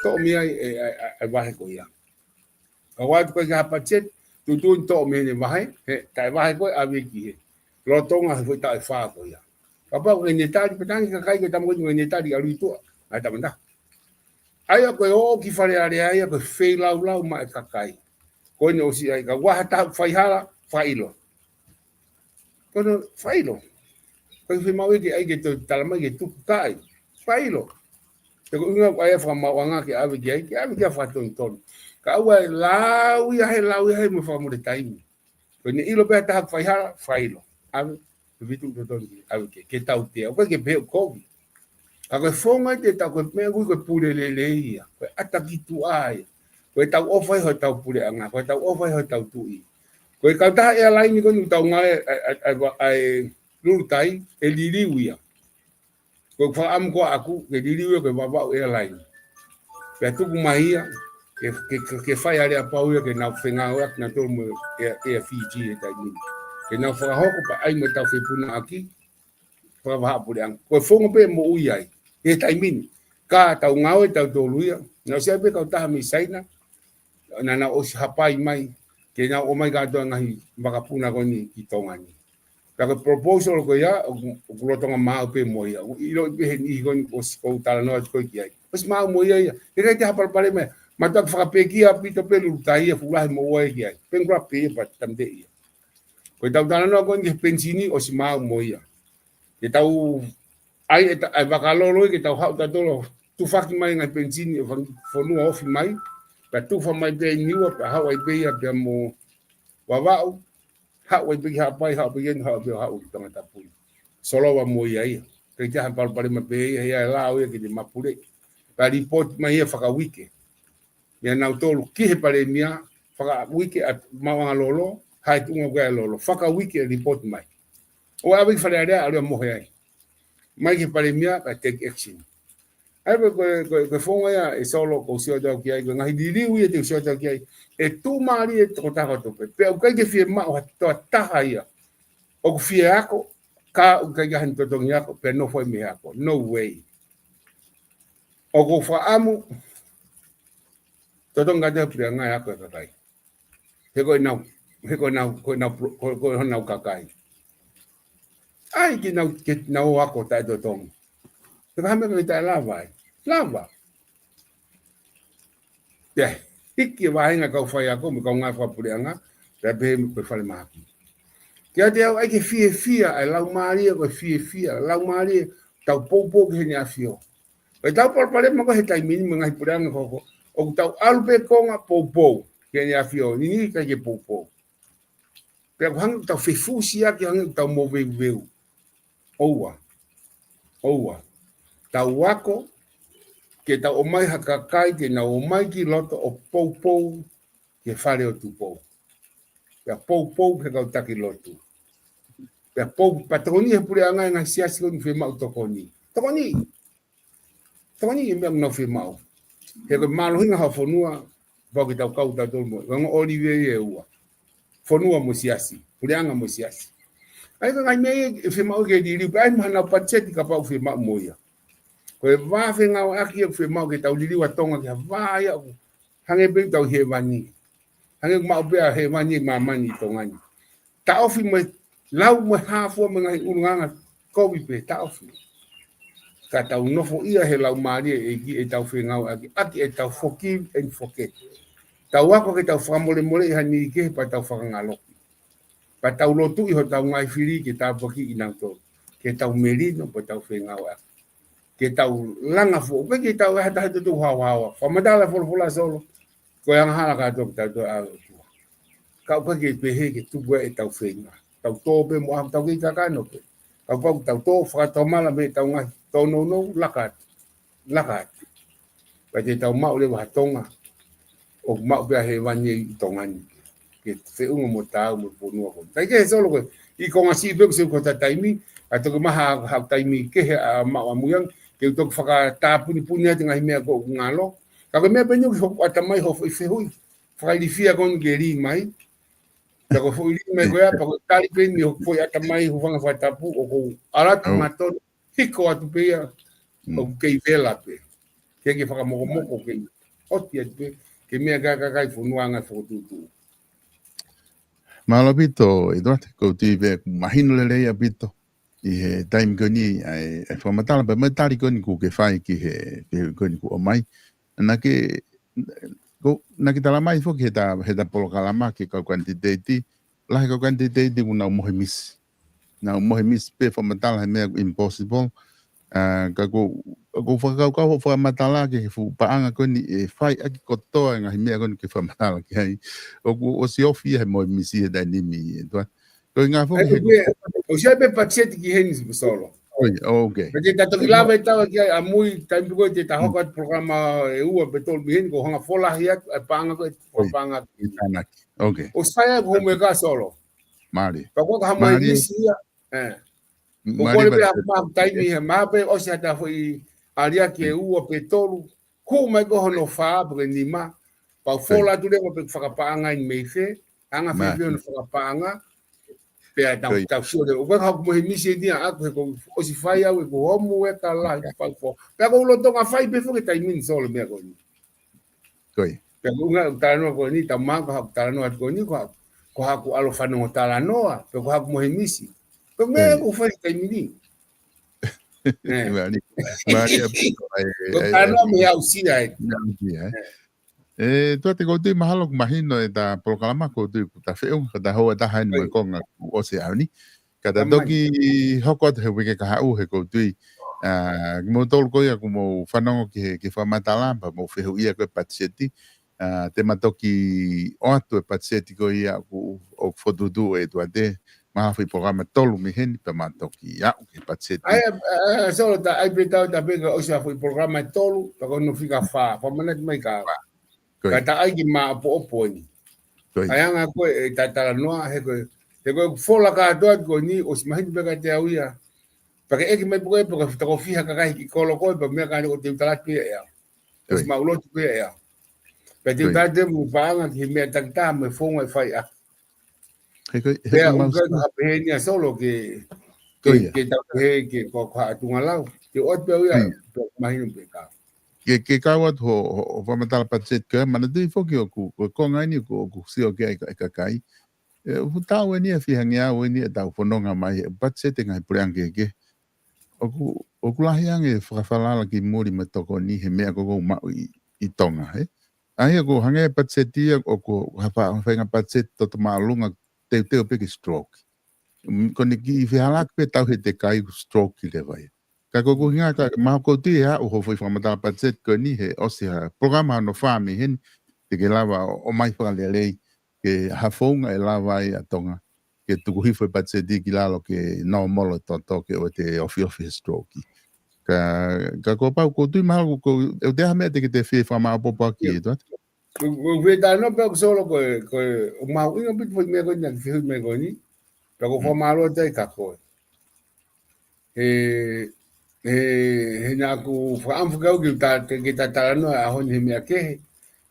Toʻo mei ai e, e, e, e vahe ko ia. Ka ʻoatu ko e ka ha patiseti, tuʻutuʻuni toʻo mei heʻene vahe, he, taʻe vahe ko e ʻave ki he. Lolotonga he foʻi taʻu ʻe fā ko ia. Kapau ʻoku ke ne tali, pea tangi kakai ko e tama ko eni ʻoku ke ne tali ʻalu ʻi tuʻa, ʻa e tama na. ʻAi ʻa ko e ō ki Fale Alea ia ko e feilaulau maʻa e kakai. Ko eni ʻosi ai ka ʻoku ʻi ai ha taha ʻoku faihala, fakaʻilo. Ko hono fakaʻilo. Ko e fiemaʻu ia ke ʻai ke toe tala mai ke tuku kae. Fakaʻilo. He ko e ʻuhinga ʻoku ʻai ʻa e fakamaauʻanga ke ʻave ki ai, ke ʻave ki ai fakatonutonu. Ka ʻoua ʻe lau ia he lau ia he mo fakamole taimi. Ko ʻene ʻilo pē ha taha ʻoku faihala, fakaʻilo. ʻAve, ke fitu totonu ki, ʻave ke, ke tautea. ʻOku ʻikai ke pehē ʻoku kovi. Ka ko e founga ia te tau ko e meʻa ʻoku ui ko e pule lelei ia. Ko e ʻata ki tuʻa ia. Ko e tau ʻofa ʻi hotau puleʻanga. Ko e tau ʻofa ʻi hotau tuʻi. Ko e kautaha ʻealaini ko eni ʻoku tau ngāue ʻa, ʻa, ʻa, ʻa e Lulutai, ʻe liliu ia. Ko e fakaʻamu ko ʻaku, ke liliu ia ko e Vavaʻu Airline. Pea tuku mai ia, ke, ke, ke, ke fai ʻa e aleapau ia, ke nau fengāueʻaki nautolu mo e, ʻa e Fiji he taimi ni. Ke nau fakahoko pea ʻai mo e tau fepunaʻaki, fakavahaʻapuleʻanga. Ko e founga pē ʻe moʻui ai, he taimi ni. Ka tau ngāue tautolu ia, naʻe ʻosi ʻai pē kautaha mei Saina, naʻa nau ʻosi hapai mai, ke nau ʻomai kātoa ngaahi vakapuna ko eni ki Tonga ni. Ka ko e proposal ko ia, ʻoku, ʻoku lolotonga maau pē mo ia. ʻOku ʻiloʻi pē he niʻihi ko eni ʻosi ʻoku ou talanoa atu ko ē ki ai. ʻOsi maau mo ia ia. He ʻikai te ha palopalema ia. Mātuʻaki fakapekia ʻaupito pē Lulutai ia, fuʻu lahi moʻua ia ki ai. Bankrupt pē ia pea tāmateʻi ia. Ko e tau talanoa ko eni ki he penisini ʻosi maau mo ia. Ke tau ʻai e ta-, ʻai vakalolo ia ke tau haʻu tautolu ʻo tufaki mai ngaahi penisini ʻo fang-, fonua ofi mai. Pea tufa mai pē ʻi Niua, pea haʻu ai pē ia pea mo Vavaʻu. Haʻu ai pē ki Haʻapai, haʻu pē ki eni, haʻu pē, haʻu ki Tongatapu. Solova mo ia ia. Ke ʻikai ha palopalema pē ia, ia e lao ia ke ne mapule. Pea lipooti mai ia fakauike. meia nautolu ki he palēmia, fakauike ʻa e maʻuʻanga lolo, hai tuʻunga ko ē ʻa e lolo, fakauike ʻe lipooti mai. ʻOua ʻe ʻave ki Fale Alea, ʻalu ia ʻo mohe ai. Mai ki he palēmia, kae take action. ʻA ia ko e, ko e, ko e, ko e founga ia ʻe Solo ʻoku ou sio atu ki ai, ko e ngaahi liliu ia te u sio atu ki ai, ʻe tuʻumālie tokotaha kotoa pē. Pea ʻoku ʻikai ke fiemaʻu ha tokotaha ia ʻoku fie ako, ka ʻoku ʻikai ke ʻi ai hano totongi ako, pea nofo ai mei he ako. No way. ʻOku ou fakaʻamu, totongi kātoa e puleʻanga e ako e kakai. He ko ʻenau, he ko ʻenau, ko ʻenau pro-, ko, ko honau kakai. ʻAi ke nau, ke nau ako taʻetotongi. He ko e hā e meʻa ʻoku ʻikai taʻelava ai? Lava. Pea hiki e vāhenga kau faiako mo e kaungā fakapuleʻanga, pea pehē mo e falemahaki. Kiate au ʻai ke fiefia, ʻa e laumālie ko e fiefia, laumālie tau poupou ki Heʻene ʻAfio. Ko ʻetau palopalema ko ē he taimi ni mo e ngaahi puleʻanga ko ē, ʻoku tau ʻalu pē konga poupou ki Heʻene ʻAfio, niʻihi ʻikai ke poupou. Pea ʻoku hangē ʻoku tau fefusiaki, hangē ʻoku tau moveuveu. ʻOua. ʻOua. Tau ako, ke tau ʻomai ha kakai, ke nau ō mai ki loto ʻo poupou ki he Fale ʻo Tupou. Pea poupou ki he kau taki lotu. Pea pou-, pea tokoni he puleʻanga e ngaahi siasi ʻoku nau fiemaʻu tokoni. Tokoni! Tokoni e meʻa ʻoku nau fiemaʻu. He ko e mālohinga ho fonua, pau ke tau kau tautolu mo. Ko e ongo ʻōlive ia ʻe ua. Fonua mo siasi. Puleʻanga mo siasi. ʻA ia ko e ngaahi meʻa ia ʻe fiemaʻu ke liliu. Pea ʻai mo haʻanau patiseti kapau ʻoku fiemaʻu mo ia. Ko e vā fengāueʻaki ia ʻoku fiemaʻu ke tau liliu ʻa Tonga ki ha vā ia ʻoku hangē pē ʻoku tau ʻi hēvani. Hangē ʻoku maʻu pē ʻa hēvani ʻi māmani ʻi Tonga ni. Taʻofi mo e lau mo e hā fua mo e ngaahi ʻulungaanga kovi pē, taʻofi. Ka tau nofoʻia he Laumālie ʻo e ʻEiki ʻetau fengāueʻaki, ʻaki ʻetau forgive and forget. Tau ako ke tau fakamolemoleʻi ha niʻihi kehe pea tau fakangaloki. Pea tau lotuʻi hotau ngaahi fili ke tāpuakiʻi kinautolu. Ke tau melino pea tau fengāueʻaki. Ke tau langa foʻou, ʻikai ke tau ʻi ai ha taha ʻe tau haohaoa. Fakamatala e folofola Solo, ko e angahala kātoa ʻoku tau toe ʻalu ʻOtua. Ka ʻoku ʻikai ke pehē ke tuku ai ʻetau feinga. Tau tō pē mo ʻaho, tau kei kakano pē. Kapau ʻoku tau tō fakatomala mei heʻetau ngaahi tōnounou, laka atu. Laka atu. Pea te tau maʻu leva ha Tonga ʻoku maʻu pē ʻa hēvani ʻi Tonga ni. Ke feʻunga mo taau mo e fonua ko eni. Kae kehe Solo ko e, ʻi he konga siʻi pē kuo ʻosi ʻoku ʻi ai hota taimi, ʻa toki maha ha taimi kehe ʻa maʻu ʻamui ange, ke u toki fakatāpunipuni atu e ngaahi meʻa ko ē ʻoku ngalo. Ka ko e meʻa pē eni ʻoku hoku ʻatamai hoʻo foʻi fehuʻi fakailifia ko eni ke lī mai. Ka ko e foʻi lī mai ko ia, pea ko e tali pē eni hoku foʻi ʻatamai, hūfanga he fakatapu, ʻoku ou ʻalu atu, ʻo, mātonu, hiko atu pē ia, ʻoku kei vela pē. Ke ke fakamokomoko, kei ʻosi atu pē, ke meʻa ki ai e kakai, fonuaʻanga fokotuʻutuʻu. Mālō ʻaupito, ʻEtuate, ʻoku ou tui pē ʻoku mahino lelei ʻaupito ʻi he taimi ko eni ʻa e, ʻa e fakamatala, pea mo e tali ko eni kuo ke fai ki he, ki he ko eni kuo ʻomai. Naʻa ke, ko, naʻa ke talamai foki heʻeta, heʻeta polokalama ki he kau kanititeiti, lahi e kau kanititeiti ʻoku nau mohe misi. Nau mohe misi pē fakamatala he meʻa ʻoku impossible. ʻA, ka ʻoku, ʻoku ou fakakaukau hoʻo fakamatala ki he fuʻu paʻanga ko eni ʻe fai ʻaki kotoa e ngaahi meʻa ko eni ʻoku ke fakamatala ki ai. ʻOku ʻosi ofi ia he mohe misi he taimi ni, ʻEtuate. Ko e ngaahi foki he ko e, ʻosi ʻi ai pē patiseti ki heni Solo. ʻOi, ʻo, okay. Pea te ta toki lave ʻe taua ki ai ʻamui, taimi ko ē te ta hoko atu polokalama ʻe ua pe tolu mei heni, ko e hanga ʻo folahi atu ʻa e paʻanga ko ē, ʻoi, paʻanga. ʻI tānaki. Okay. ʻOsi fai ʻa e homework Solo. Mālie. Pea ko e ka ha mohe misi ia. ʻE. ʻOku kole pē ha maʻu taimi he maha pē ʻosi ha taha foʻi aliaki ʻe ua pe tolu. Hū mai ko hono fā pe ko e nima. Pea u fola atu leva pe fakapaʻanga eni mei fē. Anga fēfē hono fakapaʻanga. Pea tau, tau sio leva. ʻOku ʻikai ko haku mohe misi eni ia ʻaʻaku he kuo ʻosi fai au ʻeku homework lahi, pea u fo-, pea ʻoku ou lolotonga fai pē foki he taimi ni Solo e meʻa ko eni. Ko ia. Pea ko e ʻuhinga ʻeku talanoa ko eni, tau maʻu ko haku talanoa ko eni, ko haku, ko haku ʻalu ʻo fanongo talanoa, pe ko haku mohe misi. Ko e meʻa ʻoku ou fai he taimi ni. ʻE. Mālie, mālie ʻaupito, ʻa e, ko e talanoa mei he aʻusia ē. Mei he aʻusia ē. ʻE, ʻEtuate, ʻoku ou tui mahalo kuo mahino ʻeta polokalama, ʻoku ou tui kuo ta feʻunga, ka ta houa ʻe taha eni mo e konga kuo ʻosi ʻaho ni. Ka ta toki hoko atu he uike kahaʻu he ʻoku ou tui, ʻa, kimoutolu ko ia ʻoku mou fanongo ki he, ki he fakamatala, pea mou fehuʻia ko e patiseti, ʻa, te ma toki ʻoatu e patiseti ko ia ʻoku, ʻoku fokotuʻutuʻu ʻe ʻEtuate, maha foʻi polokalama ʻe tolu mei heni, pea ma toki aʻu ki he patiseti. ʻA ia, ʻa, ʻa, Solo, ta ʻai pē tau ta pē ka ʻosi ha foʻi polokalama ʻe tolu, pea ko hono fika fā, fakamanatu mai ka. Fā. Ka ʻi ai ke maʻopoʻopo eni. ʻA e anga ko ē ʻeta talanoa, he ko e, he ko e fola kātoa ko eni, ʻosi mahino pē kiate au ia. Pea ke ʻeke mai pē ko e, pea ke toko fiha kakai ki kolo ko ē, pea meʻa ka ne ʻo te u tala atu pē ʻe au. ʻOsi maʻulotu pē ʻe au. Pea te u tala atu mo paʻanga ki he meʻa takitaha mo e founga ʻe fai ʻaki. He ko e, he ko e, ʻuhinga ko e hā pē heni ʻa Solo ke, ke, ke tau he ke ko, ko ha tunga lau. Ke ʻoatu pē au ia, pea mahino pē ka. Ke, ke kau atu ho, ho, ho fakamatala patiseti ko e manatuʻi foki ʻoku, ko e konga eni ʻoku, ʻoku sio ki ai e kakai. ʻE, ʻoku tau eni ʻe fiha ngeau eni ʻetau fononga mai he patiseti ngaahi puleʻanga kehekehe. ʻOku, ʻoku lahi ange fakafalala ki muli mo e tokoni he meʻa ko ē ʻoku maʻu ʻi, ʻi Tonga, he? ʻA ia ko e hangē patiseti ia, ʻoku ha fa-, faʻahinga patiseti toto māʻolunga teuteu pē ki stroke. Mm, ko eni kiʻi fehālaaki pē tau he te kai stroke leva ia. Ka ko e ʻuhinga ka, mahalo ʻoku ou tui ʻe haʻu ho foʻi fakamatala patiseti ko eni he ʻosi ha polokalama hono fā mei heni, te ke lava ʻo, ʻomai fakalelei, ke ha founga ʻe lava ai ʻa Tonga ke tuku hifo e patiseti ki lalo ke normal e toto ke ʻoua te ofiofi he stroke. Ka, ka kuo pau ʻoku ou tui mahalo ko, ʻe ʻi ai ha meʻa te ke te fie fakamaʻopoʻopo ʻaki ʻe Tuʻate. Ko, ko e talanoa pē ʻa Solo ko e, ko e, ʻoku mahuʻinga pē foʻi meʻa ko eni, ʻa e foʻi meʻa ko eni. Pea ʻoku ou fakamālō atu ai kia koe. He, he, he naʻá ku fakaʻamu fakau ke ta, ke, ke ta talanoa ʻaho ni he meʻa kehe.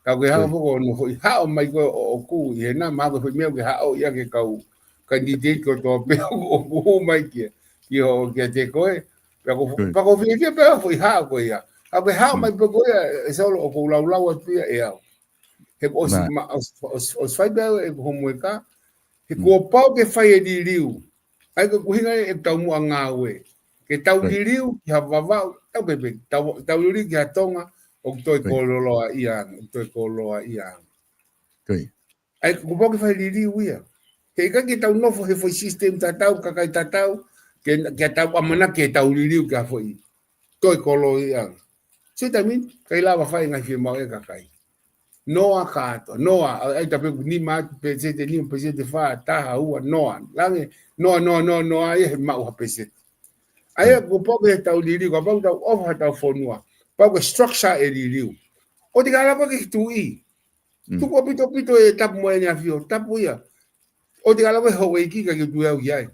Ka ko e hanga foki ʻo hono foʻi haʻo mai ko ē ʻo, ʻoʻoku ʻi hena, mahalo ko e foʻi meʻa ke haʻo ia ke kau, ka ni te ko tō pē ʻoku, ʻoku hū mai kia, ki ho, kiate koe. Pea ko, pea ko fie fie pē foʻi haʻo ko ia. Ka ko e haʻo mai pē ko ia, ʻe Solo ʻoku ou laulau atu ia ʻe au. He ko ʻosi ma-, ʻosi, ʻosi, ʻosi fai pē au ʻeku homework. He kuo pau ke fai e liliu. ʻA ia ko e ʻuhinga ʻeku taumuʻa ngāue. Ke tau liliu ki ha Vavaʻu, tau pehē, tau, tau liliu ki ha Tonga, ʻoku toe koloa ia, ʻoku toe koloa ia. ʻA ia kuo pau ke fai liliu ia. He ʻikai ke tau nofo he foʻi system tatau, kakai tatau, ke, ke tau ʻamanaki ke tau liliu ki ha foʻi toe koloa ia. Sio taimi, ʻikai lava fai ngaahi fiemaʻu ʻa e kakai. Noa kātoa, noa, ʻa, ʻa ia tapu ʻeku nima atu, peseti nima, peseti fā, taha, ua, noa. Langi, noa, noa, noa, noa, ia he maʻu ha peseti. ʻA ia, kuo pau ke tau liliu, kuo pau ke tau ʻofa ha tau fonua. Pau ke structure e liliu. ʻOua te ke ala koe ke tuʻi. Tuku ʻaupito ʻaupito e tapu mo ʻEne ʻAfio, tapu ia. ʻOua te ke ala koe houʻeiki ka ke tuʻi au ia.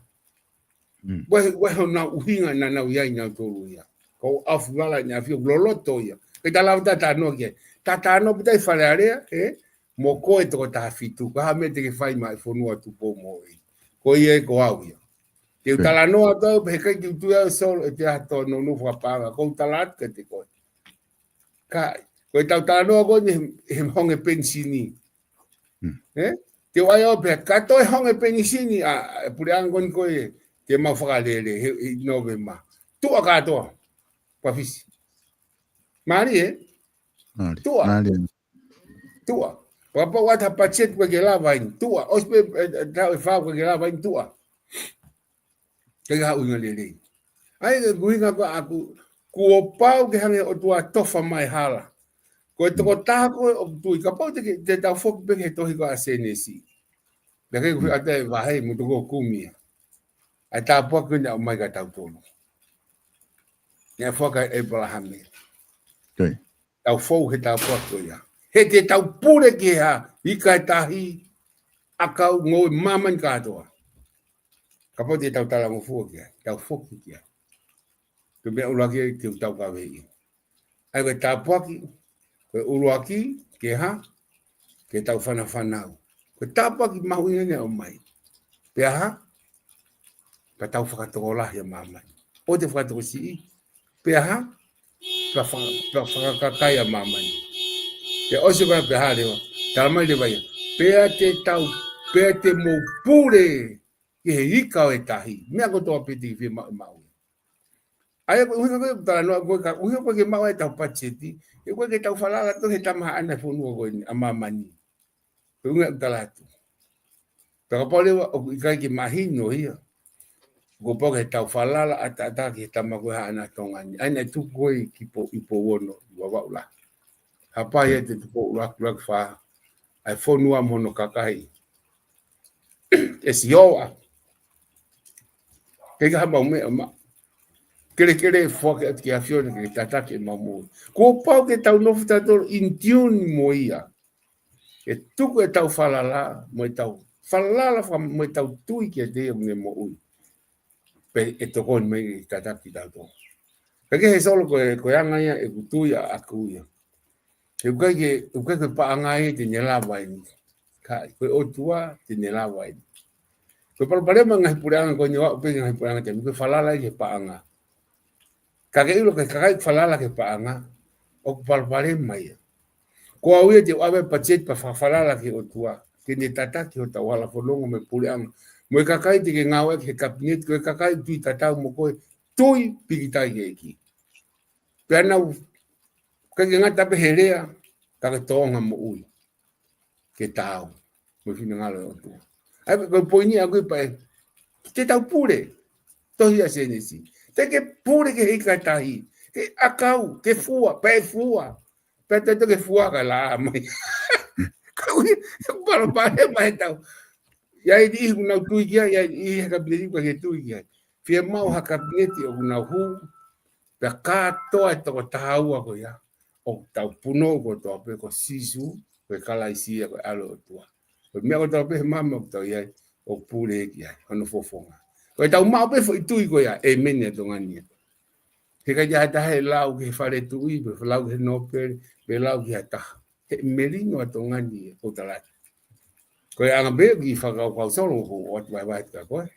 Ko e, ko e honau ʻuhinga naʻa nau ʻi ai nautolu ia. Ko ʻAfulala ʻEne ʻAfio, loloto ia. Ke ta lava ta talanoa ki ai. Ta talanoa pē ʻi Fale Alea, ē? Mo ko e toko taha fitu. Ko e hā e meʻa te ke fai maʻa e fonua Tupou mo e. Ko ia ē ko au ia. Te u talanoa atu au, pea he ʻikai ke u tuʻi au Solo, ʻe te aha tō nounou fakapaʻanga. Ko u tala atu kiate koe. Ka, ko e tau talanoa ko eni he, he honge penisini. Ē? Te u ʻai au pē, ka toe honge penisini, ʻa, ʻa e puleʻanga ko eni ko ē, te mau fakalele, he, he Nōvema. Tuʻa kātoa. Pafisi. Mālie, ē? Mālie. Tuʻa. Mālie. Tuʻa. Kapau ʻoku ʻi ai ha patiseti ʻoku ʻikai ke lava eni. Tuʻa. ʻOsi pē, ē, ē, taʻu ʻe fā ʻoku ʻikai ke lava eni. Tuʻa. Ke ka ʻuhinga lelei. ʻA ia ko e ʻuhinga ko ē ʻaku, kuo pau ke hanga ʻe he ʻOtua ʻo tofa mai e hala. Ko e tokotaha ko ē ʻoku tui, kapau te ke, te tau foki pē ki he tohi ko ē ʻa Sēnesi. Pea ke kufi ʻata e vahe, mo toko kumi ia. ʻA e tāpuaki naʻe ʻomai kia tautolu. Naʻe foaki kia ʻĒpalahame. Tau fou he tāpuaki ko ia. He te tau pule ki he hā, ika e tahi, ʻakau, ngoue, māmani kātoa. Kapau te tau talangofua ki ai, tau foki ki ai. Ko e meʻa ʻuluaki te u taukaveʻi. ʻA ia ko e tāpuaki, ko e ʻuluaki, ke hā, ke tau fanafanau. Ko e tāpuaki mahuʻinga eni ʻoku ʻomai. Pea hā, ka tau fakatokolahi ʻa māmani. ʻOua te fakatokosiʻi. Pea hā, pea fa-, pea fakakakai ʻa māmani. Pea ʻosi ko ia pea hā leva. Tala mai leva ia. Pea te tau, pea te mou pule ki he ika ʻo e tahi. Meʻa kotoa pē te ke fiemaʻu, maʻu. ʻA ia ko e ʻuhinga ko ē ʻeku talanoa ko ē ka, ʻuhinga ko ē ke maʻu ai ʻetau patiseti, he ʻoku ʻikai ke tau falala atu he tama haʻane fonua ko eni, ʻa māmani. Ko e ʻuhinga ʻeku tala atu. Pea kapau leva ʻoku ʻikai ke mahino ia. Kuo pau ke tau falala ʻataʻatā ki he tama ko ē haʻane Tonga ni. ʻA ia naʻe tuku ko ē ki Po-, ʻi Pouono, ʻi Vavaʻu lahi. Hapai ia te tuku ʻuluaki, ʻuluaki fā. ʻA e fonua mo hono kakai. ʻE sio ā. Ke ka ha mau meʻa ma. Kelekele foaki atu ki he ʻAfiona ke tataki ʻemau moʻui. Kuo pau ke tau nofo tautolu in tune mo ia. ke tuku ʻetau falala, mo ʻetau falala faka-, mo ʻetau tui kiate ia ʻoku ne moʻui. Pea ʻe tokoni mai ʻo tataki kitautolu. Ka ke he Solo ko e, ko e anga ia ʻeku tui ʻaʻaku ia. He ʻoku ʻikai ke, ʻoku ʻikai ko e paʻanga ia te ne lava eni. Ka ko e ʻOtua te ne lava eni. Ko e palopalema ngaahi puleʻanga ko eni ʻoku pē ngaahi puleʻanga te ne falala ki he paʻanga. Ka ke ʻilo ko e kakai falala ki he paʻanga, ʻoku palopalema ia. Ko au ia te u ʻave patiseti pea fakafalala ki he ʻOtua, ke ne tataki hotau hala fononga mo e puleʻanga. Mo e kakai te ke ngāueʻaki he kapineti, ko e kakai tui tatau mo koe, tui pīkitai ki he ʻEiki. Pea nau, ʻikai ke ngata pē he lea, ka ke tōʻonga moʻui. Ke taau mo e finangalo ʻo e ʻOtua. ʻA ia, ko e poini ʻaʻaku ia pea ʻe, te tau pule. Tohi ʻa Sēnesi. Te ke pule ki he ika tahi. Ke ʻakau, ke fua, pea ʻe fua. Pea te ke fua ka lā mai. Ka ui, palopalema ʻetau. ʻI ai e niʻihi ʻoku nau tui ki ai, ʻi ai e niʻihi he kapineti ʻoku ʻikai ke tui ki ai. Fiemaʻu ha kapineti ʻoku nau hū, pea kātoa e toko taha ua ko ia. ʻOku tau punou kotoa pē ko Sīsū, ko e Kalaisi ia ko e ʻAlo ʻo e ʻOtua. Ko e meʻa kotoa pē he māmani ʻoku tau ʻi ai, ʻoku pule ki ai, hono fofonga. Ko ʻetau maʻu pē foʻi tui ko ia, ʻēmeni ʻa Tonga ni ia. He ʻikai ke ʻi ai ha taha ʻe lau ki he fale tuʻi, pe lau ki he nōpele, pe lau ki ha taha. He melino ʻa Tonga ni ia, ʻo talaki. Ko e anga pē ki fakakaukau Solo, ʻoku ʻoatu vaivai ka ko e.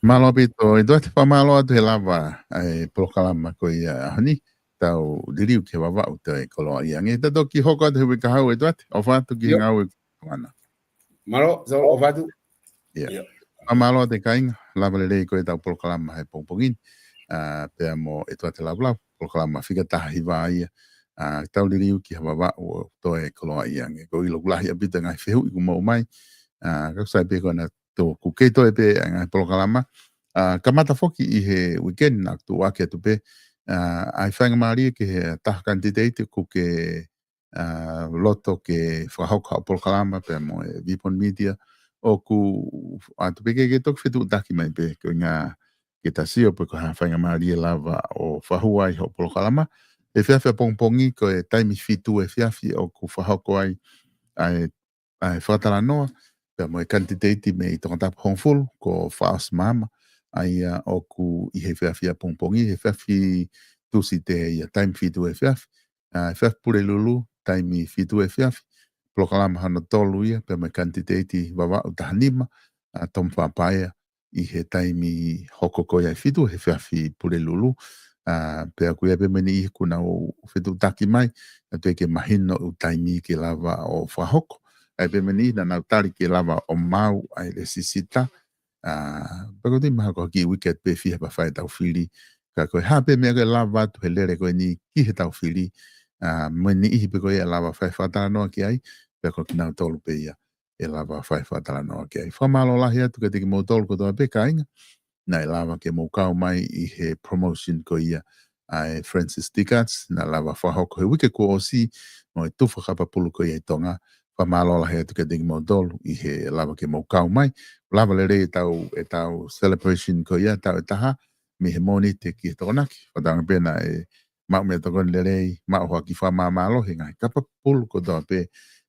Mālō ʻaupito, ʻEtuate, fakamālō atu he lava ʻa e polokalama ko ia ʻaho ni, tau liliu ki he Vavaʻu ʻo e Koloaʻia. Nge ta toki hoko atu he uike kahaʻu, ʻEtuate, ʻofa atu ki he ngāue ʻoku ke fai. Mālō, Solo, ʻofa atu. ʻIo. ʻIo. Fakamālō atu kāinga, lava lelei ko ʻetau polokalama he pongipongi ni. ʻA, pea mo ʻEtuate Lavulavu, polokalama fika taha hiva ia. ʻA, tau liliu ki he Vavaʻu ʻo e Koloaʻia. Nge ko e ʻilo ʻoku lahi ʻaupito e ngaahi fehuʻi ʻoku mou ʻomai. ʻA, ka ʻoku sai pē ko ena ʻoku kei toe pē ʻa e ngaahi polokalama. ʻA, kamata foki ʻi he weekend naʻa tuʻuaki atu pē. ʻA, ʻa e faingamālie ki he taha kanititeiti ʻoku ke, ʻa, loto ke fakahoko haʻo polokalama pea mo e Vipon Media. ʻOku ʻoatu pē ke, ke toki fetuʻutaki mai pē ko e ʻuhinga ke ta sio pe ko e hā e faingamālie lava ʻo fakahū ai hoʻo polokalama. Efiafi ʻapongipongi ko e taimi fitu efiafi ʻoku fakahoko ai ʻa e ʻa e fakatalanoa, pea mo e kanititeiti mei Tongatapu hongofulu, ko Faʻaosi Maama, ʻa ia ʻoku ʻi he efiafi ʻapongipongi, he efiafi Tūsite ia taimi fitu efiafi, ʻa e efiafi Pulelulu, taimi fitu efiafi, polokalama hono tolu ia, pea mo e kanititeiti Vavaʻu taha nima, ʻa Tom Fapaea, ʻi he taimi hoko ko ia ʻe fitu he efiafi Pulelulu. ʻA, pea ʻoku ʻi ai pē mo e niʻihi ʻoku nau fetuʻutaki mai, ʻa ʻoku teʻeki ke mahino ʻū taimi ke lava ʻo fakahoko. ʻA ia pē mo e niʻihi naʻa nau tali ke lava ʻo maʻu ʻa e lēsisita. ʻA, pea ʻoku ou tui mahalo ko e kiʻi uike pē fiha pea fai ʻetau fili. Ka ko e hā pē meʻa ke lava atu he lele ko eni ki heʻetau fili. ʻA, mo e niʻihi pē ko ia ʻe lava fai fakatalanoa ki ai, pea ko kinautolu pē ia ʻe lava fai fakatalanoa ki ai. Fakamālō lahi atu kiate kimoutolu kotoa pē kāinga naʻe lava ke mou kau mai ʻi he promotion ko ia ʻa e Francis Dickens, naʻe lava fakahoko he uike kuo ʻosi, mo e tufa kapa pulu ko ia ʻi Tonga. Fakamālō lahi atu kiate kimoutolu ʻi he lava ke mou kau mai. Lava lelei ʻetau, ʻetau celebration ko ia, tau ʻe taha, mei he Mōnite ki he Tokonaki. Fakatauange pē naʻe maʻu meʻatokoni lelei, maʻu ha kiʻi fakamāmālohi he ngaahi kapa pulu kotoa pē,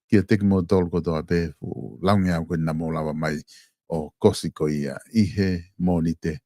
kiate kimoutolu kotoa pē, ʻū laungeau ko ē naʻa mou lava mai ʻo kosi ko ia ʻi he Mōnite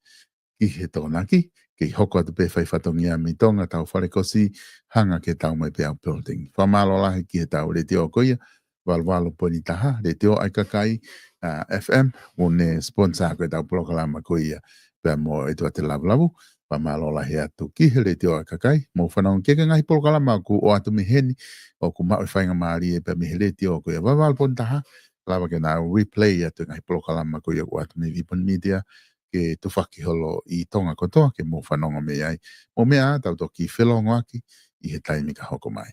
ki he Tokonaki, kei hoko atu pē fai fatongia mei Tonga, tau fale kosi, hanga ke tau mai pē ʻa e building. Fakamālō lahi ki heʻetau letiō ko ia, valu valu poini taha, Letiō ʻa e Kakai, ʻa, F M, ʻoku ne sponsor ko ē ʻetau polokalama ko ia, pea mo ʻEtuate Lavulavu, fakamālō lahi atu ki he Letiō ʻa e Kakai, mou fanongo ki he ngaahi polokalama ʻoku ʻoatu mei heni, ʻoku maʻu e faingamālie pea mei he letiō ko ia valu valu poini taha, lava ke nau replay atu e ngaahi polokalama ko ia ʻoku ʻoatu mei Vipon Media, ke tufaki holo ʻi Tonga kotoa, ke mou fanongo mei ai. Mo e meʻa, tau toki felongoaki ʻi he taimi ka hoko mai.